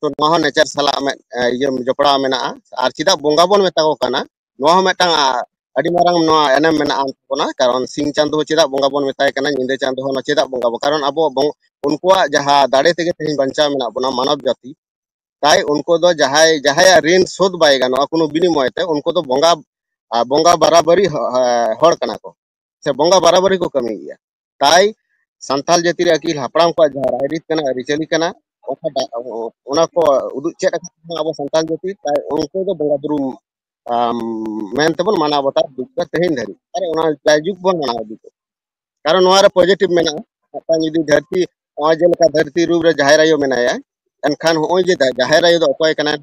ᱛᱚ ᱱᱚᱣᱟ ᱦᱚᱸ nature ᱥᱟᱞᱟᱜ ᱢᱮ-, ᱟ, ᱤᱭᱟᱹ ᱡᱚᱯᱲᱟᱣ ᱢᱮᱱᱟᱜᱼᱟ᱾ ᱟᱨ ᱪᱮᱫᱟᱜ ᱵᱚᱸᱜᱟ ᱵᱚᱱ ᱢᱮᱛᱟ ᱠᱚ ᱠᱟᱱᱟ, ᱱᱚᱣᱟ ᱦᱚᱸ ᱢᱤᱫᱴᱟᱝ, ᱟ, ᱟᱹᱰᱤ ᱢᱟᱨᱟᱝ ᱱᱚᱣᱟ ᱮᱱᱮᱢ ᱢᱮᱱᱟᱜᱼᱟ ᱛᱟᱵᱚᱱᱟ᱾ ᱠᱟᱨᱚᱱ ᱥᱤᱧ ᱪᱟᱸᱫᱚ ᱦᱚᱸ ᱪᱮᱫᱟᱜ ᱵᱚᱸᱜᱟ ᱵᱚᱱ ᱢᱮᱛᱟᱭ ᱠᱟᱱᱟ, ᱧᱤᱫᱟᱹ ᱪᱟᱸᱫᱚ ᱦᱚᱸ ᱪᱮᱫᱟᱜ ᱵᱚᱸᱜᱟ ᱵᱚᱱ, ᱠᱟᱨᱚᱱ ᱟᱵᱚ ᱵᱚᱝ-, ᱩᱱᱠᱩᱣᱟᱜ ᱡᱟᱦᱟᱸ ᱫᱟᱲᱮ ᱛᱮᱜᱮ ᱛᱮᱦᱮᱧ ᱵᱟᱧᱪᱟᱣ ᱢᱮᱱᱟᱜ ᱵᱚᱱᱟ ᱢᱟᱱᱚᱵ ᱡᱟᱹᱛᱤ, ᱛᱟᱭ ᱩᱱᱠᱩ ᱫᱚ ᱡᱟᱦᱟᱸᱭ, ᱡᱟᱦᱟᱸᱭᱟᱜ ᱨᱤᱱ ᱥᱳᱫᱷ ᱵᱟᱭ ᱜᱟᱱᱚᱜᱼᱟ ᱠᱳᱱᱳ ᱵᱤᱱᱤᱢᱚᱭ ᱛᱮ, ᱩᱱᱠᱩ ᱫᱚ ᱵᱚᱸᱜᱟ, ᱟ, ᱵᱚᱸᱜᱟ ᱵᱟᱨᱟᱵᱟᱨᱤ ᱦᱚ-, ᱦᱚᱲ ᱠᱟᱱᱟ ᱠᱚ, ᱥᱮ ᱵᱚᱸᱜᱟ ᱵᱟᱨᱟᱵᱟᱨᱤ ᱠᱚ ᱠᱟᱹᱢᱤᱭᱮᱫᱼᱟ᱾ ᱛᱟᱭ ᱥᱟᱱᱛᱟᱲ ᱡᱟᱹᱛᱤ ᱨᱮ ᱟᱹᱜᱤᱞ ᱦᱟᱯᱲᱟᱢ ᱠᱚᱣᱟᱜ ᱡᱟᱦᱟᱸ ᱨᱟᱭᱨᱤᱛ ᱠᱟᱱᱟ, ᱟᱹᱨᱤᱪᱟᱹᱞᱤ ᱠᱟᱱᱟ, ᱚᱱᱟ ᱫᱟ-, ᱚᱱᱟ ᱠᱚ ᱩᱫᱩᱜ ᱪᱮᱫ ᱟᱠᱟᱫ ᱵᱚᱱᱟ ᱟᱵᱚ ᱥᱟᱱᱛᱟᱲ ᱡᱟᱹᱛᱤ, ᱛᱟᱭ ᱩᱱᱠᱩ ᱫᱚ ᱵᱚᱸᱜᱟ ᱵᱩᱨᱩ, ᱟᱢ, ᱢᱮᱱ ᱛᱮᱵᱚᱱ ᱢᱟᱱᱟᱣ ᱵᱟᱛᱟᱣ ᱟᱹᱜᱩ ᱠᱟᱫᱟ ᱛᱮᱦᱮᱧ ᱫᱷᱟᱹᱨᱤᱡ᱾ ᱟᱨ ᱚᱱᱟ ᱡᱟᱭᱡᱩᱜᱽ ᱵᱚᱱ ᱢᱟᱱᱟᱣ ᱤᱫᱤ ᱠᱟᱫᱟ᱾ ᱠᱟᱨᱚᱱ ᱱᱚᱣᱟ ᱨᱮ positive ᱢᱮᱱᱟᱜᱼᱟ᱾ ᱢᱤᱫᱴᱟᱝ ᱡᱩᱫᱤ ᱫᱷᱟᱹᱨᱛᱤ, ᱱᱚᱜᱼᱚᱭ ᱡᱮᱞᱮᱠᱟ ᱫᱷᱟᱹᱨᱛᱤ ᱨᱩᱯ ᱨᱮ ᱡᱟᱦᱮᱨ ᱟᱭᱳ ᱢᱮᱱᱟᱭᱟ, ᱮᱱᱠᱷᱟᱱ ᱦᱚᱸᱜᱼᱚᱭ ᱡᱮ ᱡᱟ-, ᱡᱟᱦᱮᱨ ᱟᱭᱳ ᱫᱚ ᱚᱠᱚᱭ ᱠᱟᱱᱟᱭ,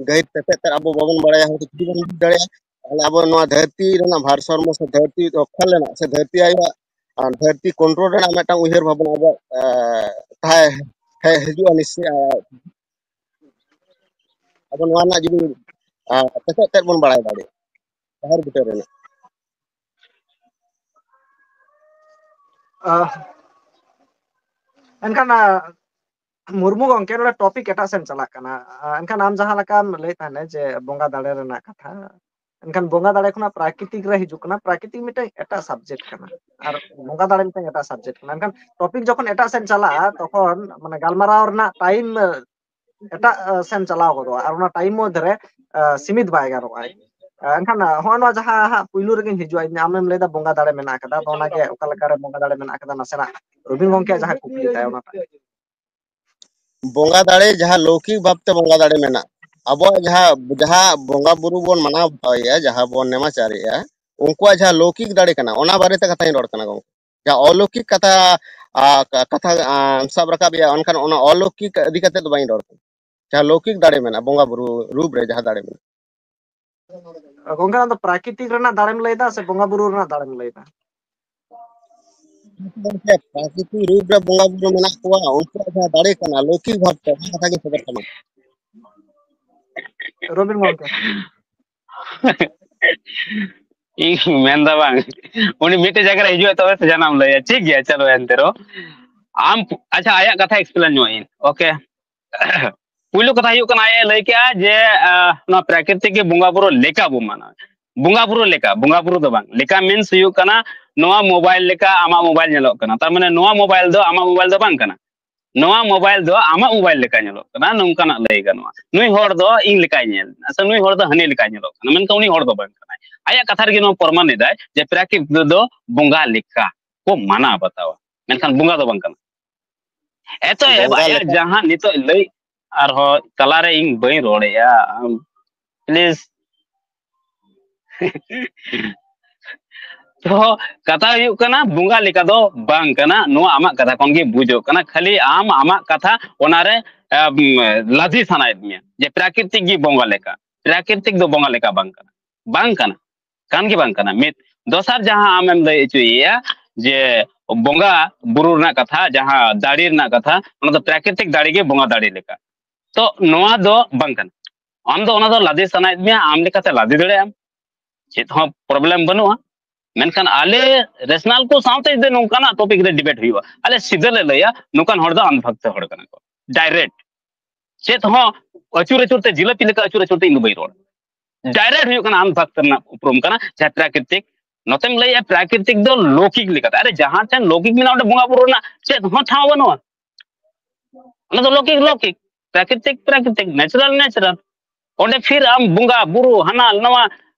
ᱜᱟᱹᱦᱤᱨ ᱛᱮᱛᱮᱫ ᱛᱮ ᱟᱵᱚ ᱵᱟᱵᱚᱱ ᱵᱟᱲᱟᱭᱟ, ᱦᱚᱭᱛᱳ ᱡᱩᱫᱤ ᱵᱚᱱ ᱵᱩᱡᱽ ᱫᱟᱲᱮᱭᱟᱜᱼᱟ, ᱛᱟᱦᱞᱮ ᱟᱵᱚ ᱱᱚᱣᱟ ᱫᱷᱟᱹᱨᱛᱤ ᱨᱮᱱᱟᱜ ᱵᱷᱟᱨᱥᱟᱢᱢᱚ ᱥᱮ ᱫᱷᱟᱹᱨᱛᱤ ᱨᱚᱠᱠᱷᱟ ᱨᱮᱱᱟᱜ ᱥᱮ ᱫᱷᱟᱹᱨᱛᱤ ᱟᱭᱳᱣᱟᱜ, ᱟᱨ, ᱫᱷᱟᱹᱨᱛᱤ control ᱨᱮᱱᱟᱜ ᱢᱤᱫᱴᱟᱝ ᱩᱭᱦᱟᱹᱨ ᱵᱷᱟᱵᱽᱱᱟ ᱟᱵᱚᱣᱟᱜ, ᱮ, ᱛᱟᱦᱮᱸ ᱦᱮᱡ ᱦᱤᱡᱩᱜᱼᱟ ᱱᱤᱥᱪᱚᱭ᱾ ᱟᱨ ᱟᱵᱚ ᱱᱚᱣᱟ ᱨᱮᱱᱟᱜ ᱡᱩᱫᱤ, ᱟᱨ, ᱛᱮᱛᱮᱫ ᱛᱮᱫ ᱵᱚᱱ ᱵᱟᱲᱟᱭ ᱫᱟᱲᱮᱭᱟᱜᱼᱟ ᱡᱟᱦᱮᱨ ᱵᱩᱴᱟᱹ ᱨᱮᱱᱟᱜ᱾ ᱟᱦ, ᱮᱱᱠᱷᱟᱱ, ᱟ, ᱢᱩᱨᱢᱩ ᱜᱚᱢᱠᱮ, ᱱᱚᱰᱮ topic ᱮᱴᱟᱜ ᱥᱮᱫ ᱪᱟᱞᱟᱜ ᱠᱟᱱᱟ᱾ ᱟ, ᱮᱱᱠᱷᱟᱱ ᱟᱢ ᱡᱟᱦᱟᱸ ᱞᱮᱠᱟᱢ ᱞᱟᱹᱭᱮᱫ ᱛᱟᱦᱮᱱᱟ ᱡᱮ ᱵᱚᱸᱜᱟ ᱫᱟᱲᱮ ᱨᱮᱱᱟᱜ ᱠᱟᱛᱷᱟ, ᱮᱱᱠᱷᱟᱱ ᱵᱚᱸᱜᱟ ᱫᱟᱲᱮ ᱠᱷᱚᱱᱟᱜ ᱯᱨᱟᱠᱨᱤᱛᱤᱠ ᱨᱮ ᱦᱤᱡᱩᱜ ᱠᱟᱱᱟ᱾ ᱯᱨᱟᱠᱨᱤᱛᱤᱠ ᱢᱤᱫᱴᱟᱝ ᱮᱴᱟᱜ subject ᱠᱟᱱᱟ, ᱟᱨ ᱵᱚᱸᱜᱟ ᱫᱟᱲᱮ ᱢᱤᱫᱴᱟᱝ ᱮᱴᱟᱜ subject ᱠᱟᱱᱟ᱾ ᱮᱱᱠᱷᱟᱱ topic ᱡᱚᱠᱷᱚᱱ ᱮᱴᱟᱜ ᱥᱮᱫ ᱪᱟᱞᱟᱜᱼᱟ, ᱛᱚᱠᱷᱚᱱ ᱢᱟᱱᱮ ᱜᱟᱞᱢᱟᱨᱟᱣ ᱨᱮᱱᱟᱜ time, ᱟ, ᱮᱴᱟᱜ, ᱟ, ᱥᱮᱱ ᱪᱟᱞᱟᱣ ᱜᱚᱫᱚᱜᱼᱟ, ᱟᱨ ᱚᱱᱟ time ᱢᱚᱫᱽᱫᱷᱮ ᱨᱮ, ᱟ, ᱥᱤᱢᱤᱛ ᱵᱟᱭ ᱜᱟᱱᱚᱜᱼᱟ᱾ ᱟ, ᱮᱱᱠᱷᱟᱱ, ᱟ, ᱦᱚᱸᱜᱼᱚᱭ ᱱᱚᱣᱟ ᱡᱟᱦᱟᱸ ᱦᱟᱸᱜ ᱯᱩᱭᱞᱩ ᱨᱮᱜᱮᱧ ᱦᱤᱡᱩᱜᱼᱟ, ᱤᱧ ᱟᱢᱮᱢ ᱞᱟᱹᱭᱫᱟ ᱵᱚᱸᱜᱟ ᱫᱟᱲᱮ ᱢᱮᱱᱟᱜ ᱟᱠᱟᱫᱟ, ᱟᱫᱚ ᱚᱱᱟᱜᱮ ᱚᱠᱟ ᱞᱮᱠᱟᱨᱮ ᱵᱚᱸᱜᱟ ᱫᱟᱲᱮ ᱢᱮᱱᱟᱜ ᱟᱠᱟᱫᱟ, ᱱᱟᱥᱮᱱᱟᱜ ᱨᱚᱵᱤᱱ ᱜᱚᱢᱠᱮᱭᱟᱜ ᱡᱟᱦᱟᱸ ᱠᱩᱠᱞᱤ ᱛᱟᱭ, ᱚᱱᱟᱴᱟᱜ᱾ ᱵᱚᱸᱜᱟ ᱫᱟᱲᱮ ᱡᱟᱦᱟᱸ ᱞᱳᱠᱤᱠ ᱵᱷᱟᱵᱽᱛᱮ ᱵᱚᱸᱜᱟ ᱫᱟᱲᱮ ᱢᱮᱱᱟᱜ, ᱟᱵᱚᱣᱟᱜ ᱡᱟᱦᱟᱸ, ᱡᱟᱦᱟᱸ ᱵᱚᱸᱜᱟ ᱵᱩᱨᱩ ᱵᱚᱱ ᱢᱟᱱᱟᱣ ᱵᱟᱛᱟᱣᱮᱜᱼᱟ, ᱡᱟᱦᱟᱸ ᱵᱚᱱ ᱱᱮᱢᱟᱪᱟᱨᱮᱜᱼᱟ, ᱩᱱᱠᱩᱣᱟᱜ ᱡᱟᱦᱟᱸ ᱞᱳᱠᱤᱠ ᱫᱟᱲᱮ ᱠᱟᱱᱟ, ᱚᱱᱟ ᱵᱟᱨᱮᱛᱮ ᱠᱟᱛᱷᱟᱧ ᱨᱚᱲ ᱠᱟᱱᱟ ᱜᱚᱢᱠᱮ᱾ ᱡᱟᱦᱟᱸ ᱚᱞᱳᱠᱤᱠ ᱠᱟᱛᱷᱟ, ᱟ, ᱠᱟ-, ᱠᱟᱛᱷᱟ, ᱟ, ᱥᱟᱵ ᱨᱟᱠᱟᱵ ᱮᱜᱼᱟ, ᱚᱱᱠᱟᱱ ᱚᱱᱟ ᱚᱞᱳᱠᱤᱠ ᱤᱫᱤ ᱠᱟᱛᱮ ᱫᱚ ᱵᱟᱹᱧ ᱨᱚᱲ ᱠᱟᱱᱟ᱾ ᱡᱟᱦᱟᱸ ᱞᱳᱠᱤᱠ ᱫᱟᱲᱮ ᱢᱮᱱᱟᱜᱼᱟ, ᱵᱚᱸᱜᱟ ᱵᱩᱨᱩ ᱨᱩᱯ ᱨᱮ ᱡᱟᱦᱟᱸ ᱫᱟᱲᱮ ᱢᱮᱱᱟᱜᱼᱟ᱾ ᱜᱚᱝᱠᱮ, ᱟᱢ ᱫᱚ ᱯᱨᱟᱠᱨᱤᱛᱤᱠ ᱨᱮᱱᱟᱜ ᱫᱟᱲᱮᱢ ᱞᱟᱹᱭᱫᱟ ᱥᱮ ᱵᱚᱸᱜᱟ ᱵᱩᱨᱩ ᱨᱮᱱᱟᱜ ᱫᱟᱲᱮᱢ ᱞᱟᱹᱭᱫᱟ? ᱜᱚᱢᱠᱮ, ᱯᱨᱟᱠᱨᱤᱛᱤᱠ ᱨᱩᱯ ᱨᱮ ᱵᱚᱸᱜᱟ ᱵᱩᱨᱩ ᱢᱮᱱᱟᱜ ᱠᱚᱣᱟ, ᱩᱱᱠᱩᱣᱟᱜ ᱡᱟᱦᱟᱸ ᱫᱟᱲᱮ ᱠᱟᱱᱟ, ᱞᱳᱠᱤᱠ ᱵᱷᱟᱵᱽ ᱛᱮ, ᱚᱱᱟ ᱠᱟᱛᱷᱟ ᱜᱮ ᱥᱚᱫᱚᱨ ᱛᱟᱵᱚᱱ᱾ ᱨᱚᱵᱤᱱ ᱜᱚᱢᱠᱮ᱾ ᱤᱧ ᱢᱮᱱᱫᱟ ᱵᱟᱝ, ᱩᱱᱤ ᱢᱤᱫᱴᱮᱡ ᱡᱟᱭᱜᱟ ᱨᱮ ᱦᱤᱡᱩᱜᱼᱟ, ᱛᱚᱵᱮ ᱥᱮ ᱡᱟᱦᱟᱱᱟᱜ ᱮᱢ ᱞᱟᱹᱭᱟ, ᱴᱷᱤᱠ ᱜᱮᱭᱟ, ᱪᱚᱞᱚ ᱮᱱᱛᱮ ᱨᱮᱦᱚᱸ᱾ ᱟᱢ, ᱟᱪᱪᱷᱟ, ᱟᱭᱟᱜ ᱠᱟᱛᱷᱟ explain ᱧᱚᱜ ᱤᱧ, okay? ᱯᱩᱭᱞᱩ ᱠᱟᱛᱷᱟ ᱦᱩᱭᱩᱜ ᱠᱟᱱᱟ, ᱟᱡ ᱮ ᱞᱟᱹᱭ ᱠᱮᱜᱼᱟ ᱡᱮ, ᱟᱸ, ᱱᱚᱣᱟ ᱯᱨᱟᱠᱨᱤᱛᱤᱠ ᱜᱮ ᱵᱚᱸᱜᱟ ᱵᱩᱨᱩ ᱞᱮᱠᱟ ᱵᱚ ᱢᱟᱱᱟᱣᱟ᱾ ᱵᱚᱸᱜᱟ ᱵᱩᱨᱩ ᱞᱮᱠᱟ, ᱵᱚᱸᱜᱟ ᱵᱩᱨᱩ ᱫᱚ ᱵᱟᱝ᱾ ᱞᱮᱠᱟ means ᱦᱩᱭᱩᱜ ᱠᱟᱱᱟ, ᱱᱚᱣᱟ mobile ᱞᱮᱠᱟ ᱟᱢᱟᱜ mobile ᱧᱮᱞᱚᱜ ᱠᱟᱱᱟ, ᱛᱟᱨ ᱢᱟᱱᱮ ᱱᱚᱣᱟ mobile ᱫᱚ ᱟᱢᱟᱜ mobile ᱫᱚ ᱵᱟᱝ ᱠᱟᱱᱟ᱾ ᱱᱚᱣᱟ mobile ᱫᱚ ᱟᱢᱟᱜ mobile ᱞᱮᱠᱟ ᱧᱮᱞᱚᱜ ᱠᱟᱱᱟ, ᱱᱚᱝᱠᱟᱱᱟᱜ ᱞᱟᱹᱭ ᱜᱟᱱᱚᱜᱼᱟ᱾ ᱱᱩᱭ ᱦᱚᱲ ᱫᱚ ᱤᱧ ᱞᱮᱠᱟᱭ ᱧᱮᱞ ᱫᱟ, ᱥᱮ ᱱᱩᱭ ᱦᱚᱲ ᱫᱚ ᱦᱟᱹᱱᱤ ᱞᱮᱠᱟᱭ ᱧᱮᱞᱚᱜ ᱠᱟᱱᱟ, ᱢᱮᱱᱠᱷᱟᱱ ᱩᱱᱤ ᱦᱚᱲ ᱫᱚ ᱵᱟᱝ ᱠᱟᱱᱟᱭ᱾ ᱟᱭᱟᱜ ᱠᱟᱛᱷᱟ ᱨᱮᱜᱮ ᱱᱚᱣᱟ ᱯᱨᱚᱢᱟᱱ ᱮᱫᱟᱭ ᱡᱮ ᱯᱨᱟᱠᱨᱤᱛᱤᱠ ᱫᱚ ᱵᱚᱸᱜᱟ ᱞᱮᱠᱟ᱾ ᱠᱚ ᱢᱟᱱᱟᱣ ᱵᱟᱛᱟᱣᱟ, ᱢᱮᱱᱠᱷᱟᱱ ᱵᱚᱸᱜᱟ ᱫᱚ ᱵᱟᱝ ᱠᱟᱱᱟ᱾ ᱮᱛᱚ ᱮᱵ ᱵᱚᱸᱜᱟ ᱟᱭᱟᱜ ᱞᱮᱠᱟ᱾ ᱡᱟᱦᱟᱸ ᱱᱤᱛᱚᱜ ᱞᱟᱹᱭ, ᱟᱨᱦᱚᱸ ᱛᱟᱞᱟᱨᱮ ᱤᱧ ᱵᱟᱹᱧ ᱨᱚᱲᱮᱜᱼᱟ, ᱟᱢ please᱾ ᱛᱚ ᱠᱟᱛᱷᱟ ᱦᱩᱭᱩᱜ ᱠᱟᱱᱟ, ᱵᱚᱸᱜᱟ ᱞᱮᱠᱟ ᱫᱚ ᱵᱟᱝ ᱠᱟᱱᱟ᱾ ᱱᱚᱣᱟ ᱟᱢᱟᱜ ᱠᱟᱛᱷᱟ ᱠᱷᱚᱱ ᱜᱮ ᱵᱩᱡᱚᱜ ᱠᱟᱱᱟ, ᱠᱷᱟᱹᱞᱤ ᱟᱢ ᱟᱢᱟᱜ ᱠᱟᱛᱷᱟ ᱚᱱᱟᱨᱮ, ᱟᱢ, ᱞᱟᱫᱮ ᱥᱟᱱᱟᱭᱮᱫ ᱢᱮᱭᱟ ᱡᱮ ᱯᱨᱟᱠᱨᱤᱛᱤᱠ ᱜᱮ ᱵᱚᱸᱜᱟ ᱞᱮᱠᱟ᱾ ᱯᱨᱟᱠᱨᱤᱛᱤᱠ ᱫᱚ ᱵᱚᱸᱜᱟ ᱞᱮᱠᱟ ᱵᱟᱝ ᱠᱟᱱᱟ, ᱵᱟᱝ ᱠᱟᱱᱟ, ᱠᱟᱱ ᱜᱮ ᱵᱟᱝ ᱠᱟᱱᱟ᱾ ᱢᱤᱫ ᱫᱚᱥᱟᱨ ᱡᱟᱦᱟᱸ ᱟᱢᱮᱢ ᱞᱟᱹᱭ ᱦᱚᱪᱚᱭᱮᱭᱟ ᱡᱮ ᱵᱚᱸᱜᱟ ᱵᱩᱨᱩ ᱨᱮᱱᱟᱜ ᱠᱟᱛᱷᱟ, ᱡᱟᱦᱟᱸ ᱫᱟᱲᱮ ᱨᱮᱱᱟᱜ ᱠᱟᱛᱷᱟ, ᱚᱱᱟ ᱫᱚ ᱯᱨᱟᱠᱨᱤᱛᱤᱠ ᱫᱟᱲᱮ ᱜᱮ ᱵᱚᱸᱜᱟ ᱫᱟᱲᱮ ᱞᱮᱠᱟ᱾ ᱛᱚ ᱱᱚᱣᱟ ᱫᱚ ᱵᱟᱝ ᱠᱟᱱᱟ᱾ ᱟᱢ ᱫᱚ ᱚᱱᱟ ᱫᱚ ᱞᱟᱫᱮ ᱥᱟᱱᱟᱭᱮᱫ ᱢᱮᱭᱟ, ᱟᱢ ᱞᱮᱠᱟᱛᱮ ᱞᱟᱫᱮ ᱫᱟᱲᱮᱭᱟᱜ ᱟᱢ, ᱪᱮᱫ ᱦᱚᱸ problem ᱵᱟᱹᱱᱩᱜᱼᱟ᱾ ᱢᱮᱱᱠᱷᱟᱱ ᱟᱞᱮ rational ᱠᱚ ᱥᱟᱶᱛᱮ ᱡᱩᱫᱤ ᱱᱚᱝᱠᱟᱱᱟᱜ topic ᱨᱮ debate ᱦᱩᱭᱩᱜᱼᱟ, ᱟᱞᱮ ᱥᱤᱫᱷᱟᱹ ᱞᱮ ᱞᱟᱹᱭᱟ ᱱᱚᱝᱠᱟᱱ ᱦᱚᱲ ᱫᱚ ᱟᱱᱫᱷᱟ ᱵᱷᱚᱠᱛᱚ ᱦᱚᱲ ᱠᱟᱱᱟ ᱠᱚ, direct᱾ ᱪᱮᱫ ᱦᱚᱸ ᱟᱹᱪᱩᱨ ᱟᱹᱪᱩᱨ ᱛᱮ, ᱡᱤᱞᱟᱹᱯᱤ ᱞᱮᱠᱟ ᱟᱹᱪᱩᱨ ᱟᱪᱩᱨ ᱛᱮ ᱤᱧ ᱫᱚ ᱵᱟᱹᱧ ᱨᱚᱲᱟ᱾ Direct ᱦᱩᱭᱩᱜ ᱠᱟᱱᱟ ᱟᱱᱫᱷᱟ ᱵᱷᱚᱠᱛᱚ ᱨᱮᱱᱟᱜ ᱩᱯᱨᱩᱢ ᱠᱟᱱᱟ, ᱡᱟᱦᱟᱸ ᱯᱨᱟᱠᱨᱤᱛᱤᱠ᱾ ᱱᱚᱛᱮᱢ ᱞᱟᱹᱭᱮᱜᱼᱟ ᱯᱨᱟᱠᱨᱤᱛᱤᱠ ᱫᱚ ᱞᱚᱠᱤᱠ ᱞᱮᱠᱟᱛᱮ᱾ ᱟᱨᱮ, ᱡᱟᱦᱟᱸ ᱴᱷᱮᱱ ᱞᱚᱠᱤᱠ ᱢᱮᱱᱟᱜᱼᱟ, ᱚᱸᱰᱮ ᱵᱚᱸᱜᱟ ᱵᱩᱨᱩ ᱨᱮᱱᱟᱜ ᱪᱮᱫ ᱦᱚᱸ ᱴᱷᱟᱶ ᱵᱟᱹᱱᱩᱜᱼᱟ᱾ ᱚᱱᱟ ᱫᱚ ᱞᱚᱠᱤᱠ ᱞᱚᱠᱤᱠ, ᱯᱨᱟᱠᱨᱤᱛᱤᱠ ᱯᱨᱟᱠᱨᱤᱛᱤᱠ, natural natural᱾ ᱚᱸᱰᱮ ᱯᱷᱤᱨ ᱟᱢ ᱵᱚᱸᱜᱟ ᱵᱩᱨᱩ ᱦᱟᱱᱟ ᱱᱟᱣᱟ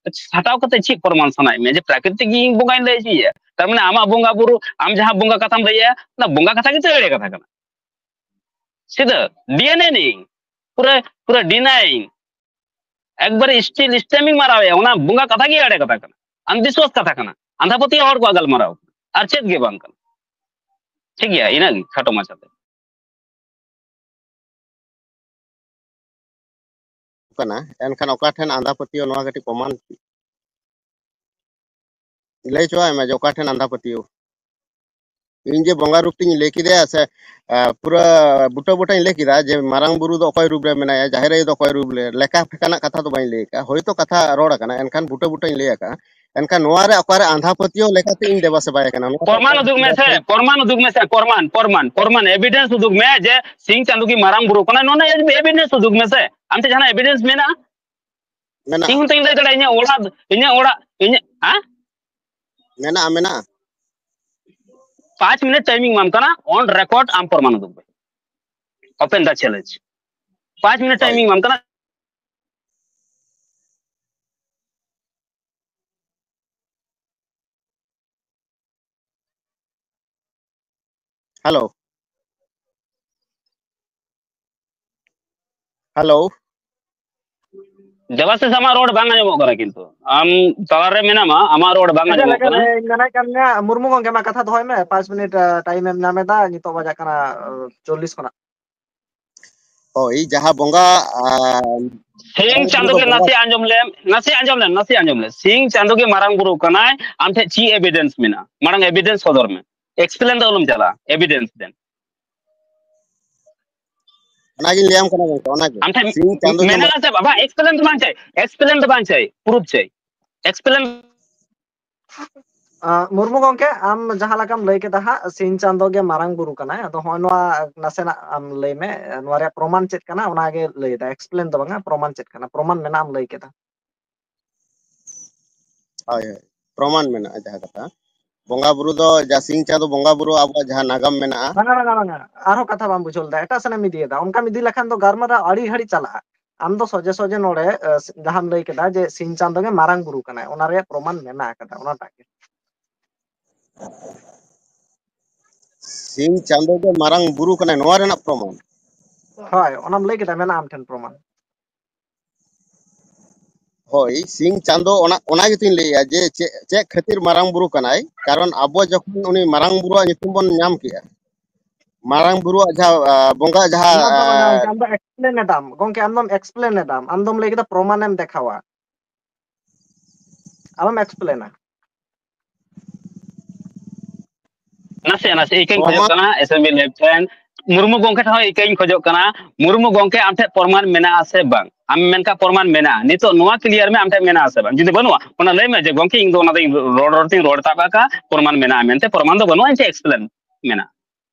ᱦᱟᱛᱟᱣ ᱠᱟᱛᱮ ᱪᱮᱫ ᱯᱨᱚᱢᱟᱱ ᱥᱟᱱᱟᱭᱮᱫ ᱢᱮᱭᱟ ᱡᱮ ᱯᱨᱟᱠᱨᱤᱛᱤᱠ ᱜᱮ ᱤᱧ ᱵᱚᱸᱜᱟᱧ ᱞᱟᱹᱭ ᱦᱚᱪᱚᱭᱮᱭᱟ? ᱛᱟᱨ ᱢᱟᱱᱮ ᱟᱢᱟᱜ ᱵᱚᱸᱜᱟ ᱵᱩᱨᱩ, ᱟᱢ ᱡᱟᱦᱟᱸ ᱵᱚᱸᱜᱟ ᱠᱟᱛᱷᱟᱢ ᱞᱟᱹᱭᱮᱜᱼᱟ, ᱚᱱᱟ ᱵᱚᱸᱜᱟ ᱠᱟᱛᱷᱟ ᱜᱮᱛᱚ ᱮᱲᱮ ᱠᱟᱛᱷᱟ ᱠᱟᱱᱟ᱾ ᱥᱤᱫᱷᱟᱹ ᱰᱤ ᱮᱱ ᱮ ᱱᱤᱝ, ᱯᱩᱨᱟᱹ, ᱯᱩᱨᱟᱹ denying, ᱮᱠᱵᱟᱨᱮ still ᱥᱴᱮᱢᱤᱝ ᱢᱟᱨᱟᱣᱮᱜᱼᱟ᱾ ᱚᱱᱟ ᱵᱚᱸᱜᱟ ᱠᱟᱛᱷᱟ ᱜᱮ ᱮᱲᱮ ᱠᱟᱛᱷᱟ ᱠᱟᱱᱟ, ᱟᱱᱫᱷᱵᱤᱥᱣᱟᱥ ᱠᱟᱛᱷᱟ ᱠᱟᱱᱟ, ᱟᱸᱫᱷᱟ ᱯᱟᱹᱛᱭᱟᱹᱣ ᱦᱚᱲ ᱠᱚᱣᱟᱜ ᱜᱟᱞᱢᱟᱨᱟᱣ, ᱟᱨ ᱪᱮᱫ ᱜᱮ ᱵᱟᱝ ᱠᱟᱱᱟ᱾ ᱴᱷᱤᱠ ᱜᱮᱭᱟ, ᱤᱱᱟᱹᱜ ᱜᱮ ᱠᱷᱟᱴᱚ ᱢᱟᱪᱷᱟᱛᱮ᱾ ᱠᱟᱱᱟ, ᱮᱱᱠᱷᱟᱱ ᱚᱠᱟ ᱴᱷᱮᱱ ᱟᱸᱫᱷᱟ ᱯᱟᱹᱛᱭᱟᱹᱣ, ᱱᱚᱣᱟ ᱠᱟᱹᱴᱤᱡ ᱯᱨᱚᱢᱟᱱ ᱞᱟᱹᱭ ᱦᱚᱪᱚᱣᱟᱭ ᱢᱮ ᱡᱮ ᱚᱠᱟ ᱴᱷᱮᱱ ᱟᱸᱫᱷᱟ ᱯᱟᱹᱛᱭᱟᱹᱣ᱾ ᱤᱧ ᱡᱮ ᱵᱚᱸᱜᱟ ᱨᱩᱯ ᱛᱤᱧ ᱞᱟᱹᱭ ᱠᱮᱫᱮᱭᱟ ᱥᱮ, ᱟ, ᱯᱩᱨᱟᱹ ᱵᱩᱴᱟᱹ ᱵᱩᱴᱟᱹᱧ ᱞᱟᱹᱭ ᱠᱮᱫᱟ ᱡᱮ ᱢᱟᱨᱟᱝ ᱵᱩᱨᱩ ᱫᱚ ᱚᱠᱚᱭ ᱨᱩᱯ ᱨᱮ ᱢᱮᱱᱟᱭᱟ, ᱡᱟᱦᱮᱨ ᱟᱭᱳ ᱫᱚ ᱚᱠᱚᱭ ᱨᱩᱯ ᱨᱮ, ᱞᱮᱠᱟ ᱯᱷᱮᱠᱟᱱᱟᱜ ᱠᱟᱛᱷᱟ ᱫᱚ ᱵᱟᱹᱧ ᱞᱟᱹᱭ ᱟᱠᱟᱫᱼᱟ, ᱦᱳᱭᱛᱳ ᱠᱟᱛᱷᱟ ᱨᱚᱲ ᱟᱠᱟᱱᱟ, ᱮᱱᱠᱷᱟᱱ ᱵᱩᱴᱟᱹ ᱵᱩᱴᱟᱹᱧ ᱞᱟᱹᱭ ᱟᱠᱟᱫᱼᱟ᱾ ᱮᱱᱠᱷᱟᱱ ᱱᱚᱣᱟ ᱨᱮ ᱚᱠᱟᱨᱮ ᱟᱸᱫᱷᱟ ᱯᱟᱹᱛᱭᱟᱹᱣ ᱞᱮᱠᱟᱛᱮ ᱤᱧ ᱫᱮᱵᱟ ᱥᱮᱵᱟᱭᱮ ᱠᱟᱱᱟ? ᱱᱚᱣᱟ ᱫᱚ ᱯᱨᱚᱢᱟᱱ ᱩᱫᱩᱜ ᱢᱮᱥᱮ, ᱯᱨᱚᱢᱟᱱ ᱩᱫᱩᱜ ᱢᱮᱥᱮ, ᱯᱨᱚᱢᱟᱱ, ᱯᱨᱚᱢᱟᱱ, ᱯᱨᱚᱢᱟᱱ, evidence ᱩᱫᱩᱜ ᱢᱮ ᱡᱮ ᱥᱤᱧ ᱪᱟᱸᱫᱳ ᱜᱮ ᱢᱟᱨᱟᱝ ᱵᱩᱨᱩ ᱠᱟᱱᱟ, ᱱᱚᱣᱟ ᱨᱮᱱᱟᱜ evidence ᱩᱫᱩᱜ ᱢᱮᱥᱮ᱾ ᱟᱢ ᱴᱷᱮᱱ ᱡᱟᱦᱟᱱᱟᱜ evidence ᱢᱮᱱᱟᱜᱼᱟ? ᱢᱮᱱᱟᱜᱼᱟ᱾ ᱤᱧ ᱦᱚᱸ ᱛᱚᱧ ᱞᱟᱹᱭ ᱫᱟᱲᱮᱭᱟᱜᱼᱟ, ᱤᱧᱟᱹᱜ ᱚᱲᱟᱜ, ᱤᱧᱟᱹᱜ ᱚᱲᱟᱜ, ᱤᱧᱟᱹᱜ, ᱦᱮᱸ? ᱢᱮᱱᱟᱜᱼᱟ, ᱢᱮᱱᱟᱜᱼᱟ᱾ ᱯᱟᱸᱪ ᱢᱤᱱᱤᱴ time ᱤᱧ ᱮᱢᱟᱢ ᱠᱟᱱᱟ, on record ᱟᱢ ᱯᱨᱚᱢᱟᱱ ᱩᱫᱩᱜ ᱢᱮ᱾ Open the challenge. ᱯᱟᱸᱪ ᱢᱤᱱᱤᱴ time ᱦᱳᱭ᱾ ᱤᱧ ᱮᱢᱟᱢ ᱠᱟᱱᱟ, ᱦᱮᱞᱳ, ᱦᱮᱞᱳ᱾ ᱫᱮᱵᱟᱥᱤᱥ, ᱟᱢᱟᱜ ᱨᱚᱲ ᱵᱟᱝ ᱟᱸᱡᱚᱢᱚᱜ ᱠᱟᱱᱟ, ᱠᱤᱱᱛᱩ ᱟᱢ ᱛᱟᱞᱟᱨᱮ ᱢᱮᱱᱟᱢᱟ, ᱟᱢᱟᱜ ᱨᱚᱲ ᱵᱟᱝ ᱟᱸᱡᱚᱢᱚᱜ ᱠᱟᱱᱟ᱾ ᱤᱧ ᱢᱮᱱᱮᱫ ᱠᱟᱱ ᱜᱮᱭᱟ, ᱢᱩᱨᱢᱩ ᱜᱚᱝᱠᱮ, ᱢᱟ ᱠᱟᱛᱷᱟ ᱫᱚᱦᱚᱭ ᱢᱮ, ᱯᱟᱸᱪ ᱢᱤᱱᱤᱴ ᱴᱟᱭᱤᱢ ᱮᱢ ᱧᱟᱢ ᱮᱫᱟ, ᱱᱤᱛᱚᱜ ᱵᱟᱡᱟᱜ ᱠᱟᱱᱟ ᱪᱚᱞᱞᱤᱥ ᱠᱷᱚᱱᱟᱜ᱾ ᱦᱳᱭ, ᱡᱟᱦᱟᱸ ᱵᱚᱸᱜᱟ, ᱟᱸ, ᱥᱤᱧ ᱪᱟᱸᱫᱳ ᱜᱮ ᱵᱚᱸᱜᱟ ᱱᱟᱥᱮ ᱟᱸᱡᱚᱢ ᱞᱮᱢ, ᱱᱟᱥᱮ ᱟᱸᱡᱚᱢ ᱞᱮᱢ, ᱱᱟᱥᱮ ᱟᱸᱡᱚᱢ ᱞᱮᱢ᱾ ᱥᱤᱧ ᱪᱟᱸᱫᱳ ᱜᱮ ᱢᱟᱨᱟᱝ ᱵᱩᱨᱩ ᱠᱟᱱᱟᱭ᱾ ᱟᱢ ᱴᱷᱮᱱ ᱪᱮᱫ ᱮᱵᱤᱰᱮᱱᱥ ᱢᱮᱱᱟᱜᱼᱟ? ᱢᱟᱲᱟᱝ ᱮᱵᱤᱰᱮᱱᱥ ᱥᱚᱫᱚᱨ ᱢᱮ᱾ ᱮᱠᱥᱯᱞᱮᱱ ᱫᱚ ᱟᱞᱚᱢ ᱪᱟᱞᱟᱜᱼᱟ, ᱮᱵᱤᱰᱮᱱᱥ ᱫᱮᱱ᱾ ᱚᱱᱟᱜᱤᱧ ᱞᱟᱹᱭᱟᱢ ᱠᱟᱱᱟ ᱜᱚᱝᱠᱮ, ᱚᱱᱟᱜᱮ᱾ ᱟᱢ ᱴᱷᱮᱱ ᱥᱤᱧ ᱪᱟᱸᱫᱳ ᱜᱮ ᱢᱮᱱᱟᱜᱼᱟ ᱥᱮ ᱵᱟᱝ? ᱮᱠᱥᱯᱞᱮᱱ ᱫᱚ ᱵᱟᱝ ᱪᱟᱹᱭ, ᱮᱠᱥᱯᱞᱮᱱ ᱫᱚ ᱵᱟᱝ ᱪᱟᱹᱭ, ᱯᱨᱩᱯ ᱪᱟᱹᱭ, ᱮᱠᱥᱯᱞᱮᱱ᱾ ᱟᱸ, ᱢᱩᱨᱢᱩ ᱜᱚᱝᱠᱮ, ᱟᱢ ᱡᱟᱦᱟᱸ ᱞᱮᱠᱟᱢ ᱞᱟᱹᱭ ᱠᱮᱫᱟ ᱦᱟᱸᱜ, ᱥᱤᱧ ᱪᱟᱸᱫᱳ ᱜᱮ ᱢᱟᱨᱟᱝ ᱵᱩᱨᱩ ᱠᱟᱱᱟᱭ᱾ ᱟᱫᱚ ᱦᱚᱸᱜᱼᱚᱭ ᱱᱚᱣᱟ ᱱᱟᱥᱮᱱᱟᱜ ᱟᱢ ᱞᱟᱹᱭ ᱢᱮ, ᱱᱚᱣᱟ ᱨᱮᱭᱟᱜ ᱯᱨᱚᱢᱟᱱ ᱪᱮᱫ ᱠᱟᱱᱟ? ᱚᱱᱟᱜᱮ ᱞᱟᱹᱭ ᱮᱫᱟ, ᱮᱠᱥᱯᱞᱮᱱ ᱫᱚ ᱵᱟᱝᱟ, ᱯᱨᱚᱢᱟᱱ ᱪᱮᱫ ᱠᱟᱱᱟ? ᱯᱨᱚᱢᱟᱱ ᱢᱮᱱᱟᱜᱼᱟ, ᱮᱢ ᱞᱟᱹᱭ ᱠᱮᱫᱟ᱾ ᱦᱳᱭ, ᱦᱳᱭ, ᱯᱨᱚᱢᱟᱱ ᱢᱮᱱᱟᱜᱼᱟ᱾ ᱡᱟᱦᱟᱸ ᱠᱟᱛᱷᱟ, ᱵᱚᱸᱜᱟ ᱵᱩᱨᱩ ᱫᱚ, ᱡᱟ ᱥᱤᱧ ᱪᱟᱸᱫᱳ ᱵᱚᱸᱜᱟ ᱵᱩᱨᱩ ᱟᱵᱚᱣᱟᱜ ᱡᱟᱦᱟᱸ ᱱᱟᱜᱟᱢ ᱢᱮᱱᱟᱜᱼᱟ᱾ ᱵᱟᱝᱟ, ᱵᱟᱝᱟ, ᱵᱟᱝᱟ, ᱟᱨᱦᱚᱸ ᱠᱟᱛᱷᱟ ᱵᱟᱢ ᱵᱩᱡᱷᱟᱹᱣ ᱞᱮᱫᱟ, ᱮᱴᱟᱜ ᱥᱮᱱ ᱮᱢ ᱤᱫᱤᱭᱮᱫᱟ᱾ ᱚᱱᱠᱟᱢ ᱤᱫᱤ ᱞᱮᱠᱷᱟᱱ ᱫᱚ ᱜᱟᱞᱢᱟᱨᱟᱣ ᱟᱹᱰᱤ ᱜᱷᱟᱹᱲᱤᱡ ᱪᱟᱞᱟᱜᱼᱟ᱾ ᱟᱢ ᱫᱚ ᱥᱚᱡᱷᱮ ᱥᱚᱡᱷᱮ ᱱᱚᱰᱮ, ᱮ, ᱡᱟᱦᱟᱸᱢ ᱞᱟᱹᱭ ᱠᱮᱫᱟ ᱡᱮ ᱥᱤᱧ ᱪᱟᱸᱫᱳ ᱜᱮ ᱢᱟᱨᱟᱝ ᱵᱩᱨᱩ ᱠᱟᱱᱟᱭ, ᱚᱱᱟ ᱨᱮᱭᱟᱜ ᱯᱨᱚᱢᱟᱱ ᱢᱮᱱᱟᱜ ᱟᱠᱟᱫᱟ, ᱚᱱᱟᱴᱟᱜ ᱜᱮ᱾ ᱥᱤᱧ ᱪᱟᱸᱫᱳ ᱜᱮ ᱢᱟᱨᱟᱝ ᱵᱩᱨᱩ ᱠᱟᱱᱟᱭ, ᱱᱚᱣᱟ ᱨᱮᱱᱟᱜ ᱯᱨᱚᱢᱟᱱ? ᱦᱳᱭ, ᱚᱱᱟᱢ ᱞᱟᱹᱭ ᱠᱮᱫᱟ, ᱢᱮᱱᱟᱜᱼᱟ ᱟᱢ ᱴᱷᱮᱱ ᱯᱨᱚᱢᱟᱱ᱾ ᱦᱳᱭ, ᱥᱤᱧ ᱪᱟᱸᱫᱳ, ᱚᱱᱟ, ᱚᱱᱟ ᱜᱮᱛᱤᱧ ᱞᱟᱹᱭᱮᱜᱼᱟ ᱡᱮ ᱪᱮᱫ, ᱪᱮᱫ ᱠᱷᱟᱹᱛᱤᱨ ᱢᱟᱨᱟᱝ ᱵᱩᱨᱩ ᱠᱟᱱᱟᱭ? ᱠᱟᱨᱚᱱ ᱟᱵᱚ ᱡᱚᱠᱷᱚᱱ ᱩᱱᱤ ᱢᱟᱨᱟᱝ ᱵᱩᱨᱩᱣᱟᱜ ᱧᱩᱛᱩᱢ ᱵᱚᱱ ᱧᱟᱢ ᱠᱮᱜᱼᱟ, ᱢᱟᱨᱟᱝ ᱵᱩᱨᱩᱣᱟᱜ ᱡᱟᱦᱟᱸ, ᱟ, ᱵᱚᱸᱜᱟ ᱡᱟᱦᱟᱸ, ᱚᱱᱟ ᱫᱚ ᱵᱟᱝᱟ, ᱟ, ᱜᱚᱝᱠᱮ, ᱟᱢ ᱫᱚᱢ ᱮᱠᱥᱯᱞᱮᱱ ᱮᱫᱟᱢ᱾ ᱜᱚᱝᱠᱮ, ᱟᱢ ᱫᱚᱢ ᱮᱠᱥᱯᱞᱮᱱ ᱮᱫᱟᱢ, ᱟᱢ ᱫᱚᱢ ᱞᱟᱹᱭ ᱠᱮᱫᱟ ᱯᱨᱚᱢᱟᱱᱮᱢ ᱫᱮᱠᱷᱟᱣᱟ᱾ ᱟᱞᱚᱢ ᱮᱠᱥᱯᱞᱮᱱᱟ᱾ ᱱᱟᱥᱮ, ᱱᱟᱥᱮ ᱤᱠᱟᱹᱧ ᱠᱷᱚᱡᱚᱜ ᱯᱨᱚᱢᱟᱱ ᱠᱟᱱᱟ, ᱮᱥᱮᱢᱵᱞᱤ ᱞᱮᱵ ᱴᱷᱮᱱ, ᱢᱩᱨᱢᱩ ᱜᱚᱝᱠᱮ ᱴᱷᱮᱱ ᱦᱚᱸ ᱤᱠᱟᱹᱧ ᱠᱷᱚᱡᱚᱜ ᱠᱟᱱᱟ᱾ ᱢᱩᱨᱢᱩ ᱜᱚᱝᱠᱮ, ᱟᱢ ᱴᱷᱮᱱ ᱯᱨᱚᱢᱟᱱ ᱢᱮᱱᱟᱜᱼᱟ ᱥᱮ ᱵᱟᱝ? ᱟᱢ ᱢᱮᱱ ᱠᱟᱜ ᱯᱨᱚᱢᱟᱱ ᱢᱮᱱᱟᱜᱼᱟ, ᱱᱤᱛᱚᱜ ᱱᱚᱣᱟ ᱠᱞᱤᱭᱟᱨ ᱢᱮ, ᱟᱢ ᱴᱷᱮᱱ ᱢᱮᱱᱟᱜᱼᱟ ᱥᱮ ᱵᱟᱝ? ᱡᱩᱫᱤ ᱵᱟᱹᱱᱩᱜᱼᱟ, ᱚᱱᱟ ᱞᱟᱹᱭ ᱢᱮ ᱡᱮ, "ᱜᱚᱝᱠᱮ, ᱤᱧ ᱫᱚ ᱚᱱᱟ ᱫᱚᱧ ᱨᱚᱲ, ᱨᱚᱲ ᱛᱤᱧ ᱨᱚᱲ ᱛᱟᱵ ᱟᱠᱟᱫ, ᱯᱨᱚᱢᱟᱱ ᱢᱮᱱᱟᱜᱼᱟ ᱢᱮᱱᱛᱮ, ᱯᱨᱚᱢᱟᱱ ᱫᱚ ᱵᱟᱹᱱᱩᱜᱼᱟ, ᱤᱧ ᱴᱷᱮᱱ ᱮᱠᱥᱯᱞᱮᱱ ᱢᱮᱱᱟᱜᱼᱟ,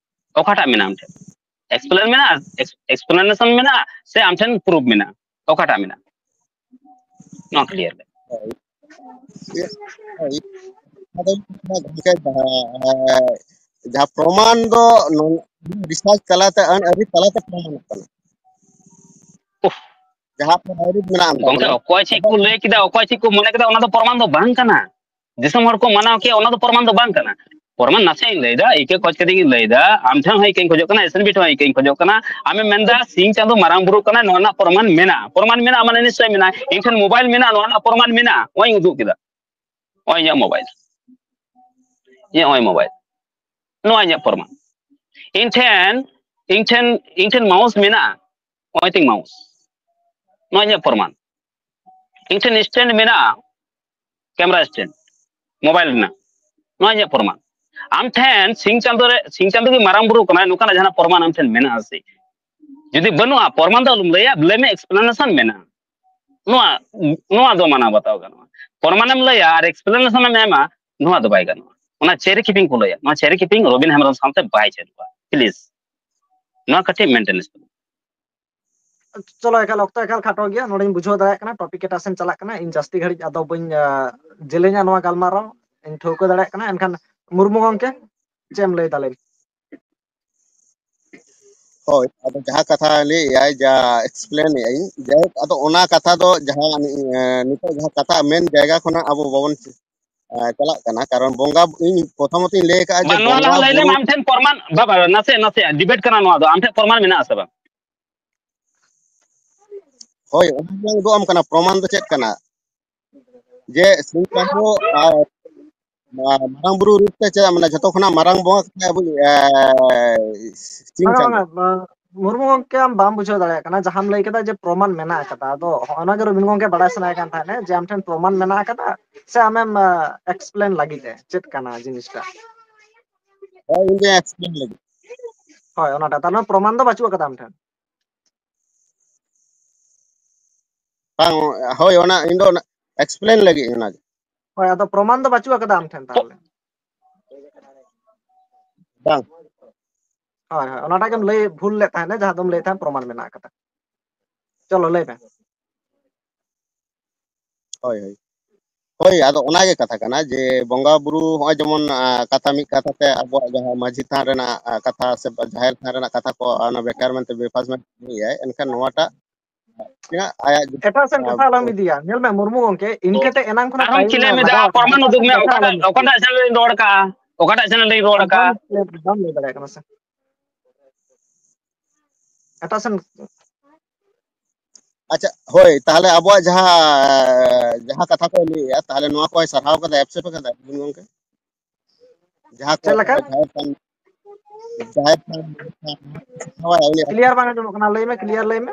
ᱚᱠᱟᱴᱟᱜ ᱢᱮᱱᱟᱜᱼᱟ ᱟᱢ ᱴᱷᱮᱱ? ᱮᱠᱥᱯᱞᱮᱱ ᱢᱮᱱᱟᱜᱼᱟ, ᱮᱠᱥ-, ᱮᱠᱥᱯᱞᱮᱱᱮᱥᱚᱱ ᱢᱮᱱᱟᱜᱼᱟ, ᱥᱮ ᱟᱢ ᱴᱷᱮᱱ ᱯᱨᱩᱯ ᱢᱮᱱᱟᱜᱼᱟ, ᱚᱠᱟᱴᱟᱜ ᱢᱮᱱᱟᱜᱼᱟ?" ᱱᱚᱣᱟ ᱠᱞᱤᱭᱟᱨ ᱞᱮ᱾ ᱟᱫᱚ ᱜᱚᱢᱠᱮ, ᱡᱟᱦᱟᱸ, ᱡᱟᱦᱟᱸ ᱯᱨᱚᱢᱟᱱ ᱫᱚ ᱱᱚ-, ᱨᱤᱥᱟᱨᱪ ᱛᱟᱞᱟᱛᱮ, ᱟᱹᱱ ᱟᱹᱨᱤ ᱛᱟᱞᱟᱛᱮ ᱯᱨᱚᱢᱟᱱᱚᱜ ᱠᱟᱱᱟ᱾ ᱩᱦ᱾ ᱡᱟᱦᱟᱸ ᱯᱨᱚᱢᱟᱱ ᱢᱮᱱᱟᱜᱼᱟ ᱚᱱᱠᱟ ᱜᱚᱢᱠᱮ, ᱵᱚᱞᱮ᱾ ᱚᱠᱚᱭ ᱪᱮᱫ ᱠᱚ ᱞᱟᱹᱭ ᱠᱮᱫᱟ, ᱚᱠᱚᱭ ᱪᱮᱫ ᱠᱚ ᱢᱚᱱᱮ ᱠᱮᱫᱟ, ᱚᱱᱟ ᱫᱚ ᱯᱨᱚᱢᱟᱱ ᱫᱚ ᱵᱟᱝ ᱠᱟᱱᱟ᱾ ᱫᱤᱥᱚᱢ ᱦᱚᱲ ᱠᱚ ᱢᱟᱱᱟᱣ ᱠᱮᱫᱟ, ᱚᱱᱟ ᱫᱚ ᱯᱨᱚᱢᱟᱱ ᱫᱚ ᱵᱟᱝ ᱠᱟᱱᱟ᱾ ᱯᱨᱚᱢᱟᱱ ᱱᱟᱥᱮ ᱤᱧ ᱞᱟᱹᱭᱫᱟ, ᱤᱠᱟᱹ ᱠᱷᱚᱡ ᱠᱟᱛᱮ ᱤᱧ ᱞᱟᱹᱭᱫᱟ, ᱟᱢ ᱴᱷᱮᱱ ᱦᱚᱸ ᱤᱠᱟᱹᱧ ᱠᱷᱚᱡᱚᱜ ᱠᱟᱱᱟ, ᱮᱥ ᱮᱱ ᱵᱤ ᱴᱷᱮᱱ ᱦᱚᱸ ᱤᱠᱟᱹᱧ ᱠᱷᱚᱡᱚᱜ ᱠᱟᱱᱟ᱾ ᱟᱢᱮᱢ ᱢᱮᱱᱫᱟ ᱥᱤᱧ ᱪᱟᱸᱫᱚ ᱢᱟᱨᱟᱝ ᱵᱩᱨᱩ ᱠᱟᱱᱟᱭ, ᱱᱚᱣᱟ ᱨᱮᱱᱟᱜ ᱯᱨᱚᱢᱟᱱ ᱢᱮᱱᱟᱜᱼᱟ? ᱯᱨᱚᱢᱟᱱ ᱢᱮᱱᱟᱜᱼᱟ ᱢᱟᱱᱮ ᱱᱤᱥᱪᱚᱭ ᱢᱮᱱᱟᱜᱼᱟ᱾ ᱤᱧ ᱴᱷᱮᱱ ᱢᱳᱵᱟᱭᱤᱞ ᱢᱮᱱᱟᱜᱼᱟ, ᱱᱚᱣᱟ ᱨᱮᱱᱟᱜ ᱯᱨᱚᱢᱟᱱ ᱢᱮᱱᱟᱜᱼᱟ᱾ ᱱᱚᱜᱼᱚᱭ ᱤᱧ ᱩᱫᱩᱜ ᱠᱮᱫᱟ, ᱱᱚᱜᱼᱚᱭ ᱤᱧᱟᱹᱜ ᱢᱳᱵᱟᱭᱤᱞ, ᱤᱧᱟᱹᱜ ᱱᱚᱜᱼᱚᱭ ᱢᱳᱵᱟᱭᱤᱞ, ᱱᱚᱣᱟ ᱤᱧᱟᱹᱜ ᱯᱨᱚᱢᱟᱱ᱾ ᱤᱧ ᱴᱷᱮᱱ, ᱤᱧ ᱴᱷᱮᱱ, ᱤᱧ ᱴᱷᱮᱱ ᱢᱟᱣᱩᱥ ᱢᱮᱱᱟᱜᱼᱟ, ᱱᱚᱜᱼᱚᱭ ᱛᱤᱧ ᱢᱟᱣᱩᱥ, ᱱᱚᱣᱟ ᱤᱧᱟᱹᱜ ᱯᱨᱚᱢᱟᱱ᱾ ᱤᱧ ᱴᱷᱮᱱ ᱥᱴᱮᱱᱰ ᱢᱮᱱᱟᱜᱼᱟ, ᱠᱮᱢᱮᱨᱟ ᱥᱴᱮᱱᱰ, ᱢᱳᱵᱟᱭᱤᱞ ᱨᱮᱱᱟᱜ, ᱱᱚᱣᱟ ᱤᱧᱟᱹᱜ ᱯᱨᱚᱢᱟᱱ᱾ ᱟᱢ ᱴᱷᱮᱱ ᱥᱤᱧ ᱪᱟᱸᱫᱚ ᱨᱮ, ᱥᱤᱧ ᱪᱟᱸᱫᱚ ᱜᱮ ᱢᱟᱨᱟᱝ ᱵᱩᱨᱩ ᱠᱟᱱᱟᱭ, ᱱᱚᱝᱠᱟᱱᱟᱜ ᱡᱟᱦᱟᱱᱟᱜ ᱯᱨᱚᱢᱟᱱ ᱟᱢ ᱴᱷᱮᱱ ᱢᱮᱱᱟᱜᱼᱟ ᱥᱮ? ᱡᱩᱫᱤ ᱵᱟᱹᱱᱩᱜᱼᱟ, ᱯᱨᱚᱢᱟᱱ ᱫᱚ ᱟᱞᱚᱢ ᱞᱟᱹᱭᱟ, ᱞᱟᱹᱭ ᱢᱮ ᱮᱠᱥᱯᱞᱮᱱᱮᱥᱚᱱ ᱢᱮᱱᱟᱜᱼᱟ᱾ ᱱᱚᱣᱟ, ᱱᱚᱣᱟ ᱫᱚ ᱢᱟᱱᱟᱣ ᱵᱟᱛᱟᱣ ᱜᱟᱱᱚᱜᱼᱟ᱾ ᱯᱨᱚᱢᱟᱱᱮᱢ ᱞᱟᱹᱭᱟ ᱟᱨ ᱮᱠᱥᱯᱞᱮᱱᱮᱥᱚᱱ ᱮᱢ ᱮᱢᱟ, ᱱᱚᱣᱟ ᱫᱚ ᱵᱟᱭ ᱜᱟᱱᱚᱜᱼᱟ᱾ ᱚᱱᱟ ᱪᱮᱨᱤ ᱠᱤᱯᱤᱝ ᱠᱚ ᱞᱟᱹᱭᱟ, ᱱᱚᱣᱟ ᱪᱮᱨᱤ ᱠᱤᱯᱤᱝ ᱨᱚᱵᱤᱱ ᱦᱮᱢᱵᱨᱚᱢ ᱥᱟᱶᱛᱮ ᱵᱟᱭ ᱪᱟᱹᱞᱩᱜᱼᱟ᱾ ᱯᱞᱤᱡ, ᱱᱚᱣᱟ ᱠᱟᱹᱴᱤᱡ ᱢᱮᱱᱴᱮᱱᱮᱱᱥ ᱯᱮ᱾ ᱪᱚᱞᱚ, ᱮᱠᱟᱞ ᱚᱠᱛᱚ ᱮᱠᱟᱞ ᱠᱷᱟᱴᱚ ᱜᱮᱭᱟ, ᱱᱚᱰᱮᱧ ᱵᱩᱡᱷᱟᱹᱣ ᱫᱟᱲᱮᱭᱟᱜ ᱠᱟᱱᱟ ᱴᱚᱯᱤᱠ ᱮᱴᱟᱜ ᱥᱮᱱ ᱪᱟᱞᱟᱜ ᱠᱟᱱᱟ᱾ ᱤᱧ ᱡᱟᱹᱥᱛᱤ ᱜᱷᱟᱹᱲᱤᱡ ᱟᱫᱚ ᱵᱟᱹᱧ ᱟᱸ, ᱡᱮᱞᱮᱧᱟ ᱱᱚᱣᱟ ᱜᱟᱞᱢᱟᱨᱟᱣ, ᱤᱧ ᱴᱷᱟᱹᱣᱠᱟᱹ ᱫᱟᱲᱮᱭᱟᱜ ᱠᱟᱱᱟ᱾ ᱮᱱᱠᱷᱟᱱ ᱢᱩᱨᱢᱩ ᱜᱚᱢᱠᱮ, ᱪᱮᱫ ᱮᱢ ᱞᱟᱹᱭ ᱫᱟ, ᱞᱟᱹᱭ ᱢᱮ᱾ ᱦᱳᱭ, ᱟᱫᱚ ᱡᱟᱦᱟᱸ ᱠᱟᱛᱷᱟ ᱞᱟᱹᱭᱮᱫ ᱟᱭ, ᱡᱟ ᱮᱠᱥᱯᱞᱮᱱ ᱮᱫ ᱟᱹᱧ, ᱡᱟᱭᱦᱳᱠ, ᱟᱫᱚ ᱚᱱᱟ ᱠᱟᱛᱷᱟ ᱫᱚ ᱡᱟᱦᱟᱸ ᱱᱤ-, ᱮᱸ, ᱱᱤᱛᱚᱜ ᱡᱟᱦᱟᱸ ᱠᱟᱛᱷᱟ ᱢᱮᱱ ᱡᱟᱭᱜᱟ ᱠᱷᱚᱱᱟᱜ ᱟᱵᱚ ᱵᱟᱵᱚᱱ, ᱮᱸ, ᱪᱟᱞᱟᱜ ᱠᱟᱱᱟ, ᱠᱟᱨᱚᱱ ᱵᱚᱸᱜᱟ, ᱤᱧ ᱯᱨᱚᱛᱷᱚᱢᱚᱛᱚᱧ ᱞᱟᱹᱭ ᱟᱠᱟᱫᱼᱟ ᱡᱮ ᱵᱟᱝ, ᱱᱚᱣᱟ ᱞᱟᱦᱟ ᱵᱚᱸᱜᱟ ᱞᱟᱹᱭ ᱞᱮᱢ, ᱵᱩᱨᱩ ᱟᱢ ᱴᱷᱮᱱ ᱯᱨᱚᱢᱟᱱ, ᱵᱟᱵᱟ, ᱱᱟᱥᱮ, ᱱᱟᱥᱮ ᱰᱤᱵᱮᱴ ᱠᱟᱱᱟ ᱱᱚᱣᱟ ᱫᱚ, ᱟᱢ ᱴᱷᱮᱱ ᱯᱨᱚᱢᱟᱱ ᱢᱮᱱᱟᱜᱼᱟ ᱥᱮ ᱵᱟᱝ? ᱦᱳᱭ, ᱚᱱᱟ ᱜᱮ ᱩᱫᱩᱜ ᱟᱢ ᱠᱟᱱᱟ, ᱯᱨᱚᱢᱟᱱ ᱫᱚ ᱪᱮᱫ ᱠᱟᱱᱟ? ᱡᱮ ᱥᱤᱧ ᱪᱟᱸᱫᱚ ᱟᱨ ᱢᱟ-, ᱢᱟᱨᱟᱝ ᱵᱩᱨᱩ ᱨᱩᱯ ᱛᱮ ᱪᱮᱫᱟᱜ, ᱢᱟᱱᱮ, ᱡᱷᱚᱛᱚ ᱠᱷᱚᱱᱟᱜ ᱢᱟᱨᱟᱝ ᱵᱚᱸᱜᱟ ᱠᱟᱱᱟᱭ ᱟᱵᱚ, ᱮ, ᱥᱤᱧ ᱵᱟᱝᱟ, ᱪᱟᱸᱫᱚ᱾ ᱵᱟᱝᱟ, ᱵᱟᱝᱟ, ᱢᱩᱨᱢᱩ ᱜᱚᱢᱠᱮ, ᱟᱢ ᱵᱟᱢ ᱵᱩᱡᱷᱟᱹᱣ ᱫᱟᱲᱮᱭᱟᱜ ᱠᱟᱱᱟ, ᱡᱟᱦᱟᱸᱢ ᱞᱟᱹᱭ ᱠᱮᱫᱟ ᱡᱮ ᱯᱨᱚᱢᱟᱱ ᱢᱮᱱᱟᱜ ᱟᱠᱟᱫᱟ, ᱟᱫᱚ ᱦᱚᱸᱜᱼᱚ ᱱᱚᱣᱟ ᱜᱮ ᱨᱚᱵᱤᱱ ᱜᱚᱢᱠᱮ ᱵᱟᱲᱟᱭ ᱥᱟᱱᱟᱭᱮ ᱠᱟᱱ ᱛᱟᱦᱮᱸᱫ ᱡᱮ ᱟᱢ ᱴᱷᱮᱱ ᱯᱨᱚᱢᱟᱱ ᱢᱮᱱᱟᱜ ᱟᱠᱟᱫᱟ ᱥᱮ ᱟᱢᱮᱢ ᱮᱠᱥᱯᱞᱮᱱ ᱞᱟᱹᱜᱤᱫ ᱮ ᱪᱮᱫ ᱠᱟᱱᱟ ᱡᱤᱱᱤᱥᱴᱟ? ᱦᱳᱭ, ᱤᱧ ᱫᱚ ᱮᱠᱥᱯᱞᱮᱱ ᱞᱟᱹᱜᱤᱫ᱾ ᱦᱳᱭ, ᱚᱱᱟᱴᱟ᱾ ᱛᱟᱨ ᱢᱟᱱᱮ ᱯᱨᱚᱢᱟᱱ ᱫᱚ ᱵᱟᱹᱪᱩᱜ ᱟᱠᱟᱫᱟ ᱟᱢ ᱴᱷᱮᱱ? ᱵᱟᱝ, ᱦᱳᱭ, ᱚᱱᱟ ᱤᱧ ᱫᱚ ᱚᱱᱟ ᱮᱠᱥᱯᱞᱮᱱ ᱞᱟᱹᱜᱤᱫ ᱚᱱᱟ ᱜᱮ᱾ ᱦᱳᱭ, ᱟᱫᱚ ᱯᱨᱚᱢᱟᱱ ᱫᱚ ᱵᱟᱹᱪᱩᱜ ᱟᱠᱟᱫᱟ ᱟᱢ ᱴᱷᱮᱱ ᱛᱟᱦᱚᱞᱮ? ᱵᱟᱝ᱾ ᱦᱳᱭ, ᱦᱳᱭ, ᱚᱱᱟᱴᱟᱜ ᱜᱮᱢ ᱞᱟᱹᱭ ᱵᱷᱩᱞ ᱞᱮᱫ ᱛᱟᱦᱮᱸᱫ, ᱡᱟᱦᱟᱸ ᱫᱚᱢ ᱞᱟᱹᱭ ᱛᱟᱦᱮᱸᱫ ᱯᱨᱚᱢᱟᱱ ᱢᱮᱱᱟᱜ ᱟᱠᱟᱫᱟ᱾ ᱪᱚᱞᱚ, ᱞᱟᱹᱭ ᱢᱮ᱾ ᱦᱳᱭ, ᱦᱳᱭ᱾ ᱦᱳᱭ, ᱟᱫᱚ ᱚᱱᱟ ᱜᱮ ᱠᱟᱛᱷᱟ ᱠᱟᱱᱟ ᱡᱮ ᱵᱚᱸᱜᱟ ᱵᱩᱨᱩ ᱦᱚᱸᱜᱼᱚᱭ ᱡᱮᱢᱚᱱ, ᱟ, ᱠᱟᱛᱷᱟ ᱢᱤᱫ ᱠᱟᱛᱷᱟ ᱛᱮ ᱟᱵᱚᱣᱟᱜ ᱡᱟᱦᱟᱸ ᱢᱟᱹᱡᱷᱤ ᱛᱷᱟᱱ ᱨᱮᱱᱟᱜ, ᱟ, ᱠᱟᱛᱷᱟ ᱥᱮ ᱡᱟᱦᱮᱨ ᱛᱷᱟᱱ ᱨᱮᱱᱟᱜ ᱠᱟᱛᱷᱟ ᱠᱚ, ᱟ, ᱚᱱᱟ ᱵᱮᱠᱟᱨ ᱢᱮᱱᱛᱮ ᱵᱮᱯᱷᱟᱥ ᱢᱮᱱᱛᱮ ᱞᱟᱹᱭᱟᱭ, ᱮᱱᱠᱷᱟᱱ ᱱᱚᱣᱟᱴᱟᱜ ᱛᱤᱱᱟᱹᱜ ᱟᱭᱟᱜ ᱡᱩᱫᱤ, ᱮᱴᱟᱜ ᱥᱮᱱ ᱟ, ᱠᱟᱛᱷᱟ ᱟᱞᱚᱢ ᱤᱫᱤᱭᱟ᱾ ᱧᱮᱞ ᱢᱮ ᱢᱩᱨᱢᱩ ᱜᱚᱢᱠᱮ, ᱤᱧ ᱦᱳᱭ᱾ ᱴᱷᱮᱱ ᱮᱱᱟᱝ ᱠᱷᱚᱱᱟᱜ ᱟᱨᱦᱚᱸ ᱴᱟᱭᱤᱢ ᱠᱞᱤᱭᱟᱨ ᱮᱢ ᱢᱮᱫᱟ, ᱞᱟᱜᱟᱣ ᱟᱠᱟᱫᱟ, ᱯᱨᱚᱢᱟᱱ ᱮᱴᱟᱜ ᱩᱫᱩᱜ ᱥᱮᱱ ᱢᱮ, ᱠᱟᱛᱷᱟ ᱟᱞᱚᱢ ᱚᱠᱟᱴᱟᱜ, ᱤᱫᱤᱭᱟ᱾ ᱚᱠᱟᱴᱟᱜ ᱥᱮᱱ ᱨᱮᱧ ᱨᱚᱲ ᱠᱟᱜᱼᱟ? ᱚᱠᱟᱴᱟᱜ ᱪᱮᱱᱮᱞ ᱨᱮᱧ ᱨᱚᱲ ᱟᱠᱟᱫᱼᱟ? ᱵᱟᱢ ᱞᱟᱹᱭ ᱫᱟᱲᱮᱭᱟᱜ ᱠᱟᱱᱟ ᱥᱮ? ᱮᱴᱟᱜ ᱥᱮᱱ᱾ ᱟᱪᱪᱷᱟ, ᱦᱳᱭ, ᱛᱟᱦᱚᱞᱮ ᱟᱵᱚᱣᱟᱜ ᱡᱟᱦᱟᱸ, ᱡᱟᱦᱟᱸ ᱠᱟᱛᱷᱟ ᱠᱚ ᱞᱟᱹᱭᱮᱜᱼᱟ, ᱛᱟᱦᱚᱞᱮ ᱱᱚᱣᱟ ᱠᱚᱭ ᱥᱟᱨᱦᱟᱣ ᱠᱟᱫᱟ, accept ᱠᱟᱫᱟ ᱜᱚᱢᱠᱮ? ᱡᱟᱦᱟᱸ ᱠᱚ ᱪᱮᱫ ᱞᱮᱠᱟ? ᱡᱟᱦᱮᱨ ᱛᱷᱟᱱ, ᱡᱟᱦᱮᱨ ᱛᱷᱟᱱ, ᱦᱳᱭ, ᱩᱱᱤ ᱠᱞᱤᱭᱟᱨ ᱵᱟᱝ ᱟᱸᱡᱚᱢᱚᱜ ᱠᱟᱱᱟ, ᱞᱟᱹᱭ ᱢᱮ, ᱠᱞᱤᱭᱟᱨ ᱞᱟᱹᱭ ᱢᱮ᱾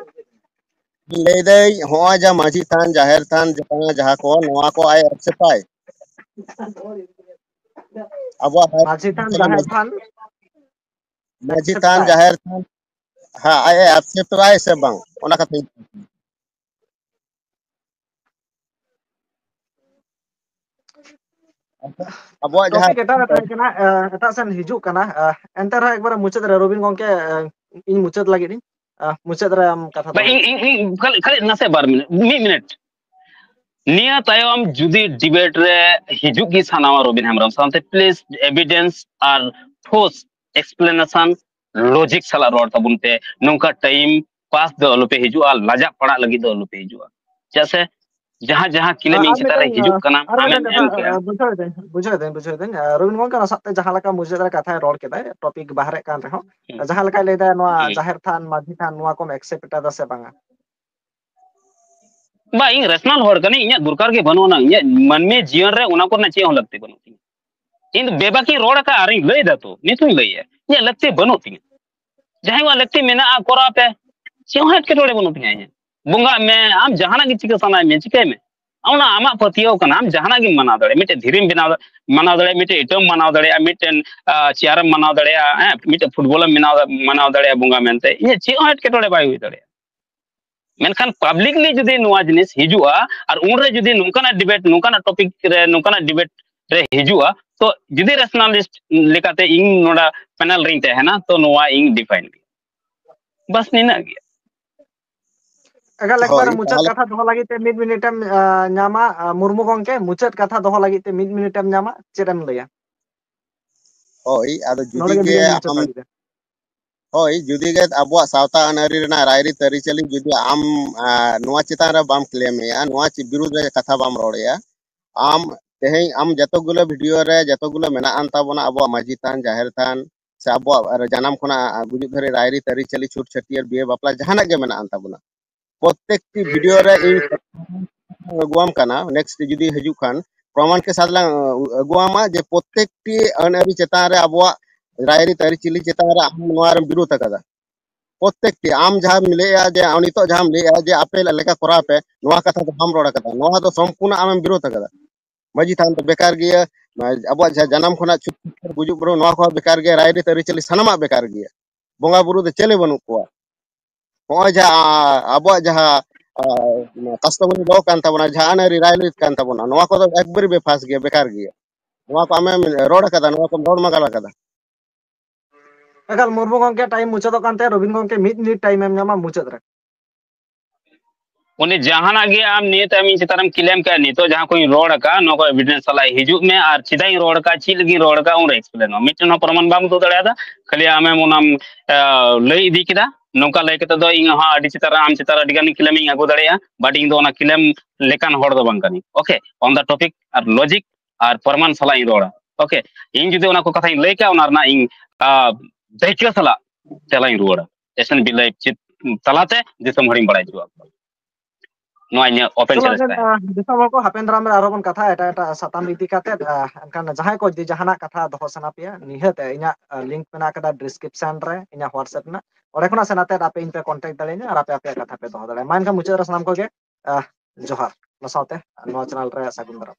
ᱞᱟᱹᱭᱫᱟᱹᱧ, ᱦᱚᱸᱜᱼᱚᱭ ᱡᱟᱦᱟᱸ ᱢᱟᱹᱡᱷᱤ ᱛᱷᱟᱱ, ᱡᱟᱦᱮᱨ ᱛᱷᱟᱱ, ᱡᱟᱦᱟᱸ ᱠᱚ, ᱱᱚᱣᱟ ᱠᱚ ᱟᱡ accept ᱟᱭ? ᱟᱵᱚᱣᱟᱜ ᱨᱟᱭ ᱢᱟᱹᱡᱷᱤ ᱛᱷᱟᱱ, ᱡᱟᱦᱮᱨ ᱛᱷᱟᱱ ᱢᱟᱹᱡᱷᱤ accept ᱛᱷᱟᱱ, ᱟᱭ? ᱡᱟᱦᱮᱨ ᱛᱷᱟᱱ, ᱦᱮᱸ, ᱟᱡ ᱮ accept ᱟᱭ ᱥᱮ ᱵᱟᱝ, ᱚᱱᱟ ᱠᱟᱛᱷᱟᱧ ᱟᱵᱚᱣᱟᱜ ᱡᱟᱦᱟᱸ ᱴᱚᱯᱤᱠ ᱮᱴᱟᱜ ᱨᱮ ᱛᱟᱦᱮᱸ ᱠᱟᱱᱟ, ᱮ, ᱮᱴᱟᱜ ᱥᱮᱱ ᱦᱤᱡᱩᱜ ᱠᱟᱱᱟ᱾ ᱮ, ᱮᱱᱛᱮ ᱨᱮᱦᱚᱸ ᱮᱠᱵᱟᱨᱮ ᱢᱩᱪᱟᱹᱫ ᱨᱮ ᱨᱚᱵᱤᱱ ᱜᱚᱢᱠᱮ, ᱮ, ᱤᱧ ᱢᱩᱪᱟᱹᱫ ᱞᱟᱹᱜᱤᱫ ᱤᱧ, ᱮ, ᱢᱩᱪᱟᱹᱫ ᱨᱮ ᱟᱢ ᱠᱟᱛᱷᱟ ᱵᱟ, ᱫᱚᱦᱚᱭ ᱤᱧ, ᱤᱧ, ᱤᱧ, ᱠᱷᱟᱹᱞᱤ, ᱠᱷᱟᱹᱞᱤ ᱱᱟᱥᱮ ᱵᱟᱨ ᱢᱤᱱᱤᱴ, ᱢᱤᱫ ᱢᱤᱱᱤᱴ᱾ ᱱᱤᱭᱟᱹ ᱛᱟᱭᱚᱢ ᱡᱩᱫᱤ ᱰᱤᱵᱮᱴ ᱨᱮ ᱦᱤᱡᱩᱜ ᱜᱮ ᱥᱟᱱᱟᱣᱟ ᱨᱚᱵᱤᱱ ᱦᱮᱢᱵᱨᱚᱢ ᱥᱟᱶᱛᱮ, ᱯᱞᱤᱡ ᱮᱵᱤᱰᱮᱱᱥ ᱟᱨ ᱴᱷᱳᱥ ᱮᱠᱥᱯᱞᱮᱱᱮᱥᱚᱱ, ᱞᱚᱡᱤᱠ ᱥᱟᱞᱟᱜ ᱨᱚᱲ ᱛᱟᱵᱚᱱ ᱯᱮ᱾ ᱱᱚᱝᱠᱟ ᱴᱟᱭᱤᱢ ᱯᱟᱥ ᱫᱚ ᱟᱞᱚᱯᱮ ᱦᱤᱡᱩᱜᱼᱟ, ᱞᱟᱡᱟᱜ ᱯᱟᱲᱟᱜ ᱞᱟᱹᱜᱤᱫ ᱫᱚ ᱟᱞᱚᱯᱮ ᱦᱤᱡᱩᱜᱼᱟ᱾ ᱪᱮᱫᱟᱜ ᱥᱮ ᱡᱟᱦᱟᱸ ᱡᱟᱦᱟᱸ ᱠᱤᱞᱮᱢ ᱤᱧ ᱟᱨ ᱪᱮᱛᱟᱱ ᱨᱮ ᱢᱤᱫᱴᱮᱱ, ᱦᱤᱡᱩᱜ ᱠᱟᱱᱟ, ᱟᱨ ᱟᱢᱮᱢ ᱢᱤᱫᱴᱮᱱ ᱮᱢ ᱠᱟᱛᱷᱟ, ᱠᱮᱜᱼᱟ᱾ ᱵᱩᱡᱷᱟᱹᱣ ᱫᱟᱹᱧ, ᱵᱩᱡᱷᱟᱹᱣ ᱫᱟᱹᱧ, ᱵᱩᱡᱷᱟᱹᱣ ᱫᱟᱹᱧ᱾ ᱟᱨ ᱨᱚᱵᱤᱱ ᱜᱚᱢᱠᱮ ᱚᱱᱟ ᱥᱟᱶᱛᱮ ᱡᱟᱦᱟᱸ ᱞᱮᱠᱟ ᱢᱩᱪᱟᱹᱫ ᱨᱮ ᱠᱟᱛᱷᱟᱭ ᱨᱚᱲ ᱠᱮᱫᱟᱭ, ᱴᱚᱯᱤᱠ ᱵᱟᱦᱨᱮᱜ ᱠᱟᱱ ᱨᱮᱦᱚᱸ, ᱦᱩᱸ᱾ ᱡᱟᱦᱟᱸ ᱞᱮᱠᱟᱭ ᱞᱟᱹᱭᱫᱟ ᱱᱚᱣᱟ ᱦᱩᱸ᱾ ᱡᱟᱦᱮᱨ ᱛᱷᱟᱱ, ᱢᱟᱹᱡᱷᱤ ᱛᱷᱟᱱ, ᱱᱚᱣᱟ ᱠᱚᱢ accept ᱮᱫᱟ ᱥᱮ ᱵᱟᱝᱟ? ᱵᱟ, ᱤᱧ ᱨᱮᱥᱱᱟᱞ ᱦᱚᱲ ᱠᱟᱹᱱᱟᱹᱧ, ᱤᱧᱟᱹᱜ ᱫᱚᱨᱠᱟᱨ ᱜᱮ ᱵᱟᱹᱱᱩᱜ ᱟᱱᱟ, ᱤᱧᱟᱹᱜ ᱢᱟᱹᱱᱢᱤ ᱡᱤᱭᱚᱱ ᱨᱮ ᱚᱱᱟ ᱠᱚᱨᱮᱱᱟᱜ ᱪᱮᱫ ᱦᱚᱸ ᱞᱟᱹᱠᱛᱤ ᱵᱟᱹᱱᱩᱜ ᱛᱤᱧᱟ᱾ ᱤᱧ ᱫᱚ ᱵᱮᱵᱟᱠᱤᱧ ᱨᱚᱲ ᱟᱠᱟᱫᱼᱟ ᱟᱨᱤᱧ ᱞᱟᱹᱭ ᱮᱫᱟ ᱛᱚ, ᱱᱤᱛ ᱦᱚᱸᱧ ᱞᱟᱹᱭᱮᱫᱼᱟ, ᱤᱧᱟᱹᱜ ᱞᱟᱹᱠᱛᱤ ᱵᱟᱹᱱᱩᱜ ᱛᱤᱧᱟ᱾ ᱡᱟᱦᱟᱸᱭ ᱠᱚᱣᱟᱜ ᱞᱟᱹᱠᱛᱤ ᱢᱮᱱᱟᱜᱼᱟ, ᱠᱚᱨᱟᱣ ᱯᱮ, ᱪᱮᱫ ᱦᱚᱸ ᱮᱴᱠᱮᱴᱚᱬᱮ ᱵᱟᱹᱱᱩᱜ ᱛᱤᱧᱟ᱾ ᱤᱧᱟᱹᱜ ᱵᱚᱸᱜᱟᱜ ᱢᱮ, ᱟᱢ ᱡᱟᱦᱟᱱᱟᱜ ᱜᱮ ᱪᱤᱠᱟᱹ ᱥᱟᱱᱟᱭᱮᱫ ᱢᱮᱭᱟ ᱪᱤᱠᱟᱹᱭ ᱢᱮ, ᱚᱱᱟ ᱟᱢᱟᱜ ᱯᱟᱹᱛᱭᱟᱹᱣ ᱠᱟᱱᱟ, ᱟᱢ ᱡᱟᱦᱟᱱᱟᱜ ᱜᱮᱢ ᱢᱟᱱᱟᱣ ᱫᱟᱲᱮᱭᱟᱜᱼᱟ, ᱢᱤᱫᱴᱮᱱ ᱫᱷᱤᱨᱤᱢ ᱵᱮᱱᱟᱣ ᱫᱟ-, ᱢᱟᱱᱟᱣ ᱫᱟᱲᱮᱭᱟᱜᱼᱟ, ᱢᱤᱫᱴᱮᱱ ᱤᱴᱟᱹᱢ ᱢᱟᱱᱟᱣ ᱫᱟᱲᱮᱭᱟᱜᱼᱟ, ᱢᱤᱫᱴᱮᱱ, ᱟᱸ, ᱪᱮᱭᱟᱨᱮᱢ ᱢᱟᱱᱟᱣ ᱫᱟᱲᱮᱭᱟᱜᱼᱟ, ᱦᱮᱸ, ᱢᱤᱫᱴᱮᱱ ᱯᱷᱩᱴᱵᱚᱞᱮᱢ ᱢᱮᱱᱟᱣ ᱫᱟ-, ᱢᱟᱱᱟᱣ ᱫᱟᱲᱮᱭᱟᱜᱼᱟ ᱵᱚᱸᱜᱟ ᱢᱮᱱᱛᱮ᱾ ᱤᱧᱟᱹᱜ ᱪᱮᱫ ᱦᱚᱸ ᱮᱴᱠᱮᱴᱚᱬᱮ ᱵᱟᱭ ᱦᱩᱭ ᱫᱟᱲᱮᱭᱟᱜᱼᱟ᱾ ᱢᱮᱱᱠᱷᱟᱱ ᱯᱟᱵᱽᱞᱤᱠᱞᱤ ᱡᱩᱫᱤ ᱱᱚᱣᱟ ᱡᱤᱱᱤᱥ ᱦᱤᱡᱩᱜᱼᱟ ᱟᱨ ᱩᱱᱨᱮ ᱡᱩᱫᱤ ᱱᱚᱝᱠᱟᱱᱟᱜ ᱰᱤᱵᱮᱴ, ᱱᱚᱝᱠᱟᱱᱟᱜ ᱴᱚᱯᱤᱠ ᱨᱮ, ᱱᱚᱝᱠᱟᱱᱟᱜ ᱰᱤᱵᱮᱴ ᱨᱮ ᱦᱤᱡᱩᱜᱼᱟ, ᱛᱚ ᱡᱩᱫᱤ ᱨᱮᱥᱱᱟᱞᱤᱥᱴ ᱞᱮᱠᱟᱛᱮ ᱤᱧ ᱱᱚᱰᱮ ᱯᱮᱱᱮᱞ ᱨᱤᱧ ᱛᱟᱦᱮᱱᱟ, ᱛᱚ ᱱᱚᱣᱟ ᱤᱧ ᱰᱤᱯᱷᱟᱭᱤᱱ ᱜᱮᱭᱟ᱾ ᱵᱟᱥ ᱱᱤᱱᱟᱹᱜ ᱜᱮ᱾ ᱟᱪᱪᱷᱟ, ᱞᱮᱠ ᱦᱳᱭ, ᱵᱟᱨ ᱢᱩᱪᱟᱹᱫ ᱛᱟᱦᱚᱞᱮ ᱠᱟᱛᱷᱟ ᱫᱚᱦᱚ ᱞᱟᱹᱜᱤᱫ ᱛᱮ ᱢᱤᱫ ᱢᱤᱱᱤᱴᱮᱢ, ᱟ, ᱧᱟᱢᱟ, ᱟ, ᱢᱩᱨᱢᱩ ᱜᱚᱢᱠᱮ, ᱢᱩᱪᱟᱹᱫ ᱠᱟᱛᱷᱟ ᱫᱚᱦᱚ ᱞᱟᱹᱜᱤᱫ ᱛᱮ ᱢᱤᱫ ᱢᱤᱱᱤᱴᱮᱢ ᱧᱟᱢᱟ, ᱪᱮᱫ ᱮᱢ ᱞᱟᱹᱭᱟ? ᱦᱳᱭ, ᱟᱫᱚ ᱱᱚᱰᱮ ᱡᱩᱫᱤ ᱜᱮ ᱜᱮ ᱵᱷᱤᱰᱤᱭᱳ ᱢᱩᱪᱟᱹᱫ ᱟᱢ, ᱞᱟᱹᱜᱤᱫ ᱛᱮ᱾ ᱦᱳᱭ, ᱡᱩᱫᱤ ᱜᱮ ᱟᱵᱚᱣᱟᱜ ᱥᱟᱶᱛᱟ ᱟᱹᱱ ᱟᱹᱨᱤ ᱨᱮᱱᱟᱜ ᱨᱟᱭᱨᱤᱛ ᱟᱹᱨᱤᱪᱟᱹᱞᱤ ᱡᱩᱫᱤ ᱟᱢ, ᱟ, ᱱᱚᱣᱟ ᱪᱮᱛᱟᱱ ᱨᱮ ᱵᱟᱢ ᱠᱞᱮᱢᱮᱜᱼᱟ, ᱱᱚᱣᱟ ᱪᱮ-, ᱵᱤᱨᱩᱫᱷ ᱨᱮ ᱠᱟᱛᱷᱟ ᱵᱟᱢ ᱨᱚᱲᱮᱜᱼᱟ, ᱟᱢ ᱛᱮᱦᱮᱧ ᱟᱢ ᱡᱚᱛᱚ ᱜᱩᱞᱟᱹ ᱵᱷᱤᱰᱤᱭᱳ ᱨᱮ ᱡᱚᱛᱚ ᱜᱩᱞᱟᱹ ᱢᱮᱱᱟᱜ ᱟᱱ ᱛᱟᱵᱚᱱᱟ, ᱟᱵᱚᱣᱟᱜ ᱢᱟᱹᱡᱷᱤ ᱛᱷᱟᱱ, ᱡᱟᱦᱮᱨ ᱛᱷᱟᱱ, ᱥᱮ ᱟᱵᱚᱣᱟᱜ ᱡᱟᱱᱟᱢ ᱠᱷᱚᱱᱟᱜ ᱜᱩᱡᱩᱜ ᱫᱷᱟᱹᱨᱤᱡ ᱨᱟᱭᱨᱤᱛ ᱟᱹᱨᱤᱪᱟᱹᱞᱤ, ᱪᱷᱩᱴ ᱪᱷᱟᱹᱴᱭᱟᱹᱨ, ᱵᱤᱭᱮ ᱵᱟᱯᱞᱟ, ᱡᱟᱦᱟᱱᱟᱜ ᱜᱮ ᱢᱮᱱᱟᱜ ᱟᱱ ᱛᱟᱵᱚᱱᱟ, ᱯᱨᱚᱛᱮᱠᱴᱤ ᱵᱷᱤᱰᱤᱭᱳ ᱨᱮ ᱤᱧ ᱟᱹᱜᱩᱣᱟᱢ ᱠᱟᱱᱟ᱾ ᱱᱮᱠᱥᱴ ᱡᱩᱫᱤ ᱦᱤᱡᱩᱜ ᱠᱷᱟᱱ, ᱯᱨᱚᱢᱟᱱ ᱠᱮ ᱥᱟᱛ ᱞᱟᱝ ᱟᱹᱜᱩᱣᱟᱢᱟ ᱡᱮ ᱯᱨᱚᱛᱮᱠᱴᱤ ᱟᱹᱱ ᱟᱹᱨᱤ ᱪᱮᱛᱟᱱ ᱨᱮ, ᱟᱵᱚᱣᱟᱜ ᱨᱟᱭᱨᱤᱛ ᱟᱹᱨᱤᱪᱟᱹᱞᱤ ᱪᱮᱛᱟᱱ ᱨᱮ ᱟᱢ ᱱᱚᱣᱟ ᱨᱮᱢ ᱵᱤᱨᱳᱫ ᱟᱠᱟᱫᱟ᱾ ᱯᱨᱚᱛᱮᱠᱴᱤ ᱟᱢ ᱡᱟᱦᱟᱸᱢ ᱞᱟᱹᱭᱮᱜᱼᱟ ᱡᱮ ᱱᱤᱛᱚᱜ ᱡᱟᱦᱟᱸᱢ ᱞᱟᱹᱭᱮᱜᱼᱟ ᱡᱮ ᱟᱯᱮ ᱞᱮᱠᱟ ᱠᱚᱨᱟᱣ ᱯᱮ, ᱱᱚᱣᱟ ᱠᱟᱛᱷᱟ ᱫᱚ ᱵᱟᱢ ᱨᱚᱲ ᱟᱠᱟᱫᱟ, ᱱᱚᱣᱟ ᱫᱚ ᱥᱚᱢᱯᱩᱨᱱᱚ ᱟᱢᱮᱢ ᱵᱤᱨᱳᱫ ᱟᱠᱟᱫᱟ᱾ ᱢᱟᱹᱡᱷᱤ ᱛᱷᱟᱱ ᱫᱚ ᱵᱮᱠᱟᱨ ᱜᱮᱭᱟ, ᱟᱵᱚᱣᱟᱜ ᱡᱟᱦᱟᱸ ᱡᱟᱱᱟᱢ ᱠᱷᱚᱱᱟᱜ ᱪᱷᱩᱴ ᱜᱩᱡᱩᱜ ᱵᱩᱨᱩ, ᱱᱚᱣᱟ ᱠᱚᱦᱚᱸ ᱵᱮᱠᱟᱨ ᱜᱮᱭᱟ, ᱨᱟᱭᱨᱤᱛ ᱟᱹᱨᱤᱪᱟᱹᱞᱤ ᱥᱟᱱᱟᱢᱟᱜ ᱵᱮᱠᱟᱨ ᱜᱮᱭᱟ, ᱵᱚᱸᱜᱟ ᱵᱩᱨᱩ ᱫᱚ ᱪᱮᱞᱮ ᱵᱟᱹᱱᱩᱜ ᱠᱚᱣᱟ᱾ ᱱᱚᱜᱼᱚᱭ ᱡᱟᱦᱟᱸ ᱟᱵᱚᱣᱟᱜ ᱡᱟᱦᱟᱸ customary law ᱠᱟᱱ ᱛᱟᱵᱚᱱᱟ, ᱡᱟᱦᱟᱸ ᱟᱹᱱ ᱟᱹᱨᱤ ᱨᱟᱭᱨᱤᱛ ᱠᱟᱱ ᱛᱟᱵᱚᱱᱟ, ᱱᱚᱣᱟ ᱠᱚᱫᱚ ᱮᱠᱵᱟᱨᱮ ᱵᱮᱯᱷᱟᱥ ᱜᱮᱭᱟ, ᱵᱮᱠᱟᱨ ᱜᱮᱭᱟ᱾ ᱱᱚᱣᱟ ᱠᱚ ᱟᱢᱮᱢ ᱨᱚᱲ ᱟᱠᱟᱫᱟ, ᱱᱚᱣᱟ ᱠᱚᱢ ᱨᱚᱲ ᱢᱟᱜᱟᱞ ᱟᱠᱟᱫᱟ᱾ ᱮᱠᱟᱞ ᱢᱩᱨᱢᱩ ᱜᱚᱝᱠᱮ, ᱴᱟᱭᱤᱢ ᱢᱩᱪᱟᱹᱫᱚᱜ ᱠᱟᱱ ᱛᱟᱭᱟ᱾ ᱨᱚᱵᱤᱱ ᱜᱚᱝᱠᱮ, ᱢᱤᱫ ᱢᱤᱱᱤᱴ ᱴᱟᱭᱤᱢ ᱮᱢ ᱧᱟᱢᱟ ᱢᱩᱪᱟᱹᱫ ᱨᱮ᱾ ᱩᱱᱤ ᱡᱟᱦᱟᱱᱟᱜ ᱜᱮ ᱟᱢ ᱱᱤᱭᱟᱹ ᱛᱟᱭᱚᱢ ᱤᱧ ᱪᱮᱛᱟᱱ ᱨᱮᱢ ᱠᱞᱮᱢ ᱠᱟᱜᱼᱟ, ᱱᱤᱛᱚᱜ ᱡᱟᱦᱟᱸ ᱠᱚᱧ ᱨᱚᱲ ᱟᱠᱟᱫ, ᱱᱚᱣᱟ ᱠᱚ ᱮᱵᱤᱰᱮᱱᱥ ᱥᱟᱞᱟᱜ ᱦᱤᱡᱩᱜ ᱢᱮ ᱟᱨ ᱪᱮᱫᱟᱜ ᱤᱧ ᱨᱚᱲ ᱟᱠᱟᱫ, ᱪᱮᱫ ᱞᱟᱹᱜᱤᱫ ᱤᱧ ᱨᱚᱲ ᱟᱠᱟᱫ, ᱩᱱᱨᱮ ᱮᱠᱥᱯᱞᱮᱱ ᱢᱮ᱾ ᱢᱤᱫᱴᱮᱱ ᱦᱚᱸ ᱯᱨᱚᱢᱟᱱ ᱵᱟᱢ ᱩᱫᱩᱜ ᱫᱟᱲᱮᱭᱟᱫᱟ, ᱠᱷᱟᱹᱞᱤ ᱟᱢᱮᱢ ᱚᱱᱟᱢ ᱞᱟᱹᱭ ᱤᱫᱤ ᱠᱮᱫᱟ᱾ ᱱᱚᱝᱠᱟ ᱞᱟᱹᱭ ᱠᱟᱛᱮ ᱫᱚ ᱤᱧ ᱦᱚᱸ ᱟᱹᱰᱤ ᱪᱮᱛᱟᱱ ᱨᱮ, ᱟᱢ ᱪᱮᱛᱟᱱ ᱨᱮ ᱟᱹᱰᱤ ᱜᱟᱱ ᱠᱞᱮᱢ ᱤᱧ ᱟᱹᱜᱩ ᱫᱟᱲᱮᱭᱟᱜᱼᱟ, but ᱤᱧ ᱫᱚ ᱚᱱᱟ ᱠᱞᱮᱢ ᱞᱮᱠᱟᱱ ᱦᱚᱲ ᱫᱚ ᱵᱟᱝ ᱠᱟᱹᱱᱟᱹᱧ᱾ Okay, on the topic R logic ᱟᱨ ᱯᱨᱚᱢᱟᱱ ᱥᱟᱞᱟᱜ ᱤᱧ ᱨᱚᱲᱟ᱾ Okay, ᱤᱧ ᱡᱩᱫᱤ ᱚᱱᱟ ᱠᱚ ᱠᱟᱛᱷᱟᱧ ᱞᱟᱹᱭ ᱠᱟᱜᱼᱟ, ᱚᱱᱟ ᱨᱮᱱᱟᱜ ᱤᱧ ᱫᱟᱹᱭᱠᱟᱹ ᱥᱟᱞᱟᱜ ᱛᱮᱞᱟᱧ ᱨᱩᱣᱟᱹᱲᱟ᱾ ᱮᱥ ᱮᱱ ᱵᱤ ᱞᱟᱭᱤᱵᱷ ᱪᱮᱫ ᱛᱟᱞᱟᱛᱮ ᱫᱤᱥᱚᱢ ᱦᱚᱲᱤᱧ ᱵᱟᱲᱟᱭ ᱦᱚᱪᱚ ᱟᱠᱚᱣᱟ᱾ ᱱᱚᱣᱟ ᱤᱧᱟᱹᱜ open challenge ᱛᱟᱦᱮᱸ᱾ ᱫᱤᱥᱚᱢ ᱦᱚᱲ ᱠᱚ, ᱦᱟᱯᱮᱱ ᱫᱟᱨᱟᱢ ᱨᱮ ᱟᱨᱦᱚᱸ ᱵᱚᱱ ᱠᱟᱛᱷᱟ ᱮᱴᱟᱜ ᱮᱴᱟᱜ ᱥᱟᱛᱟᱢ ᱤᱫᱤ ᱠᱟᱛᱮ᱾ ᱮᱱᱠᱷᱟᱱ ᱡᱟᱦᱟᱸᱭ ᱠᱚ ᱡᱩᱫᱤ ᱡᱟᱦᱟᱱᱟᱜ ᱠᱟᱛᱷᱟ ᱫᱚᱦᱚ ᱥᱟᱱᱟ ᱯᱮᱭᱟ, ᱱᱤᱦᱟᱹᱛ ᱤᱧᱟᱹᱜ ᱞᱤᱝᱠ ᱢᱮᱱᱟᱜ ᱟᱠᱟᱫᱟ ᱰᱤᱥᱠᱨᱤᱯᱥᱚᱱ ᱨᱮ, ᱤᱧᱟᱹᱜ WhatsApp ᱨᱮᱱᱟᱜ, ᱚᱸᱰᱮ ᱠᱷᱚᱱᱟᱜ ᱥᱮᱱ ᱠᱟᱛᱮ ᱟᱯᱮ ᱤᱧ ᱯᱮ ᱠᱚᱱᱴᱟᱠᱴ ᱫᱟᱲᱮᱭᱟᱹᱧᱟ ᱟᱨ ᱟᱯᱮ ᱟᱯᱮᱭᱟᱜ ᱠᱟᱛᱷᱟ ᱯᱮ ᱫᱚᱦᱚ ᱫᱟᱲᱮᱭᱟᱜᱼᱟ᱾ ᱢᱟ ᱮᱱᱠᱷᱟᱱ ᱢᱩᱪᱟᱹᱫ ᱨᱮ ᱥᱟᱱᱟᱢ ᱠᱚᱜᱮ ᱡᱚᱦᱟᱨ, ᱚᱱᱟ ᱥᱟᱶᱛᱮ ᱱᱚᱣᱟ ᱪᱮᱱᱮᱞ ᱨᱮ ᱥᱟᱹᱜᱩᱱ ᱫᱟᱨᱟᱢ᱾